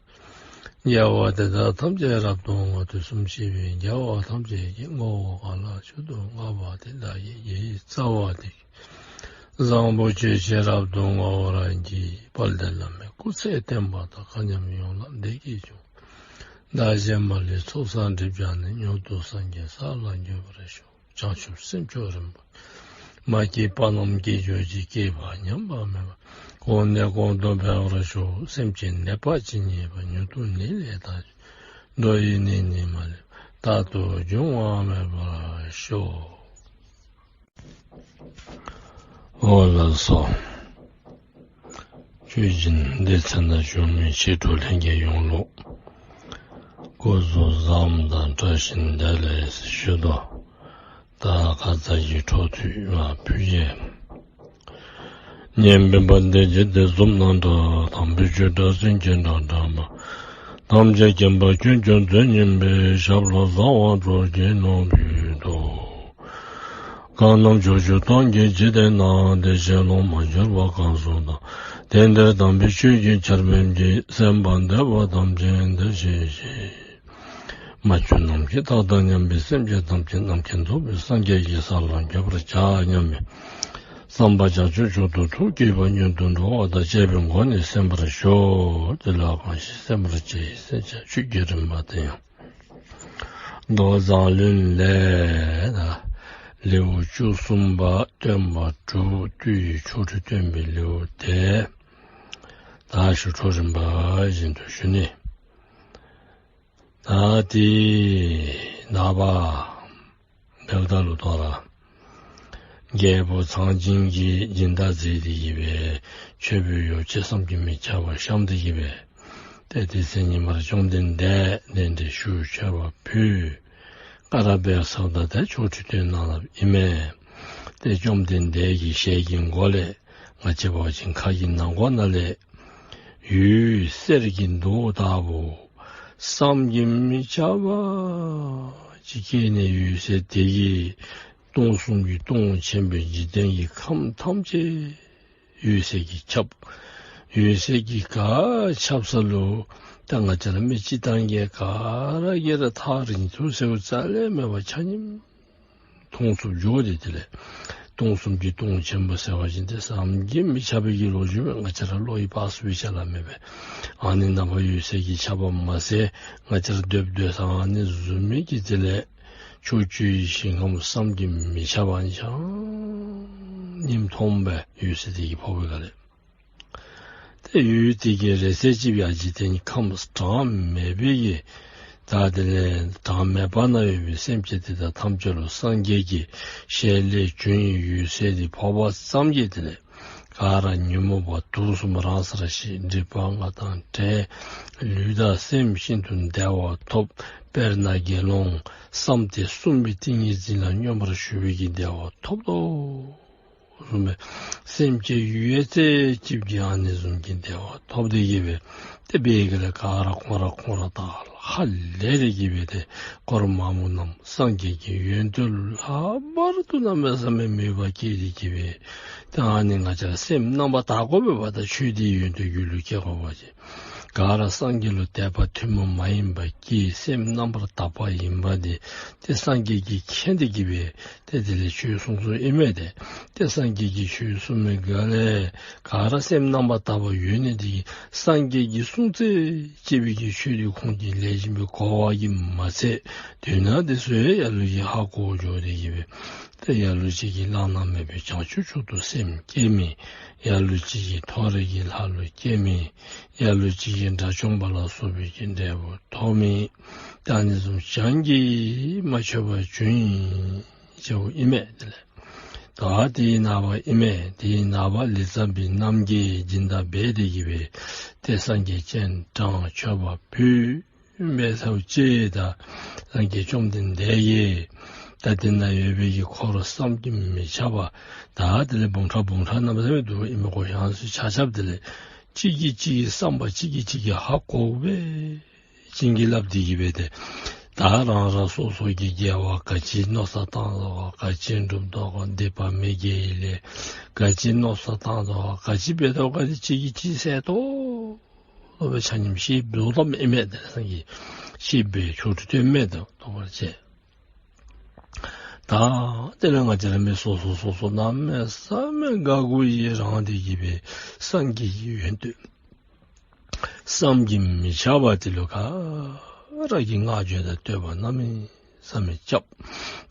དགེ་བ་འདི་དག་ཐམས་ཅད་རབ་ཏུ་བསྔོ། དུས་གསུམ་གཤེགས་པའི་རྒྱལ་བ་ཐམས་ཅད་ཀྱིས། བསྔོ་བ་གང་ལ་མཆོག་ཏུ་བསྔགས་པ་དེ། བདག་གི་དགེ་བའི་རྩ་བ་དེ། བཟང་པོ་ཆོས་ཅན་རབ་ཏུ་བསྔོ་བར་བགྱི། དཔལ་ལྡན་བླ་མའི་སྐུ་ཚེ་བརྟན་པ་དང་། མཁའ་མཉམ་ཡོངས་ལ་བདེ་སྐྱིད་འབྱུང་། བདག་གཞན་མ་ལུས་ཚོགས་བསགས་སྒྲིབ་སྦྱངས་ནས། མྱུར་དུ་སངས་རྒྱས་ས་ལ་འགོད་པར་ཤོག། བྱང་ཆུབ་སེམས་མཆོག་རིན་པོ་ཆེ། མ་སྐྱེས་པ་རྣམས་སྐྱེ་གྱུར་ཅིག། སྐྱེས་པ་ཉམས་པ་མེད་པར། གོང་ནས་གོང་དུ་འཕེལ་བར་ཤོག། སེམས་ཅན་ནད་པ་ཇི་སྙེད་པ། མྱུར་དུ་ནད་ལས་ཐར། འགྲོ་ཡི་ནད་ནི་མ་ལུས་པ། རྟག་ཏུ་འབྱུང་བ་མེད་པར་ཤོག། འོ་ལགས་སོ། ཆོས་སྦྱིན་སྡེ་ཚན་ནང་བྱོན་མི་མཆེད་གྲོགས་ལྷན་རྒྱས་ཡོངས་ལུ་སྐུ་གཟུགས་བཟང་པོ་དང་བཀྲ་ཤིས་བདེ་ལེགས་ཞུ་དོ། ད་ཁ་ཙ་གི་འཕྲོ་མཐུད་མར་ཕུལ་གེ། སྙན་པའི་བ་དན་འཇིག་རྟེན་གསུམ་ན་གྲགས། དམ་པའི་ཆོས་སྒྲ་སེང་ཆེན་སྒྲ་སྒྲོགས་པ། ཐམས་ཅད་མཁྱེན་པ་ཀུན་ཀྱང་མཛོད་བརྙེས་པའི། ཞབས་ལ་གསང་བ་རྡོ་རྗེ་ནོར་བུའི་མཐུ། གང་རྣམས་ཕྱོགས་བཅུ་སྟོང་གི་འཇིག་རྟེན་ན། བདེ་གཤེགས་སློབ་མར་གྱུར་པ་གང་སུ་དག། དེང་འདིར་དམ་པའི་ཆོས་ཀྱི་ཆར་འབེབས་ཀྱིས། གསན་པར་འདོད་པ་ཐམས་ཅད་འདིར་གཤེགས་ཤིག། མ་གྱུར་ནམ་མཁའི་མཐའ་དང་མཉམ་པའི་སེམས་ཅན་ཐམས་ཅད་རྣམ་མཁྱེན་རྫོགས་པའི་སངས་རྒྱས་ཀྱི་ས་ལ་འགོད་པར་བྱ་སྙམ་པའི་བསམ་པ་བྱང་ཆུབ་མཆོག་ཏུ་ཐུགས་བསྐྱེད་པ་སྔོན་དུ་འགྲོ་བ་དང་བཅས་པའི་སྒོ་ནས་གསན་པར་ཞུ། དེ་ལ་གང་ཞིག་གསན་པར་བྱ་བའི་སེམས་ཅན་ཆོས་ཀྱི་རིམ་པ་དེ་ཡང་མདོ་མཛངས་བླུན་ལས་ལེའུ་བཅུ་གསུམ་པ། སྟོན་པ་དྲུག། བཏུས་ཡི་ཆོ་འཕྲུལ་སྟོན་པའི་ལེའུ་སྟེ། ད་ཞུ་འཕྲོ་རིམ་པ་བཞིན་དུ་ཞུ་ནི། ད་དེ་ནངས་པ་འབདཝ་ད་ལུ་དོ་རུང་རྒྱལ་པོ་ཚངས་བྱིན་གྱིས་སྦྱིན་བདག་མཛད་དེ་གི་སྦེ་མཆོད་པའི་ཡོ་བྱད་བསམ་གྱིས་མི་ཁྱབ་པ་བཤམས་ཏེ་གི་སྦེ་ཏེ་དེ་ཚེ་ཉིན་མར་བཅོམ་ལྡན་འདས་གདན་འདྲེན་ཞུ་མཆོད་པ་ཕུལ། ཀ་ར་བེ་སོ་ད་ཏེ་ཆོ་འཕྲུལ་སྟོན་གནང་ལགས་ཨིན་མས། ཏེ་བཅོམ་ལྡན་འདས་ཀྱི་ཞལ་གྱི་མགོ་ལས་ང་བཅས་འབད་བ་ཅིན་ཁ་གི་ནང་གོ་ནང་ལས་འོད་ཟེར་གྱི་མདོག་ལྟ་བུ་བསམ་གྱིས་མི་ཁྱབ་པ་ཅིག་སྐྱེས་ནས། འོད་ཟེར་དེ་གིས་སྟོང་གསུམ་གྱི་སྟོང་ཆེན་པོའི་འཇིག་རྟེན་གྱི་ཁམས་ཐམས་ཅད་འོད་ཟེར་གྱིས་ཁྱབ། འོད་ཟེར་གྱིས་ག་ཁྱབ་ས་ལུ་ད་ང་བཅས་ར་མི་སྤྱིར་བཏང་གིས་ག་ར་གིས་ར་ཐག་རིང་ཐུང་ཟེརཝ་རྩ་ལས་མེད་པར་ཆ་མཉམ་མཐོང་ཚུགསཔ་འགྱོ་སྟེ། དེ་ལས་སྟོང་གསུམ་གྱི་སྟོང་ཆེན་པོ་ཟེར་བ་ཅིན་ཏེ་བསམ་གྱིས་མི་ཁྱབ་པའི་གི་ལོ་རྒྱུས་མས། ང་བཅས་ར་བློ་ཡིས་དཔག་ཚུགས་པའི་ཆ་ལ་མེད་པས། ཨ་ནི་ནང་པ་འོད་ཟེར་གྱིས་ཁྱབ་པ་མ་ཚད་ང་བཅས་ར་སྡོད་སྡོད་ས་ཨ་ནི་བཟུམ་མའི་གི་དེ་ལས་ཕྱོགས་བཅུ་ཡི་ཞིང་ཁམས་བསམ་གྱིས་མི་ཁྱབ་པ་ཆ་མཉམ་མཐོངམ་སྦེ་འོད་ཟེར་དེ་གིས་ཕོག་པའི་སྒང་ལས། ཏེ་འོད་དེ་གིས་རེག་ཚད་ཅིག་སྦེ་འཇིག་རྟེན་གྱི་ཁམས་གྲངས་མེད་པའི་གི་ད་དེ་ལས་གྲངས་མེད་པ་ན་ཡོད་པའི་སེམས་ཅན་དེ་དག་ཐམས་ཅད་ལུ་སངས་རྒྱས་ཀྱི་ཞལ་ལས་བྱུང་བའི་འོད་ཟེར་དེ་ཕོག་པ་ཙམ་གྱིས་དེ་ལས་ག་ར་ཉོན་མོངས་པ་དུག་གསུམ་རང་སར་ཞི། སྒྲིབ་པ་ལྔ་དང་བྲལ། ལུས་དང་སེམས་ཤིན་ཏུ་བདེ་བ་ཐོབ། དཔེར་ན་དགེ་སློང་བསམ་གཏན་གསུམ་པའི་ཏིང་ངེ་འཛིན་ལ་སྙོམས་པར་ཞུགས་པའི་གི་བདེ་བ་ཐོབ་དོ། བཟུམ་སྦེ་སེམས་ཅན་ཡོད་ཚད་ཅིག་གིས་ཨ་ནི་བཟུམ་གྱི་བདེ་བ་ཐོབ་སྟེ་གི་སྦེ་ཏེ་འབད་ག་ལས་ག་ར་ཁོང་ར་ཁོང་ར་དང་ཧ་ལས་ཏེ་གི་སྦེ་ཏེ་འཁོར་མང་པོ་རྣམས་སངས་རྒྱས་ཀྱི་ཡོན་ཏན་ལྷག་པར་དུ་གནམ་མེད་ས་མེད་མོས་པ་སྐྱེས་ཏེ་གི་སྦེ་ཏེ་ཨ་ནི་ང་བཅས་ར་སེམས་རྣམ་པར་དག་དགོ་པས་པ། ད་ཆོས་འདི་ཡོན་ཏན་རྒྱུད་ལུ་སྐྱེ་དགོ་པ་ཅིན་ག་ར་སངས་རྒྱས་ལུ་དད་པ་ཐུན་མོང་མ་ཡིན་པ་སྐྱེས་སེམས་རྣམ་པར་དག་པ་ཡིན་པ་འདི་ཏེ་སངས་རྒྱས་ཀྱིས་མཁྱེན་ཏེ་གི་སྦེ་ཏེ་དེ་ལས་ཆོས་གསུངས་གསུངསམ་ཨིན་མས། ཏེ་ཏེ་སངས་རྒྱས་ཀྱིས་ཆོས་གསུངས་མི་ག་ལས་ག་ར་སེམས་རྣམ་པར་དག་པ་ཡོད་ནི་དེ་གིས་སངས་རྒྱས་ཀྱིས་གསུངས་ཚད་ཅིག་སྦེ་གི་ཆོས་དེ་ཁོང་གིས་ལེགས་ཤོམ་སྦེ་གོ་བ་གིས་མ་ཚད་དོན་དག་དེ་ཚུ་ཡང་ལ་ལུ་གིས་ཧ་གོ་འགྱོ་སྟེ་གི་སྦེ་ཏེ་ལ་ལུ་ཅིག་གིས་བླ་ན་མེད་པའི་བྱང་ཆུབ་མཆོག་ཏུ་སེམས་བསྐྱེད་མི། ལ་ལུ་ཅིག་གིས་མཐོ་རིས་ཀྱི་ལྷ་ལུ་སྐྱེ་མི། ལ་ལུ་ཅིག་གིས་དགྲ་བཅོམ་པ་ལ་སོགས་པའི་གི་འབྲས་བུ་ཐོབ་མི། ད་ཨ་ནི་བཟུམ་བྱང་གིས་མ་ཆོད་པར་བྱུང་ཡི་ཟེརཝ་ཨིན་མས། དེ་ལས་ད་དེའི་ནངས་པ་ཨིན་མས། དེའི་ནངས་པ་ལི་ཙ་བི་རྣམ་རྒྱལ་སྦྱིན་བདག་འབད་དེ་གི་སྦེ་ཏེ་སངས་རྒྱས་སྤྱན་དྲངས་མཆོད་པ་ཕུལ་འབད་ཚརཝ་ཅིག་ད་སངས་རྒྱས་བཅོམ་ལྡན་འདས་ཀྱིས་ད་དེ་ན་ཡོད་པའི་གི་འཁོར་བསམ་གྱིས་མི་ཁྱབ་པ་ད་དེ་ལས་འབུམ་ཕྲག་འབུམ་ཕྲག་རྣམ་པ་ཐམས་ཅད་འདུག་ཨིན་མས་གོ། ཡང་སོ་ཆ་ཁྱབ་དེ་ལས་གཅིག་གིས་གཅིག་གི་བསམ་པ་གཅིག་གིས་གཅིག་གི་ཧ་གོ་བའི་བྱིན་གྱིས་བརླབས་ཏེ་གི་སྦེ་ཏེ་ད་རང་རང་སོ་སོ་གི་དགེ་བ་ག་ཅི་མནོ་བསམ་བཏང་དོ་ག་ག་ཅི་སྒྲུབ་དོ་ག་སྡིག་པ་མི་དགེ་བའི་ལས་ག་ཅི་མནོ་བསམ་བཏང་དོ་ག་ག་ཅི་འབད་དོ་ག་དེ་གཅིག་གིས་གཅིག་གསལ་ཏོག་ཏོ་སྦེ་ཆ་མཉམ་ཤེསཔ་འགྱོཝ་ཨིན་མས། དེ་སངས་རྒྱས་ཤེསཔ་སྦེ་ཆོ་འཕྲུལ་སྟོནམ་མས། ད་དོ་བར་བྱས། ད་དེ་ལས་ང་བཅས་ར་མི་སོ་སོ་སོ་སོ་གནམ་མེད་ས་མེད་དགའ་མགུ་ཡི་རངས་ཏེ་གི་སྦེ་སངས་རྒྱས་ཀྱི་ཡོན་ཏན་བསམ་གྱིས་མི་ཁྱབ་པ་དེ་ལུ་ག་ར་གིས་བསྔགས་བརྗོད་དང་བསྟོད་པ་གནམ་མེད་ས་མེད་རྐྱབ།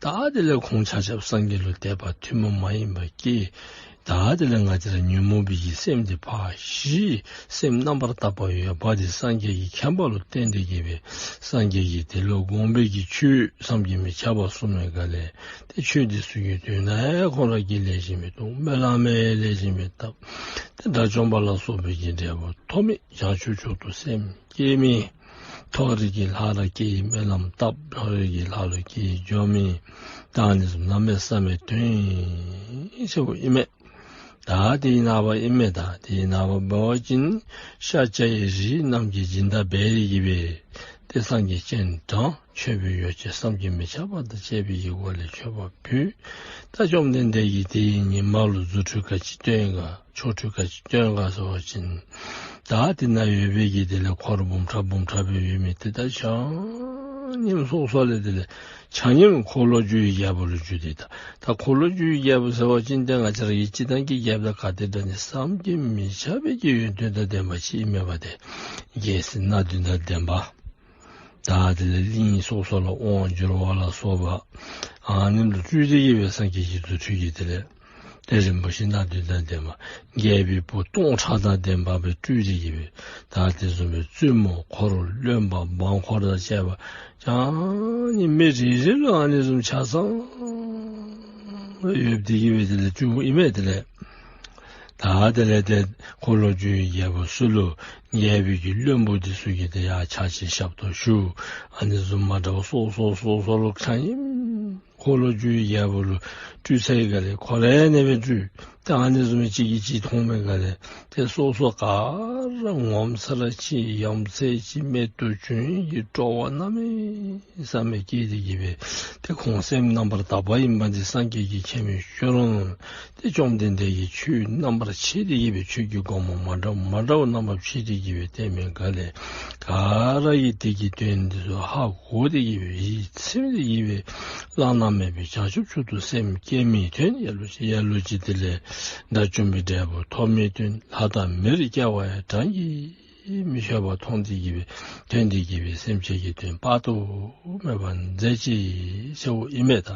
ད་དེ་ལས་ཁོང་ཆ་ཁྱབ་སངས་རྒྱས་ལུ་དད་པ་ཐུན་མོང་མ་ཡིན་པ་སྐྱེས། ད་དེ་ལས་ང་བཅས་ར་ཉོན་མོངས་པའི་གི་སེམས་དེ་ཕར་ཞི། སེམས་རྣམ་པར་དག་པ་ཡོད་པ་དེ་སངས་རྒྱས་ཀྱི་མཁྱེན་པ་ལུ་བརྟེན་ཏེ་གི་སྦེ་སངས་རྒྱས་ཀྱིས་དེ་ལུ་དགོངས་པའི་གི་ཆོས་བསམ་གྱིས་མི་ཁྱབ་པ་གསུངས་མི་ག་ལས་ཏེ་ཆོས་དེ་ཚུ་གི་དོན་ལུ་ཁོང་ར་གིས་ལེགས་ཤོམ་སྦེ་མཐོང་། སྨོན་ལམ་ཡང་ལེགས་ཤོམ་སྦེ་བཏབ། ཏེ་དགྲ་བཅོམ་པ་ལ་སོགས་པའི་གི་འབྲས་བུ་ཐོབ་མི། བྱང་ཆུབ་མཆོག་ཏུ་སེམས་བསྐྱེད་མི། མཐོ་རིས་ཀྱི་ལྷ་ལུ་སྐྱེ་བའི་སྨོན་ལམ་བཏབ། མཐོ་རིས་ཀྱི་ལྷ་ལུ་སྐྱེ་འགྱོ་མི། ད་ཨ་ནི་བཟུམ་གནམ་མེད་ས་མེད་ཐོན་ཡི་ཟེརཝ་ཨིན་མས། ད་དེའི་ནངས་པ་ཨིན་མས། ད་དེའི་ནངས་པ་འབད་བ་ཅིན་ཤཱཀྱའི་རིགས་རྣམས་ཀྱིས་སྦྱིན་བདག་འབད་དེ་གི་སྦེ་ཏེ་སངས་རྒྱས་སྤྱན་དྲངས། མཆོད་པའི་ཡོ་བྱད་བསམ་གྱིས་མི་ཁྱབ་པ་དང་བཅས་པའི་གི་སྒོ་ལས་མཆོད་པ་ཕུལ། ད་བཅོམ་ལྡན་འདས་ཀྱིས་དེའི་ཉིནམ་ལུ་རྫུ་འཕྲུལ་ག་ཅི་སྟོན་ག། ཆོ་འཕྲུལ་ག་ཅི་སྟོན་ག་ཟེར་བ་ཅིན་ད་དེ་ནང་ཡོད་པའི་གི་དེ་ལས་འཁོར་འབུམ་ཕྲག་འབུམ་ཕྲག་སྦེ་ཡོད་མི་དེ་ད་ཆ་མཉམ་སོ་སོ་ལས་དེ་ལས་ཆ་མཉམ་འཁོར་ལོས་སྒྱུར་བའི་རྒྱལ་པོ་ལུ་གྱུར་ཏེ། ད་ད་འཁོར་ལོས་སྒྱུར་བའི་རྒྱལ་པོ་ཟེར་བ་ཅིན་ཏེ་ང་བཅས་ར་གི་སྤྱིར་བཏང་གི་རྒྱལཔོ་དང་ག་དེ་འདྲ་ནི་བསམ་གྱིས་མི་ཁྱབ་པའི་གི་ཡོན་ཏན་དང་ལྡན་པ་ཅིག་ཨིན་མས་པ། ཏེ་རྒྱལ་སྲིད་སྣ་བདུན་དང་ལྡན་པ། ད་དེ་ལས་གླིང་སོ་སོ་ལུ་དབང་བསྒྱུར་བ་ལ་སོགས་པ་ཨ་ནི་ལུ་སྤྲུལ་ཏེ་གི་སྦེ་སངས་རྒྱས་ཀྱི་རྫུ་འཕྲུལ་གྱིས་དེ་ལས་ཏེ་རིན་པོ་ཆེ་སྣ་བདུན་དང་ལྡན་པ་རྒྱལ་པོའི་བུ་སྟོང་ཕྲག་དང་ལྡན་པ་སྦེ་སྤྲུལ་ཏེ་གི་སྦེ། ད་དེ་བཟུམ་སྦེ་བཙུན་མོ་འཁོར་བློན་པོ་འབངས་འཁོར་དང་བཅས་པ་ཡང་ནི་མི་རེ་རེ་ལུ་ཨ་ནི་བཟུམ་ཆ་ཚང་ཡོད་དེ་གི་སྦེ་དེ་ལས་སྤྲུལ་ཨིན་མས། དེ་ལས་ད་དེ་ལས་ཏེ་འཁོར་ལོས་སྒྱུར་བའི་རྒྱལ་པོ་ཚུ་ལུ་རྒྱལ་པོའི་གི་བློན་པོ་དེ་ཚུ་གིས་ཏེ་ཡར་ཕྱག་ཕྱི་ཞབས་ཏོག་ཞུ། ཨ་ནི་བཟུམ་མ་འདྲཝ་སོ་སོ་སོ་སོ་ལུ་ཆ་མཉམ་འཁོར་ལོས་སྒྱུར་བའི་རྒྱལ་པོ་ལུ་སྤྲུལ་ཚར་བའི་སྒང་ལས་ཁོ་ར་ཨ་ནི་སྦེ་སྤྲུལ། ཏེ་ཨ་ནི་བཟུམ་སྦེ་གཅིག་གིས་གཅིག་མཐོང་བའི་སྒང་ལས་ཏེ་སོ་སོ་ག་ར་ངོ་མཚར་ཅིག་ཡ་མཚར་ཅིག་རྨད་དུ་བྱུང་བའི་གི་སྤྲོ་བ་གནམ་མེད་ས་མེད་སྐྱེས་ཏེ་གི་སྦེ། ཏེ་ཁོང་སེམས་རྣམ་པར་དག་པ་ཨིན་པ་འདི་སངས་རྒྱས་ཀྱིས་མཁྱེན་པའི་ཤུལ་ལུ་ཏེ་བཅོམ་ལྡན་འདས་ཀྱིས་ཆོས་རྣམ་པར་ཕྱེ་སྟེ་གི་སྦེ་ཆོས་ཀྱི་སྒོ་མོ་མ་འདྲཝ་མ་འདྲཝ་རྣམ་པར་ཕྱེ་སྟེ་གི་སྦེ་སྟོན་མི་སྒང་ལས་ག་ར་གིས་དེ་གི་དོན་འདི་ཚུ་ཧ་གོ་སྟེ་གི་སྦེ་ཡིད་ཚིམ་སྟེ་གི་སྦེ་བླ་ན་མེད་པའི་བྱང་ཆུབ་མཆོག་ཏུ་སེམས་བསྐྱེད་མི་དོན་ལ་ལུ་ཅིག་ལ་ལུ་ཅིག་དེ་ལས་དགྲ་བཅོམ་པའི་འབྲས་བུ་ཐོབ་མི་དོན་ལྷ་དང་མིར་སྐྱེ་བ་ཡང་གྲངས་ཀྱིས་མི་ཆོད་པ་མཐོང་སྟེ་གི་སྦེ་དོན་དེ་གི་སྦེ་སེམས་ཅན་གྱི་དོན་དཔག་ཏུ་མེད་པ་མཛད་ཅི་ཟེརཝ་ཨིན་མས། ད་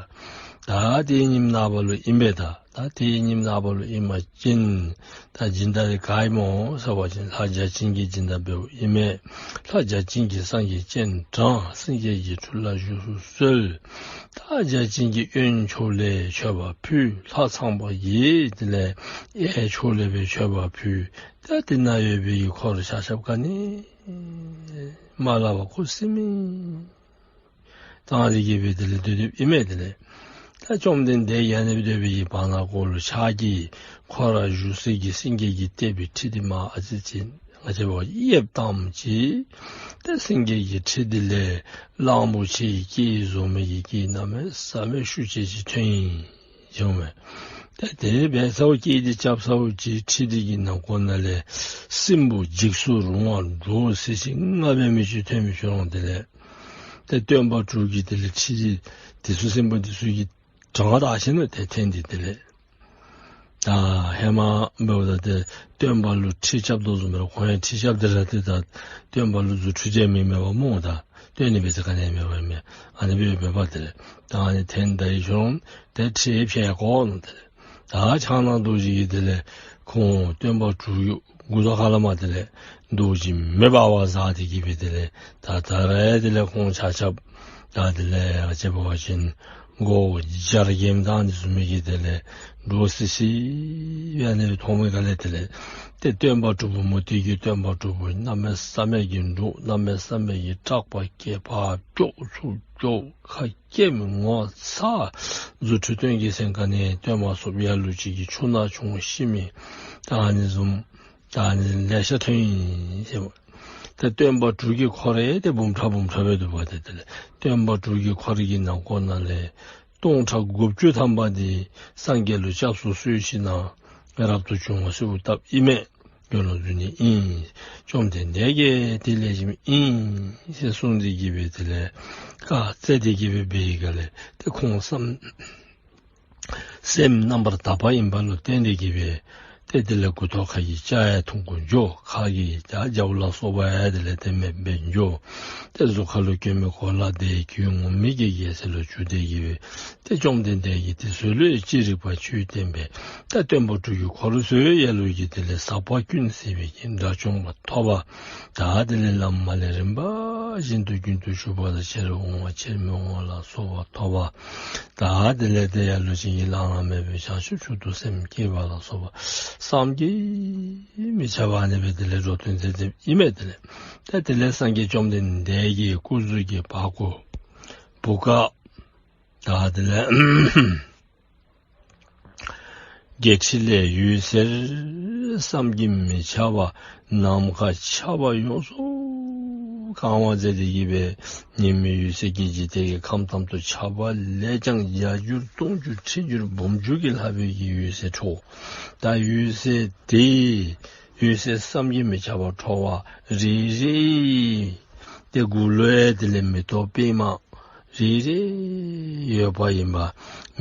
ད་དེའི་ཉིནམ་ནངས་པ་ལུ་ཨིན་མས། ད་ད་དེའི་ཉིནམ་ནངས་པ་ལུ་ཨིན་པ་ཅིན་ད་སྦྱིན་བདག་དེ་ག་ཨིན་མོ་ཟེར་བ་ཅིན་ལྷ་བརྒྱ་བྱིན་གྱིས་སྦྱིན་བདག་འབདཝ་ཨིན་མས། ལྷ་བརྒྱ་བྱིན་གྱིས་སངས་རྒྱས་སྤྱན་དྲངས། སེང་གེ་གི་ཁྲི་ལ་བཞུགས་སུ་གསོལ། ལྷ་བརྒྱ་བྱིན་གྱིས་གཡོན་ཕྱོགས་ལས་མཆོད་པ་ཕུལ། ལྷ་ཚངས་པ་གིས་དེ་ལས་གཡས་ཕྱོགས་ལས་སྦེ་མཆོད་པ་ཕུལ། ད་དེ་ནང་ཡོད་པའི་གི་འཁོར་ཆ་ཁྱབ་ག་ནི་མ་སླབ་པར་ཁུ་སིམ་མེ་བཏང་སྟེ་གི་སྦེ་དེ་ལས་སྡོད་སྡོདཔ་ཨིན་མས། དེ་ལས་ད་བཅོམ་ལྡན་འདས་ཡར་ཨ་ནི་སྦེ་སྡོད་པའི་གི་བར་ན་ཁོ་ལུ་ཕྱག་གིས་ཁོ་ར་བཞུགས་སའི་གི་སེང་གེ་གིས་བཏེགས་པའི་ཁྲི་དེ་མར་ཨ་ཙི་ཅིག་ང་བཅས་འབད་བ་ཅིན་གཡསཔ་བཏངམ་ཅིག། ཏེ་སེང་གེ་གི་ཁྲི་དེ་ལས་གླང་པོ་ཆེའི་སྐད་བཟོ་མི་གི་སྐད་གནམ་མེད་ས་མེད་ཤུགས་ཆེ་ཅིག་ཐོན་ཡི་ཟེར་མས། ཏེ་དེ་སྦེ་ཚརཝ་སྐད་དེ་རྐྱབ་ཚརཝ་ཅིག་ཁྲི་དེ་གི་ནང་ཁོག་ནང་ལས་སྲིན་པོ་འཇིགས་སུ་རུང་བ་འདྲོག་སི་སི་ལྔ་སྦེ་མི་ཅིག་ཐོན་མི་ཅིག་འོང་། དེ་ལས་ཏེ་སྟོན་པ་དྲུག་གིས་དེ་ལས་ཁྲི་དེ་དེ་ཚུ་སྲིན་པོ་དེ་ཚུ་གིས་དྲང་བཏང་ཞིནམ་ལས་ཏེ་འཐེན་ཏེ་དེ་ལས་ད་ཧེ་མ་འབདཝ་ད་ཏེ་སྟོན་པ་ལུ་ཁྲི་རྐྱབ་དོ་བཟུམ་སྦེ་ར་ཁོང་ཡང་ཁྲི་རྐྱབ་སྟེ་ར་ཏེ་ད་སྟོན་པ་ལུ་རྫུ་འཕྲུལ་ཅིག་མེད་མེད་པ་སྨོ། ད་སྟོན་ནི་འབད་ས་ག་ནི་མེད་པ་མས། ཨ་ནི་སྦེ་འབདཝ་ད་དེ་ལས་ད་ཨ་ནི་འཐེན་ད་ཡི་ཤོང་ཏེ་ཁྲི་ཕྱེད་གོ་ནུག། དེ་ལས་ད་ཕྱག་ན་རྡོ་རྗེ་གིས་དེ་ལས་ཁོང་སྟོན་པ་དྲུག་གི་མགུ་ཏོ་ཁ་ལས་མར་དེ་ལས་རྡོ་རྗེ་མེ་འབར་བ་བཟའ་སྟེ་གི་སྦེ་དེ་ལས་ད་ད་རེས་དེ་ལས་ཁོང་ཆ་ཁྱབ་ད་དེ་ལས་ང་བཅས་འབད་བ་ཅིན་མགོ་བོ་སྦྱར་གྱིས་བཏང་སྟེ་བཟུམ་མའི་གི་དེ་ལས་འདྲོག་སི་སི་སྦེ་ཨ་ནི་སྦེ་མཐོང་མི་སྒང་ལས་དེ་ལས་ཏེ་སྟོན་པ་དྲུག་པོ་མུ་སྟེགས་ཀྱི་སྟོན་པ་དྲུག་པོ་གནམ་མེད་ས་མེད་ཀྱི་འདྲོག། གནམ་མེད་ས་མེད་ཀྱི་སྐྲག་པ་སྐྱེས། ཕར་ཅོག་ཚུར་ཅོག་ཁ་སྐད་མི་ངོ་ཚ། རྫུ་འཕྲུལ་སྟོན་གྱི་ཟེར་ག་ནི་སྟོན་མ་ཚུགས། ལ་ལུ་ཅིག་གིས་ཆུ་ནང་མཆོངས་ཤི་མི་ད་ཨ་ནི་བཟུམ་ད་ཨ་ནི་ལེ་ཤ་ཐོན་ཡི་ཟེར་མས། ཏེ་སྟོན་པ་དྲུག་གི་འཁོར་ཡང་ཏེ་འབུམ་ཕྲག་འབུམ་ཕྲག་སྦེ་འདུག་པ། ཏེ་དེ་ལས་སྟོན་པ་དྲུག་གི་འཁོར་གྱི་ནང་ཁོག་ནང་ལས་སྟོང་ཕྲག་དགུ་བཅུ་ཐམ་པ་འདི་སངས་རྒྱས་ལུ་སྐྱབས་སུ་གསོལ་ཞིནམ་ལས་རབ་ཏུ་བྱུང་བ་གསོལཝ་བཏབ་ཨིན་མས། དགེ་སློང་བརྫུན་ནི་ཨིན། བཅོམ་ལྡན་འདས་ཀྱིས་དེ་ལེགས་ཤོམ་ཨིན་ཟེར་གསུངས་ཏེ་གི་སྦེ་དེ་ལས་བཀའ་སྩལ་ཏེ་གི་སྦེ་འབད་བའི་སྒང་ལས་ཏེ་ཁོང་བསམ་སེམས་རྣམ་པར་དག་པ་ཨིན་པ་ལུ་བརྟེན་ཏེ་གི་སྦེ་ཏེ་དེ་ལས་མགུ་ཏོ་ཁ་གི་སྐྱ་ཡང་ཐུང་ཀུ་འགྱོ། ཁ་གི་ད་རྒྱབ་ལ་སོགས་པ་ཡང་དེ་ལས་ཏེ་མེདཔ་སྦེ་འགྱོ། ཏེ་གཟུགས་ཁ་ལུ་གྱོན་མི་གོ་ལ་དེ་ཡང་ངུར་སྨྲིག་གི་རྒྱལ་མཚན་ལུ་འགྱུར་ཏེ་གི་སྦེ་ཏེ་བཅོམ་ལྡན་འདས་ཀྱིས་དེ་ཚུ་ལུ་ཅི་རིགས་པ་ཆོས་བསྟན་པས། ད་སྟོན་པ་དྲུག་གི་འཁོར་ཚུ་ལ་ལུ་ཅིག་དེ་ལས་ཟག་པ་ཀུན་ཟད་པའི་གི་དགྲ་བཅོམ་པ་ཐོབ་པ། ད་དེ་ལས་བླ་མ་ལས་རིམ་པ་བཞིན་དུ་རྒྱུན་དུ་ཞུགས་པ་དང་ཕྱིར་འོང་བ་ཕྱིར་མི་འོང་བ་ལ་སོགས་པ་ཐོབ་པ། ད་དེ་ལས་ཏེ་ལ་ལུ་ཅིག་གིས་བླ་ན་མེད་པའི་བྱང་ཆུབ་མཆོག་ཏུ་སེམས་བསྐྱེད་པ་ལ་སོགས་པ་བསམ་གྱིས་མི་ཁྱབ་པ་ཨ་ནི་སྦེ་དེ་ལས་འགྲོ་དོན་མཛད་མཛདཔ་ཨིན་མས། དེ་ལས་ད་དེ་ལས་སངས་རྒྱས་བཅོམ་ལྡན་འདས་ཀྱི་སྐུ་གཟུགས་ཀྱི་བར་སྐོར་བུ་ག་ད་དེ་ལས་ བརྒྱད་ཁྲི་ལས་འོད་ཟེར་བསམ་གྱིས་མི་ཁྱབ་པ་ནམ་མཁའ་ཁྱབ་པ་ཡོངས་སུ་གང་བ་མཛད་དེ་གི་སྦེ་ཉི་མའི་འོད་ཟེར་གྱིས་འཇིག་རྟེན་གྱི་ཁམས་ཐམས་ཅད་ཁྱབ་པ་ལས་ཀྱང་བརྒྱ་འགྱུར་སྟོང་འགྱུར་ཁྲི་འགྱུར་འབུམ་འགྱུར་གྱིས་ལྷག་པའི་གི་འོད་ཟེར་འཕྲོ། ད་འོད་ཟེར་དེ་འོད་ཟེར་བསམ་གྱིས་མི་ཁྱབ་པ་འཕྲོ་བ་རེ་རེ་ཏེ་མགུ་ལུ་ཡང་དེ་ལས་མེ་ཏོག་པདྨ་རེ་རེ་ཡོདཔ་ཨིན་པས།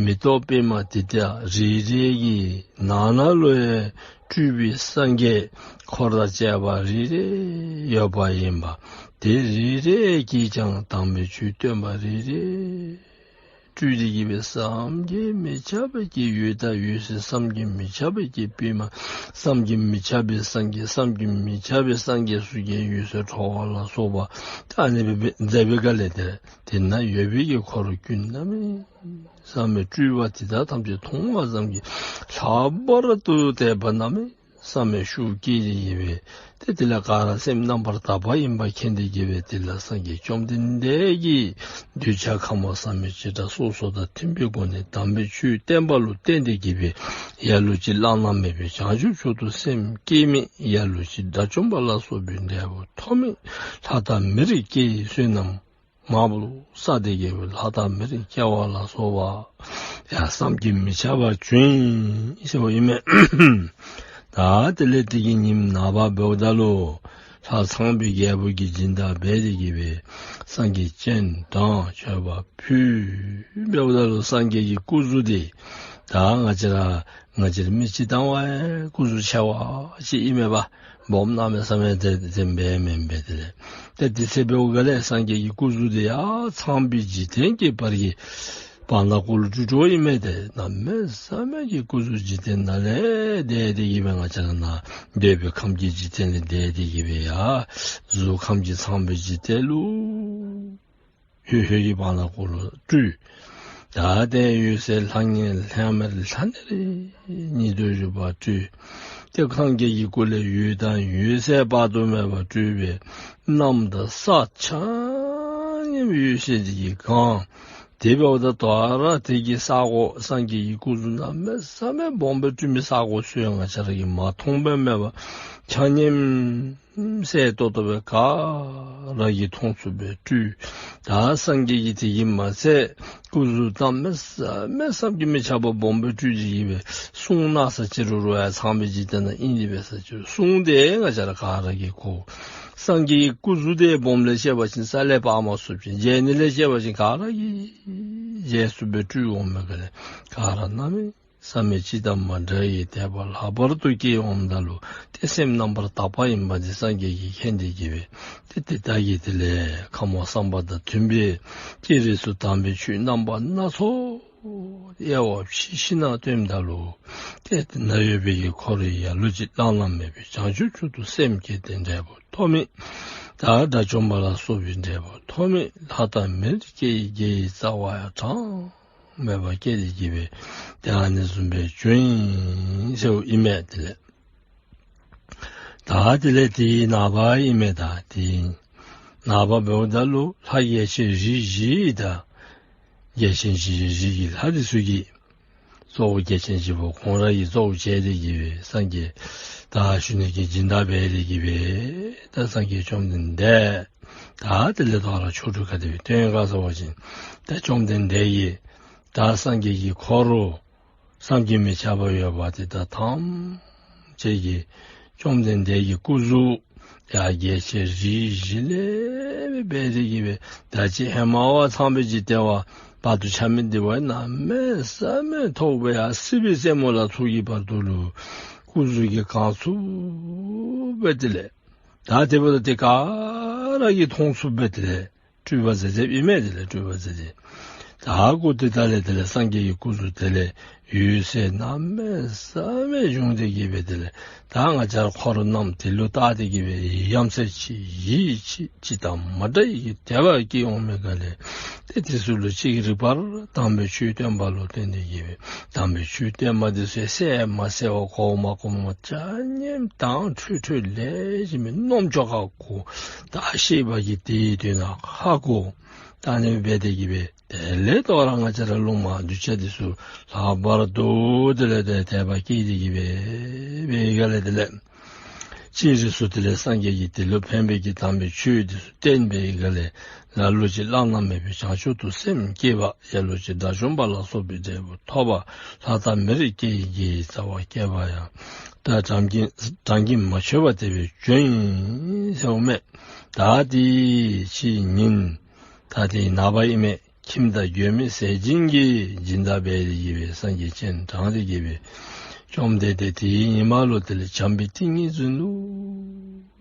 མེ་ཏོག་པདྨ་དེ་དག་རེ་རེ་གི་ནང་ན་ལུ་ཡང་སྤྲུལ་པའི་སངས་རྒྱས་འཁོར་དང་བཅས་པ་རེ་རེ་ཡོདཔ་ཨིན་པས། དེ་རེ་རེ་གིས་ཀྱང་དམ་པའི་ཆོས་སྟོན་པ་རེ་རེ་སྤྲུལ་ཏེ་གི་སྦེ་བསམ་གྱིས་མི་ཁྱབ་པའི་གི་འོད་དང་འོད་ཟེར་བསམ་གྱིས་མི་ཁྱབ་པའི་གི་པདྨ་བསམ་གྱིས་མི་ཁྱབ་པའི་སངས་རྒྱས་བསམ་གྱིས་མི་ཁྱབ་པའི་སངས་རྒྱས་སོགས་ཀྱི་འོད་ཟེར་འཕྲོ་བ་ལ་སོགས་པ་ད་ཨ་ནི་སྦེ་མཛད་པའི་སྒང་ལས་དེ་དེ་ན་ཡོད་པའི་གི་འཁོར་ཀུན་གནམ་མེད་ས་མེད་སྤྲུལ་པ་དེ་དག་ཐམས་ཅད་མཐོང་བ་ཙམ་གྱིས་ལྷག་པར་དུ་དད་པ་གནམ་མེད་ས་མེད་ཤུགས་སྐྱེས་ཏེ་གི་སྦེ་ཏེ་དེ་ལས་ག་ར་སེམས་རྣམ་པར་དག་པ་ཨིནམ་མཁྱེན་ཏེ་གི་སྦེ་དེ་ལས་སངས་རྒྱས་བཅོམ་ལྡན་འདས་ཀྱིས་གདུལ་བྱ་ཁམས་དཔག་བསམ་ཡས་ཅིག་དང་སོ་སོ་དང་མཐུན་པའི་སྒོ་ནས་དམ་པའི་ཆོས་བསྟན་པ་ལུ་བརྟེན་ཏེ་གི་སྦེ་ལ་ལུ་ཅིག་བླ་ན་མེད་པའི་བྱང་ཆུབ་མཆོག་ཏུ་སེམས་བསྐྱེད་མི་ལ་ལུ་ཅིག་དགྲ་བཅོམ་པ་ལ་སོགས་པའི་འབྲས་བུ་ཐོབ་མི་ལྷ་དང་མིར་སྐྱེ་བའི་བསོད་ནམས་མང་པོ་བསགས་ཏེ་གི་སྦེ་ལྷ་དང་མིར་སྐྱེ་བ་ལ་སོགས་པ་ཡང་བསམ་གྱིས་མི་ཁྱབ་པ་བྱུང་ཡི་ཟེརཝ་ཨིན་མས། ད་དེ་ལས་དེ་གི་ཉིནམ་ནངས་པ་འབདཝ་ད་ལུ་ལྷ་ཚངས་པའི་རྒྱལ་པོ་གིས་སྦྱིན་བདག་འབད་དེ་གི་སྦེ་སངས་རྒྱས་སྤྱན་དྲངས་མཆོད་པ་ཕུལ། འབདཝ་ད་ལུ་སངས་རྒྱས་ཀྱི་སྐུ་གཟུགས་དེ་ད་ང་བཅས་ར་ང་བཅས་ར་མི་སྤྱིར་བཏང་བ་སྐུ་གཟུགས་ཆེ་བ་ཅིག་ཨིན་མས་པ། སྦོམ་གནམ་མེད་ས་མེད་དེ་དེ་སྦེ་མེན་པས། དེ་ལས་ཏེ་དེ་ཚེ་འབདཝ་ལས་སངས་རྒྱས་ཀྱི་སྐུ་གཟུགས་དེ་ཡང་ཚངས་པའི་འཇིག་རྟེན་གྱི་བར་གྱི་བར་ན་གུ་ལུ་སྤྲུལ་སྤྲུལཝ་ཨིན་མས། ཏེ་གནམ་མེད་ས་མེད་ཀྱི་སྐུ་གཟུགས་འཇིག་རྟེན་ནང་ལས་འདས་ཏེ་གི་སྦེ་ང་བཅས་ར་ནཱ་འདོད་པའི་ཁམས་ཀྱི་འཇིག་རྟེན་ལས་འདས་ཏེ་གི་སྦེ་ཡར་གཟུགས་ཁམས་ཀྱི་ཚངས་པའི་འཇིག་རྟེན་ལུ་ཧོད་ཧོད་ཀྱི་བར་ན་གུ་ལུ་སྤྲུལ། ད་ཏེ་འོད་ཟེར་ལྷང་ངེར་ལྷང་ངེར་ལྷང་ངེར་ཉིད་དུ་བཞུགས་པ་སྤྲུལ། ཏེ་སངས་རྒྱས་ཀྱི་སྐུ་ལས་འོད་དང་འོད་ཟེར་དཔག་ཏུ་མེད་པ་སྤྲུལ་པས་གནམ་དང་ས་ཆ་མཉམ་འོད་ཟེར་དེ་གིས་གང་། དེ་འབདཝ་ད་ད་རུང་དེ་གི་ས་གོ་སངས་རྒྱས་ཀྱི་སྐུ་གཟུགས་གནམ་མེད་ས་མེད་སྦོམ་སྦེ་སྤྲུལ་མི་ས་གོ་ཚུ་ཡང་ང་བཅས་ར་གིས་མ་མཐོངམ་མེན་པར་ཆ་མཉམ་གསལ་ཏོག་ཏོ་སྦེ་ག་ར་གིས་མཐོང་ཚུགསཔ་སྦེ་སྤྲུལ། ད་སངས་རྒྱས་ཀྱིས་དེ་གིས་མ་ཚད་སྐུ་གཟུགས་གནམ་མེད་ས་མེད་བསམ་གྱིས་མི་ཁྱབ་པ་སྦོམ་སྦེ་སྤྲུལ་ཏེ་གི་སྦེ་གསུང་གནང་ས་ཅིག་རུང་རུང་ཡང་ཚངས་པའི་འཇིག་རྟེན་ནང་ཨིན་ཏེ་འབད་ས་ཅིག་རུང་གསུང་དེ་ང་བཅས་ར་ག་ར་གིས་གོ། སངས་རྒྱས་ཀྱི་སྐུ་གཟུགས་དེ་སྦོམ་ལས་བཤད་པ་ཅིན་རྩ་ལས་དཔག་མ་ཚུགསཔ་ཅིག། མཇལ་ནི་ལས་བཤད་པ་ཅིན་ག་ར་གིས་མཇལ་ཚུགསཔ་སྦེ་སྤྲུལ་འོང་མི་ག་ལས་ག་ར་གནམ་མེད་ས་མེད་གཅིག་དང་མ་འདྲ་བའི་དད་པ་ལྷག་པར་དུ་སྐྱེས་འོངམ་ད་ལུ་ཏེ་སེམས་རྣམ་པར་དག་པ་ཨིནམ་དེ་སངས་རྒྱས་ཀྱིས་མཁྱེན་ཏེ་གི་སྦེ་ཏེ་དེ་དག་གིས་དེ་ལས་ཁམས་དཔག་བསམ་པ་དང་མཐུན་པའི་སྤྱན་རས་སུ་དམ་པའི་ཆོས་རྣམ་པ་སྣ་ཚོགས་དབྱེ་བ་ཕྱེ་ཞིནམ་ལས་སྟོནམ་ད་ལུ་ཏེ་དེ་ན་ཡོད་པའི་གི་འཁོར་ལ་ལུ་ཅིག་བླ་ན་མེད་པའི་བྱང་ཆུབ་མཆོག་ཏུ་སེམས་བསྐྱེད་དེ་འབྲས་བུ་ཐོབ་མི་ད་དགྲ་བཅོམ་པ་ལ་སོགས་པའི་འབྲས་བུ་ཐོབ་མི་ལྷ་དང་མིར་སྐྱེ་བའི་དགེ་བའི་རྩ་བ་ཡང་གྲངས་མེད་པ་སྐྱེས་ཏེ་གི་སྦེ་ཏེ་ཨ་ནི་བཟུམ་སྦེ་བྱུང་ཡི་ཟེརཝ་ཨིན་མས། དེ་ལས་ད་དེ་ལས་དེའི་ནངས་པ་ཨིན་མས། ད་དེའི་ནངས་པ་འབདཝ་ད་ལུ་ལྷ་རྒྱལ་ཆེན་རིགས་བཞི་དང་རྒྱལ་ཆེན་བཞི་བཞི་གི་ལྷ་དེ་ཚུ་གིས་གཙོ་བོ་རྒྱལ་ཆེན་བཞི་པོ་ཁོང་ར་གིས་གཙོ་བོ་བྱས་ཏེ་གི་སྦེ་སངས་རྒྱས་ད་ཞུ་ནི་གི་སྦྱིན་བདག་འབད་དེ་གི་སྦེ་ད་སངས་རྒྱས་བཅོམ་ལྡན་འདས་ད་དེ་ལས་ད་རུང་ཆོ་འཕྲུལ་ག་དེ་སྦེ་སྟོན་ག་ཟེར་བ་ཅིན་ད་བཅོམ་ལྡན་འདས་ཀྱིས་ད་སངས་རྒྱས་ཀྱི་འཁོར་ལུ་བསམ་གྱིས་མི་ཁྱབ་པ་ཡོད་པ་དེ་དག་ཐམས་ཅད་ཀྱིས་བཅོམ་ལྡན་འདས་ཀྱི་སྐུ་གཟུགས་ཡང་རྒྱལ་ཆེན་རིགས་བཞི་ལས་འབད་དེ་གི་སྦེ་ད་ཅི་ཧེ་མ་བ་ཚངས་པའི་འཇིག་རྟེན་བ་བར་དུ་ཆ་མེད་འདི་བ་གནམ་མེད་ས་མེད་མཐོ་སྦེ་ཡར་སྲིད་པའི་རྩེ་མོ་ལ་ཚུད་ཀྱི་བར་དུ་ལུ་སྐུ་གཟུགས་ཀྱིས་གང་ཚུགས་སྦེ་དེ་ལས་ད་དེ་འབདཝ་ད་དེ་ག་ར་གིས་མཐོང་ཚུགསཔ་སྦེ་དེ་ལས་སྤྲུལ་པ་མཛད་མཛདཔ་ཨིན་མས། དེ་ལས་སྤྲུལ་པ་མཛད་དེ་ད་གུ་དེ་ད་ལས་དེ་ལས་སངས་རྒྱས་ཀྱི་སྐུ་གཟུགས་དེ་ལས་འོད་ཟེར་གནམ་མེད་ས་མེད་བྱུང་སྟེ་གི་སྦེ་དེ་ལས་ད་ང་བཅས་ར་འཁོར་རྣམས་དེ་ལུ་བལྟ་སྟེ་གི་སྦེ་ཡ་མཚན་ཆེ་ཡིད་ཆེས་ཅིག་དང་མ་འདྲ་བའི་གི་དད་པ་སྐྱེ་འོང་མི་ག་ལས་ཏེ་དེ་ཚུ་ལུ་ཅིག་རིག་པར་དམ་པའི་ཆོས་སྟོན་པ་ལུ་བརྟེན་ཏེ་གི་སྦེ་དམ་པའི་ཆོས་སྟོན་པ་དེ་ཚུ་གསལ་མ་གསལ་བ་གོ་མ་གོ་མ་ཆ་མཉམ་དྭངས་འཕྲོས་འཕྲོས་ལེགས་ཤོམ་སྦེ་རྣམ་ཅོག་ཁར་གོ། ད་ཤེས་པ་གིས་དེའི་དོན་ཧ་གོ། ད་ཨ་ནི་སྦེ་འབད་དེ་གིས་སྦེ་དེ་ལས་དོ་རུང་ང་བཅས་ར་ལུང་མ་གདུལ་བྱ་འདི་ཚུ་ལྷག་པར་དུ་དེ་ལས་ཏེ་དད་པ་སྐྱེས་ཏེ་གིས་སྦེ་འབད་བའི་སྒང་ལས་དེ་ལས་སྤྱིར་རིགས་སུ་དེ་ལས་སངས་རྒྱས་ཀྱིས་དེ་ལུ་ཕན་པའི་གི་དམ་པའི་ཆོས་འདི་ཚུ་བསྟན་པའི་སྒང་ལས་ལ་ལུ་ཅིག་བླ་ན་མེད་པའི་བྱང་ཆུབ་ཏུ་སེམས་བསྐྱེད་པ། ལ་ལུ་ཅིག་དགྲ་བཅོམ་པ་ལ་སོགས་པའི་འབྲས་བུ་ཐོབ་པ། ལྷ་དང་མིར་སྐྱེ་བའི་གི་རྩ་བ་བསྐྱེད་པ་ཡང་ད་གྲངས་ཀྱིས་གྲངས་ཀྱིས་མ་ཆོད་པ་དེ་སྦེ་བྱུང་ཡི་ཟེརཝ་མས། ད་དེ་ཕྱི་ཉིན་ད་དེ་ནངས་པ་ཨིན་མས། ཁྱིམ་བདག་མགོན་མེད་ཟས་སྦྱིན་གྱིས་སྦྱིན་བདག་འབད་དེ་གིས་སྦེ་སངས་རྒྱས་སྤྱན་དྲངས་ཏེ་གིས་སྦེ་བཅོམ་ལྡན་འདས་དེའི་ཉིནམ་ལུ་དེ་ལས་བྱམས་པའི་ཏིང་ངེ་འཛིན་ལུ་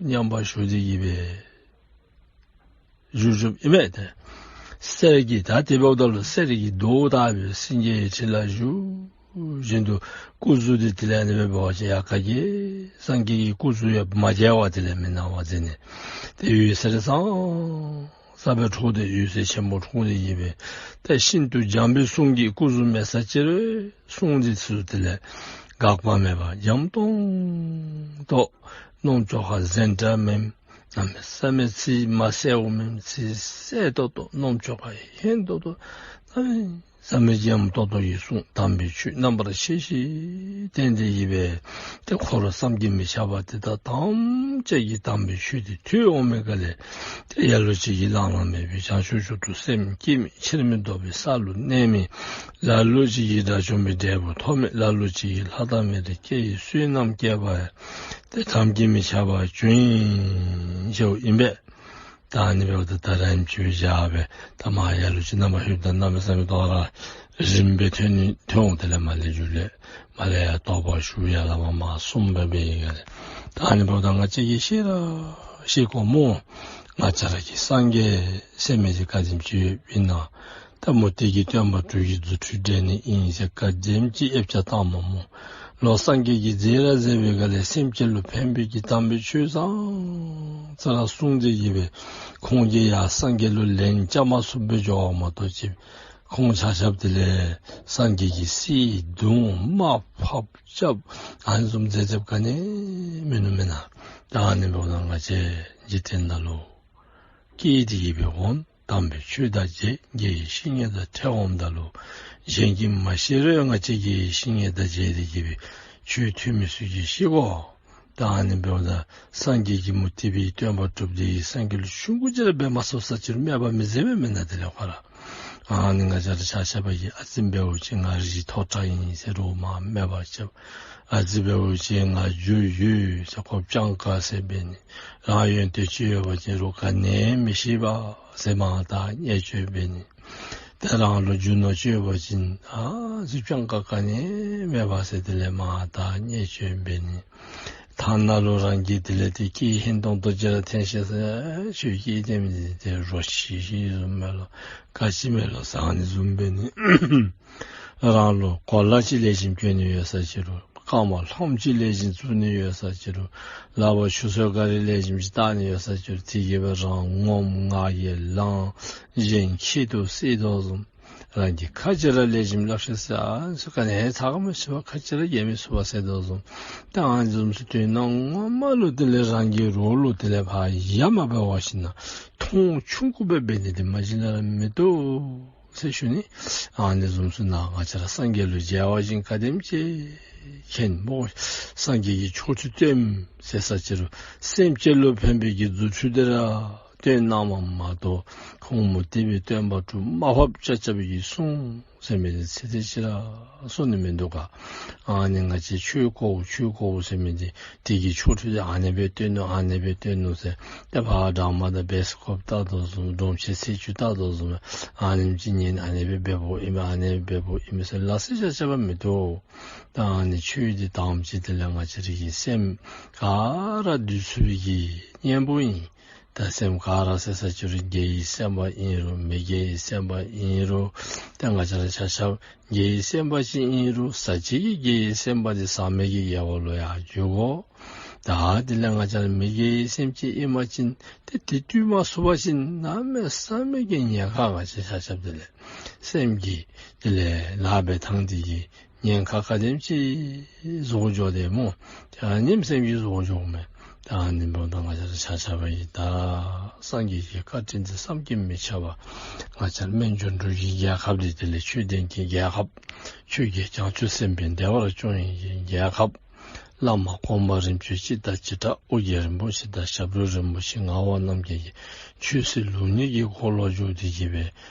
མཉམ་པར་ཞུགས་ཏེ་གིས་སྦེ་བཞུགས་བཞུགསཔ་ཨིན་མས། ཏེ་གསེར་གྱི་ད་དེ་འབདཝ་ད་ལུ་གསེར་གྱི་མདོག་ལྟ་བུའི་སེང་གེའི་ཁྲི་ལ་བཞུགས་བཞིན་དུ་སྐུ་གཟུགས་འདི་དེ་ལས་ཨ་ནི་སྦེ་འབད་བ་ཅིན་ཡར་ག་གིས་སངས་རྒྱས་ཀྱི་སྐུ་གཟུགས་ཡང་མ་མཇལ་བར་དེ་ལས་མི་སྣང་བར་མཛད་ནི། ཏེ་འོད་ཟེར་སང་ས་སྦེ་འཕྲོ་སྟེ་འོད་ཟེར་ཆེན་པོ་འཕྲོ་སྟེ་གིས་སྦེ་ཏེ་ཤིན་ཏུ་འཇམ་པའི་གསུང་གི་སྐུ་གཟུགས་མེད་ས་ཅིག་རུང་གསུང་འདི་ཚུ་དེ་ལས་འགག་པ་མེད་པར་འཇམ་ཏོང་ཏོ་རྣམ་ཅོག་ཁར་གཟན་འདྲ་མེནམ། གནམ་མེད་ས་མེད་ཚིག་མ་གསལཝ་མེནམ། ཚིག་གསལ་ཏོག་ཏོ་རྣམ་ཅོག་ཁར་སྙན་ཏོག་ཏོ་གནམ་མེད་ས་མེད་འཇམ་ཏོང་ཏོ་གི་གསུང་དམ་པའི་ཆོས་རྣམ་པར་ཕྱེ་ཞིང་བསྟན་ཏེ་གིས་སྦེ་ཏེ་འཁོར་བསམ་གྱིས་མི་ཁྱབ་པ་དེ་དག་ཐམས་ཅད་ཀྱིས་དམ་པའི་ཆོས་དེ་ཐོས་འོང་མི་ག་ལས་ཏེ་ལ་ལུ་ཅིག་གིས་བླ་ན་མེད་པའི་བྱང་ཆུབ་མཆོག་ཏུ་སེམས་བསྐྱེད་མི་ཕྱིར་མི་ལྡོག་པའི་ས་ལུ་གནས་མི། ལ་ལུ་ཅིག་གིས་དགྲ་བཅོམ་པའི་འབྲས་བུ་ཐོབ་མི། ལ་ལུ་ཅིག་གིས་ལྷ་དང་མིར་སྐྱེ་བའི་བསོད་ནམས་བསྐྱེད་པ་ཡང་ཏེ་དམ་གྱིས་མི་ཁྱབ་པ་བྱུང་ཡི་ཟེརཝ་ཨིན་པས། ད་ཨ་ནི་འབདཝ་ད་ད་རིས་ཅིག་བཞག་སྦེ་ད་མར་ལ་ལུ་ཅིག་རྣམ་པར་ཤེས་པ་དང་གནམ་མེད་ས་མེད་དོ་རུང་རིངམོ་སྦེ་ཐོན་ནི་ཐོན་འོང་། དེ་ལས་མར་ལས་མཇུག་ལས་མར་ལས་ཡར་དོགས་པ་ཞུ་ཡར་ལས་མར་མར་གསུམ་སྦེ་འབད་ཡི་ག་ལས། ད་ཨ་ནི་འབདཝ་ད་ང་བཅས་ཀྱིས་ཤེས་ར་ཤེས་དགོ་སྨོ། ང་བཅས་ར་གི་སངས་རྒྱས་ཟེར་མི་འདི་ག་དེམ་ཅིག་ཡོདཔ་ཨིན་ན། ད་མུ་སྟེགས་ཀྱི་སྟོན་པ་དྲུག་གི་རྫུ་འཕྲུལ་འགྲན་ནི་ཨིན་ཟེར་ག་དེམ་ཅིག་ཨེབ་ཆ་བཏངམ་སྨོ། ལོག་སངས་རྒྱས་ཀྱིས་མཛད་ར་མཛད་པའི་ག་ལས་སེམས་ཅན་ལུ་ཕན་པའི་གི་དམ་པའི་ཆོས་ཙང་ཙ་ར་གསུངས་ཏེ་གིས་སྦེ་ཁོང་གིས་ཡང་སངས་རྒྱས་ལུ་ལན་རྐྱབ་མ་ཚུགསཔ་སྦེ་འགྱོཝ་མ་གཏོགས་ཅིག་ཁོང་ཆ་ཁྱབ་དེ་ལས་སངས་རྒྱས་ཀྱིས་བསད་བརྡུང་དམག་ཕབ་རྐྱབ་ཨ་ནི་བཟུམ་མཛད་མཛདཔ་ག་ནི་མིན་ནུག་མེན་ན། ད་ཨ་ནི་འབདཝ་ད་ང་བཅས་འཇིག་རྟེན་ནང་ལུ་སྐྱེས་ཏེ་གིས་སྦེ་འོང་། དམ་པའི་ཆོས་དང་མཇལ། དགེ་བའི་བཤེས་གཉེན་དང་འཕྲད་འོངམ་ད་ལུ་གཞན་གྱིས་མ་ཤེས་རུང་ང་བཅས་ཀྱིས་བཤེས་གཉེན་དང་མཇལ་ཏེ་གིས་སྦེ་ཆོས་ཐོས་མི་ཚུ་གིས་ཤེས་དགོ། ད་ཨ་ནི་འབདཝ་ད་སངས་རྒྱས་ཀྱིས་མུ་སྟེགས་པའི་སྟོན་པ་དྲུག་དེ་གིས་སངས་རྒྱས་ལུ་ཆུང་ཀུ་ཅིག་ར་འབད་མ་ཚུགས་ས་ཅིག་རུང་སྨད་པ་མི་མཛད་པས་མེན་ན། དེ་ལས་ཁོ་ར་ཨ་ནི་ང་བཅས་ར་ཆ་ཁྱབ་ཀྱིས་ཨ་ཙི་འབད་བ་ཅིན་ང་རིགས་མཐོ་དྲགས་ཨིན་ཟེར་རུང་མར་སྨད་པ་རྐྱབ། ཨ་ཙི་འབད་བ་ཅིན་ང་རྒྱུ་ཡོད་ཟེར་ཁོ་སྤྱང་ཀ་ཟེར་འབད་ནི། རང་ཡོན་ཏན་ཅིག་ཡོད་པ་ཅིན་རུང་ག་ནི་མི་ཤེས་པས་ཟེར་མར་བརྡ་བརྙས་བཅོས་འབད་ནི། ཏེ་རང་ལུ་རྒྱུ་ནོར་ཅིག་ཡོད་པ་ཅིན་ཨ་ཙི་སྤྱང་ཀ་ག་ནི་མེད་པས་ཟེར་དེ་ལས་མར་བརྡ་བརྙས་བཅོས་འབད་ནི། ཐ་ན་ལུ་རང་གིས་དེ་ལས་ཏེ་སྐད་ཧན་ཏོང་ཏོ་ཅིག་ར་འཐེན་ཤེས་ས་ཁྱོད་སྐད་འཐེན་མི་འདི་ཏེ་རོ་ཁྱི་ཁྱི་བཟུམ་མས་ལོ། ག་ཅི་མས་ལོ་ཟེར་ཨ་ནི་བཟུམ་འབད་ནི། རང་ལུ་གོ་ལ་ཅིག་ལེགས་ཤོམ་གྱོན་ནི་ཡོད་ས་ཅིག་རུང་རྐངམ་ལྷམ་ཅིག་ལེགས་ཤོམ་བཙུགས་ནི་ཡོད་ས་ཅིག་རུང་ལགཔ་ཆུ་ཚོད་ག་རི་ལེགས་ཤོམ་ཅིག་བཏགས་ནི་ཡོད་ས་ཅིག་རུང་དེ་གིས་སྦེ་རང་ངོམ་ང་རྒྱལ་ལངས། གཞན་ཁྱད་དུ་བསད་དོ་བཟུམ། རང་གིས་ཁ་ཅིག་ར་ལེགས་ཤོམ་སླབ་ཤེས་ས་ཨ་ནི་ཚུ་ག་ནི་ཚ་ག་མི་ཚུགས་པས། ཁ་ཅིག་ར་རྒྱལ་མི་ཚུགས་པས་ཟེར་དོ་བཟུམ། ད་ཨ་ནི་བཟུམ་ཚུ་དོན་ངོ་མ་ལུ་དེ་ལས་རང་གི་རོགས་ལུ་དེ་ལས་ཕར་ཡ་མ་འབད་བ་ཅིན་ན་མཐོང་ཆུང་ཀུ་སྦེ་འབད་ནི་འདི་མ་གཞི་ལས་ར་མི་བཏུབ་ཟེར་ཞུ་ནི། ཨ་ནི་བཟུམ་ཚུ་ནང་ང་བཅས་ར་སངས་རྒྱས་ལུ་མཇལ་བ་ཅིན་ག་དེམ་ཅིག་མཁྱེན་སྨོ། སངས་རྒྱས་ཀྱིས་ཆོ་འཕྲུལ་སྟོནམ་ཟེར་ས་ཅིག་རུང་སེམས་ཅན་ལུ་ཕན་པའི་གི་རྫུ་འཕྲུལ་དེ་ར་སྟོན་གནངམ་མ་གཏོགས་ཁོང་མུ་སྟེགས་པའི་སྟོན་པ་དྲུག་དམག་ཕབ་རྐྱབ་རྐྱབ་པའི་གི་གསུང་ཟེར་མི་འདི་ཚིག་དེ་ཅིག་ར་གསུང་ནི་མིན་འདུག་ག། ཨ་ནི་ང་བཅས་ཆོས་གོ་ཆོས་གོ་ཟེར་མི་འདི་དེ་གི་ཆོ་འཕྲུལ་དེ་ཨ་ནི་སྦེ་སྟོན་ནུག་ཨ་ནི་སྦེ་སྟོན་ནུག་ཟེར་ཏེ་ཕར་ཌ་ར་མ་དང་བེསི་ཀོབ་ལྟ་དོ་བཟུམ་སྒྲོམ་ཆེན་ཚེས་བཅུ་ལྟ་དོ་བཟུམ་ཨ་ནེམ་ཅིག་ཉན་ཨ་ནི་སྦེ་འབདཝ་ཨིན་པས་ཨ་ནི་སྦེ་འབདཝ་ཨིན་པས་ཟེར་ལ་སེ་ཆ་ཆ་བ་མི་བཏུབ། ད་ཨ་ནི་ཆོས་འདི་དམ་ཅིག་དེ་ལས་ང་བཅས་ར་གི་སེམས་ག་ར་འདུལ་ཚུགས་པའི་གི་གཉེན་པོ་ཨིན། ད་སེམས་ག་ར་ཟེར་ས་ཅིག་རུང་དགེ་བའི་སེམས་པ་ཨིན་རུང་མི་དགེ་བའི་སེམས་པ་ཨིན་རུང་ད་ང་བཅས་ར་ཆ་ཁྱབ་དགེ་བའི་སེམས་པ་ཅིག་ཨིན་རུང་ཟག་བཅས་ཀྱི་དགེ་བའི་སེམས་པ་འདི་ཟག་མེད་ཀྱི་དགེ་བ་ལུ་ཡང་འགྱུར་དགོ། ད་དེ་ལས་ང་བཅས་ར་མི་དགེ་བའི་སེམས་ཅིག་ཨིན་པ་ཅིན་ཏེ་དེ་བཏུལ་མ་ཚུགས་པ་ཅིན་གནམ་མེད་ས་མེད་ཀྱི་ཉེན་ཁ་ང་བཅས་ཆ་ཁྱབ་དེ་ལས་སེམས་ཀྱི་དེ་ལས་ལཱ་འབད་ཐངས་དེ་གི་ཉེན་ཁ་ག་དེམ་ཅིག་བཟོ་འགྱོ་དེས་སྨོ། ད་ཨ་ནེམ་སེམས་ཀྱིས་བཟོ་འགྱོཝ་མས། ད་ཨ་ནི་འབདཝ་ད་ང་བཅས་ར་ཆ་ཁྱབ་ཀྱིས་ད་ སངས་རྒྱས་ཀྱི་བཀའ་དྲིན་འདི་བསམ་གྱིས་མི་ཁྱབ་པ། ང་བཅས་ར་སྨན་ལྗོངས་འབྲུག་གི་རྒྱལ་ཁབ་འདི་དེ་ལས་ཆོས་ལྡན་གྱི་རྒྱལ་ཁབ། ཆོས་ཀྱི་བྱང་ཆུབ་སེམས་དཔའི་བདེ་བར་སྐྱོང་ཡི་གི་རྒྱལ་ཁབ། བླ་མ་གོང་མ་རིམ་བྱོན་སྤྱི་དང་བྱེ་བྲག་ཨོ་རྒྱན་རིན་པོ་ཆེ་དང་ཞབས་དྲུང་རིན་པོ་ཆེ་ངག་དབང་རྣམ་རྒྱལ་གྱི་ཆོས་སྲིད་ལུགས་གཉིས་ཀྱི་འཁོར་ལོ་བསྒྱུར་ཏེ་གི་སྦེ་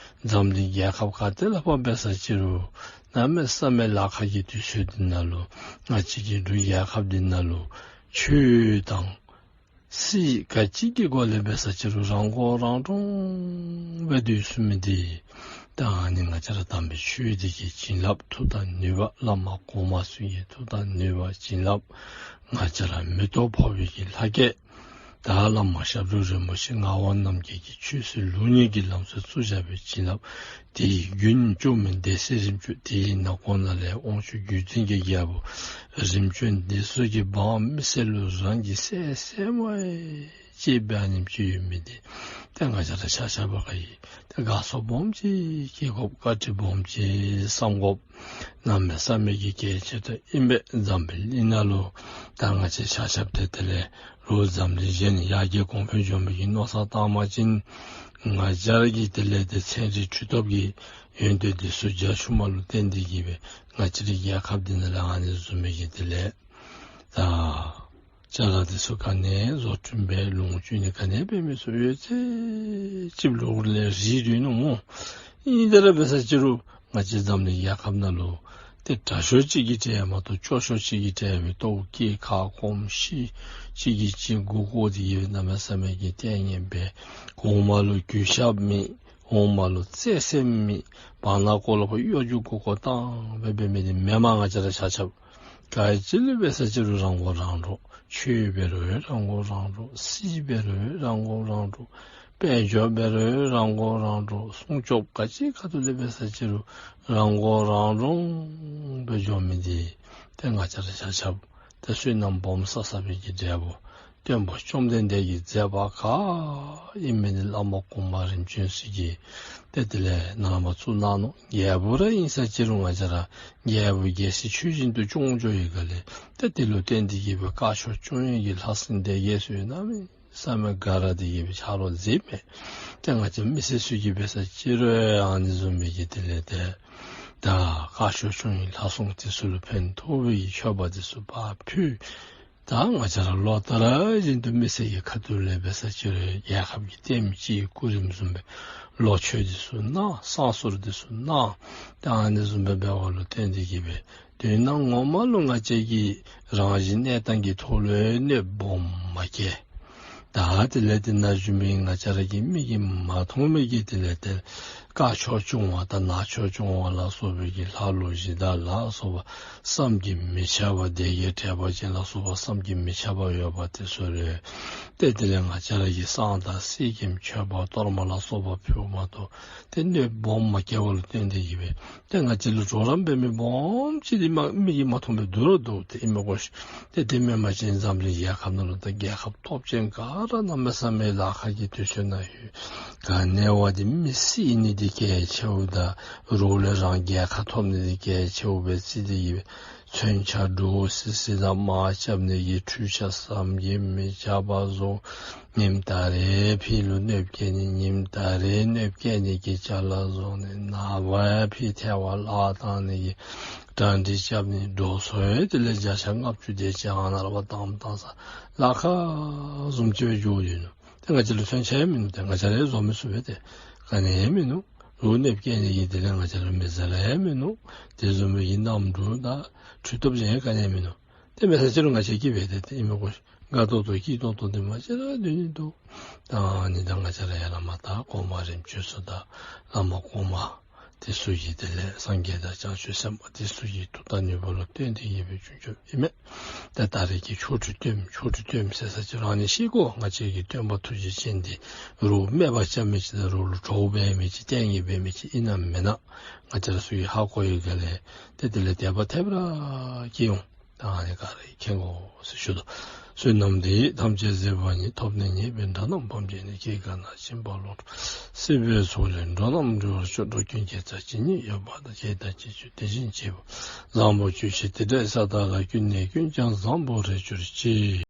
འཛམ་གླིང་རྒྱལ་ཁབ་ག་ཏེ་ལུ་ཕར་འབད་ས་ཅི་རུང་གནམ་མེད་ས་མེད་ལཱ་ཁག་གི་དུས་ཚོད་འདི་ནང་ལུ་ང་བཅས་ཀྱི་འབྲུག་རྒྱལ་ཁབ་འདི་ནང་ལུ་ཆོས་དང་སྲིད་ག་ཅི་གི་སྒོ་ལས་འབད་ས་ཅི་རུང་རང་མགོ་རང་འདྲོངས་སྦེ་སྡོད་ཚུགས་མི་འདི་ད་ཨ་ནི་ང་བཅས་ར་དམ་པའི་ཆོས་འདི་གི་བྱིན་རླབས་མཐུ་དང་ནུས་པ་བླ་མ་གོང་མ་ཚུ་གི་མཐུ་དང་ནུས་པ་བྱིན་རླབས་ང་བཅས་ར་མེ་ཏོག་ཕོག་པའི་གི་ལྷ་སྐལ། ད་བླ་མ་ཞབས་དྲུང་རིན་པོ་ཆེ་ངག་དབང་རྣམ་རྒྱལ་གྱི་ཆོས་སྲིད་ལུགས་གཉིས་ཀྱི་ལམ་སྲོལ་བཙུགས་བཞག་པའི་བྱིན་རླབས་དེ་ཡི་རྒྱུན་བཅོམ་མིན་སྡེ་སྲིད་རིམ་བྱོན། དེ་ཡི་ནང་ཁོངས་ན་ལས་དབང་ཕྱུག་བརྒྱུད་འཛིན་གྱི་རྒྱལ་པོ་རིམ་བྱོན་འདི་ཚུ་གི་འབངས་མི་སེར་ལུ་རང་གི་སྲས་སྲས་མོ་ཅིག་འབད་ནི་ཅིག་ཡོད་མི་འདི་ཏེ་ང་བཅས་ར་ཆ་ཁྱབ་ཀྱིས་ཏེ་དགའ་ཚོར་སྦོམ་ཅིག་སྐྱེ་དགོཔ་བཀའ་དྲིན་སྦོམ་ཅིག་བསམ་དགོཔ་གནམ་མེད་ས་མེད་ཀྱི་གལ་ཆེ་ཏོག་ཏོ་ཨིན་པས། འཛམ་བུ་གླིང་ནང་ལུ་ད་ང་བཅས་ཆ་ཁྱབ་ཏེ་དེ་ལས་རོགས་འཛམ་གླིང་གཞན་ཡར་རྒྱས་གོང་འཕེལ་འགྱོ་མི་གི་མནོ་བསམ་བཏང་བ་ཅིན་ང་བཅས་ར་གིས་དེ་ལས་ཏེ་ཚན་རིག་འཕྲུལ་སྟོབས་ཀྱི་ཡོན་ཏན་འདི་ཚུ་རྒྱ་ཆུང་མ་ལུ་བརྟེན་ཏེ་གི་སྦེ་ང་བཅས་རའི་རྒྱལ་ཁབ་འདི་ནང་ལུ་ཨ་ནི་བཟུམ་མའི་གི་དེ་ལས་ད་ཅ་ལ་འདི་ཚུ་ག་ནི་བཟོ་སྐྲུན་འབད་ལོངས་སྤྱོད་ནི་ག་ནི་འབད་མི་ཚུ་ཡོད་ཚད་ཅིག་ལོག་ལས་རིལ་སྡོད་ནུག་སྨོ། ཨིན་དེ་ར་འབད་ས་ཅི་རུང་ང་བཅས་འཛམ་གླིང་རྒྱལ་ཁབ་ནང་ལུ་ཏེ་དྲག་ཤོས་ཅིག་གི་གྲས་མ་གཏོགས་སྐྱོ་ཤོས་ཅིག་གི་གྲས་མེད། ལྟོཝ་བཀྱེས་ཁ་སྐོམ་ཤི་གཅིག་གིས་གཅིག་མགུ་སྐོར་ཏེ་གི་གནམ་མེད་ས་མེད་ཀྱི་ལྟས་ངན་འབད། གོང་མ་ལུ་གུས་ཞབས་མེད། འོག་མ་ལུ་བརྩེ་སེམས་མེད། བར་ན་ཀོ་ལུ་ཕར་གཡོ་སྒྱུ་མགུ་སྐོར་བཏང་སྦེ་འབད་མི་འདི་མེན་མས། ང་བཅས་ར་ཆ་ཁྱབ་ག་ཅི་ལུ་འབད་ས་ཅི་རུང་རང་མགོ་རང་འདྲོངས། ཆོས་འབད་རུང་རང་མགོ་རང་འདྲོངས། སྲིད་འབད་རུང་རང་མགོ་རང་འདྲོངས། དཔལ་འབྱོར་འབད་རུང་རང་མགོ་རང་འདྲོངས། སྲུང་སྐྱོབ་ག་ཅི་ཁ་ཐུག་ལས་འབད་ས་ཅི་རུང་རང་མགོ་རང་འདྲོངས་སྦེ་འགྱོ་མི་འདི་ཏེ་ང་བཅས་ར་ཆ་ཁྱབ་ཏེ་བསོད་ནམས་སྦོམ་བསགས་བསགས་པའི་གི་འབྲས་བུ་སྟོན་པ་བཅོམ་ལྡན་འདས་ཀྱི་མཛད་པ་ག་ཨིན་མི་འདི་བླ་མ་གོང་མ་རིམ་བྱོན་ཚུ་གིས་ཏེ་དེ་ལས་ནཱ་ལས་མར་བཙུགས་གནང་ནུག། རྒྱལ་པོ་ར་ཨིན་ས་ཅི་རུང་ང་བཅས་ར་རྒྱལ་པོ་རྒྱལ་སྲིད་ཆོས་བཞིན་དུ་སྐྱོང་འགྱོ་ཡི་ག་ལས་ཏེ་དེ་ལུ་བརྟེན་ཏེ་གི་སྦེ་བཀའ་ཆོས་སྐྱོང་ཡི་གི་ལྷ་སྲིན་སྡེ་བརྒྱད་ཚུ་ཡོད་ན་མི་ས་མེད་ག་ར་དེ་གི་སྦེ་ཆ་རོགས་མཛད་མས། ཏེ་ང་བཅས་མི་སེར་ཚུ་གིས་འབད་ས་ཅི་རུང་ཨ་ནི་བཟུམ་མའི་གི་དེ་ལས་ཏེ་ད་བཀའ་ཆོས་སྐྱོང་ཡི་ལྷ་སྲུང་དེ་ཚུ་ལུ་ཕན་ཐོགས་པའི་གི་མཆོད་པ་དེ་ཚུ་ཕར་ཕུལ། ད་ང་བཅས་ར་ལོ་ལྟར་བཞིན་དུ་མི་སེར་གྱི་ཁ་ཐུག་ལས་འབད་ས་ཅི་རུང་རྒྱལ་ཁབ་ཀྱི་ལྟདམོ་ཅིག་སྐུ་རིམ་བཟུམ་སྦེ་ལོ་མཆོད་དེ་ཚུ་གནང་། བསང་གསོལ་དེ་ཚུ་གནང་། ད་ཨ་ནི་བཟུམ་སྦེ་འབད་བ་ལུ་བརྟེན་ཏེ་གི་སྦེ་དོན་ངོ་མ་ལུ་ང་བཅས་ཀྱི་རང་བཞིན་གནས་སྟངས་ཀྱི་ཐོག་ལུ་གནོདཔ་སྦོམ་མ་བཀལ། ད་དེ་ལས་དེ་ནང་བཞུགས་མི་ང་བཅས་ར་གི་མིག་གིས་མ་མཐོང་མི་གི་དེ་ལས་ཏེ་དཀར་ཕྱོགས་སྐྱོང་བ་དང་ནག་ཕྱོགས་སྐྱོང་བ་ལ་སོགས་པའི་གི་ལྷ་ཀླུ་གཞི་བདག་ལ་སོགས་པ་བསམ་གྱིས་མི་ཁྱབ་པ་སྡེ་བརྒྱད་དྲེགས་པ་ཅན་ལ་སོགས་པ་བསམ་གྱིས་མི་ཁྱབ་པ་ཡོད་པ་དེ་ཚུ་ལུ་ཏེ་དེ་ལས་ང་བཅས་ར་གིས་བསང་དང་གསེར་སྐྱེམས་མཆོད་པ་གཏོར་མ་ལ་སོགས་པ་ཕུལཝ་མ་གཏོགས་ཏེ་གནོདཔ་སྦོམ་མ་བཀལ་བ་ལུ་བརྟེན་ཏེ་གི་སྦེ་ཏེ་ང་བཅས་ལུ་གྲོགས་རམ་འབད་མི་སྦོམ་ཅིག་འདི་མ་མིག་གིས་མ་མཐོང་བའི་དུར་ར་འདུག། ཏེ་ཨིན་མས་གོ་ཤིག། ཏེ་དེ་མེན་པ་ཅིན་འཛམ་གླིང་རྒྱལ་ཁབ་ནང་ལུ་ད་རྒྱལ་ཁབ་སྟོབས་ཅན་ག་ར་གནམ་མེད་ས་མེད་ལཱ་ཁག་གི་དུས་ཚོད་ནང་ཡོད། ག་ནི་བ་འདི་མི་སྲིད་ནི་འདི་གལ་ཆེཝ་དང་རོགས་ལས་རང་རྒྱལ་ཁ་ཐོབ་ནི་འདི་གལ་ཆེཝ་སྦེ་བརྩི་སྟེ་གི་སྦེ་མཚོན་ཆ་འདྲོག་སི་སི་དང་དམག་རྐྱབ་ནི་གི་འཕྲུལ་ཆས་བསམ་གྱིས་མི་ཁྱབ་པ་བཟོ། ཉིནམ་ད་རེས་ཕྱི་ལུ་གནོདཔ་བཀལ་ནི་ཉིནམ་ད་རེས་གནོདཔ་བཀལ་ནི་གི་ཅ་ལ་བཟོ་ནི། ནངས་པ་ཕྱི་ཐལ་བ་བརླག་བཏང་ནི་གི་གྲ་སྒྲིག་རྐྱབ་ནི། འགྲོ་སོང་ཡང་དེ་ལས་བརྒྱ་ཆ་ལྔ་བཅུ་དེ་ཅིག་ཨ་ནཱ་ར་བཏངམ་བཏང་ས་ལཱ་ཁག་བཟུམ་ཅིག་སྦེ་འགྱོ་ཡོད་ནུག། ཏེ་ང་བཅས་ལུ་མཚོན་ཆ་ཡང་མིན་ནུག། ཏེ་ང་བཅས་ར་ཡང་བཟོ་མི་ཚུགས་པས། ཏེ་ག་ནི་ཡང་མིན་ནུག། རོགས་གནོདཔ་བཀལ་ནི་གི་དེ་ལས་ང་བཅས་ལུ་མི་ཟེར་ལ་ཡང་མིན་ནུག། དེ་བཟུམ་མའི་གི་གནམ་གྲུ་དང་འཕྲུལ་སྟོབས་ཅིག་ཡང་ག་ནི་ཡང་མིན་ནུག། དེ་མེད་ས་ཅི་རུང་ང་བཅས་ཀྱིས་འབད་དེ་ཏེ་ཨིན་མས་གོ་ཤིག། དགའ་ཏོག་ཏོ་སྐྱིད་ཏོག་ཏོ་འདི་མ་གཞི་ར་སྡོད་ནི་འདུག། ད་ཨ་ནི་ད་ང་བཅས་ར་ཡར་ལས་མར་ད་གོང་མ་རིམ་བྱོན་ཚུ་དང་བླ་མ་གོང་མ་དེ་ཚུ་གི་དེ་ལས་སངས་རྒྱས་དང་བྱང་ཆུབ་སེམས་དཔའ་དེ་ཚུ་གི་མཐུ་དང་ནུས་པ་ལུ་བརྟེན་ཏེ་གི་སྦེ་བྱུང་བྱུངམ་ཨིན་མས། ད་ད་རེས་ཀྱི་ཆོ་འཕྲུལ་སྟོནམ་ཆོ་འཕྲུལ་སྟོནམ་ཟེར་ས་ཅི་རུང་ཨ་ནི་ཤེས་དགོ། ང་བཅས་ཀྱི་སྟོན་པ་ཐུགས་རྗེ་ཅན་འདི་རོགས་སྨད་པ་རྐྱབ་མི་ཅིག་དང་རོགས་ལུ་གྲོགས་འབད་མི་ཅིག་ལྟས་ངན་འབད་མི་ཅིག་ཨིན་ན་མེན་ན་ང་བཅས་ར་ཚུ་གིས་ཧ་གོ་ཡི་ག་ལས་ཏེ་དེ་ལས་དད་པ་ཐེབས་ར་སྐྱེ་འོང་། ད་ཨ་ནི་ག་ར་མཁྱེན་དགོ་ཟེར་ཞུ་དོ། བསོད་ནམས་འདི་ཡིས་ཐམས་ཅད་གཟིགས་པ་ཉིད། ཐོབ་ནས་ཉེས་པའི་དགྲ་རྣམས་ཕམ་བྱས་ནས། སྐྱེ་རྒ་ན་འཆིའི་རྦ་ཀློང་འཁྲུགས། སྲིད་པའི་མཚོ་ལས་འགྲོ་རྣམས་སྒྲོལ་བར་ཤོག། འགྲོ་ཀུན་དགེ་རྩ་ཇི་སྙེད་ཡོད་པ་དང་། བྱས་དང་བྱེད་འགྱུར་དེ་བཞིན་བྱེད་པ། བཟང་པོ་ཇི་བཞིན་དེ་འདྲའི་ས་དག་ལ། ཀུན་ནས་ཀུན་ཀྱང་བཟང་པོར་རེག་གྱུར་ཅིག།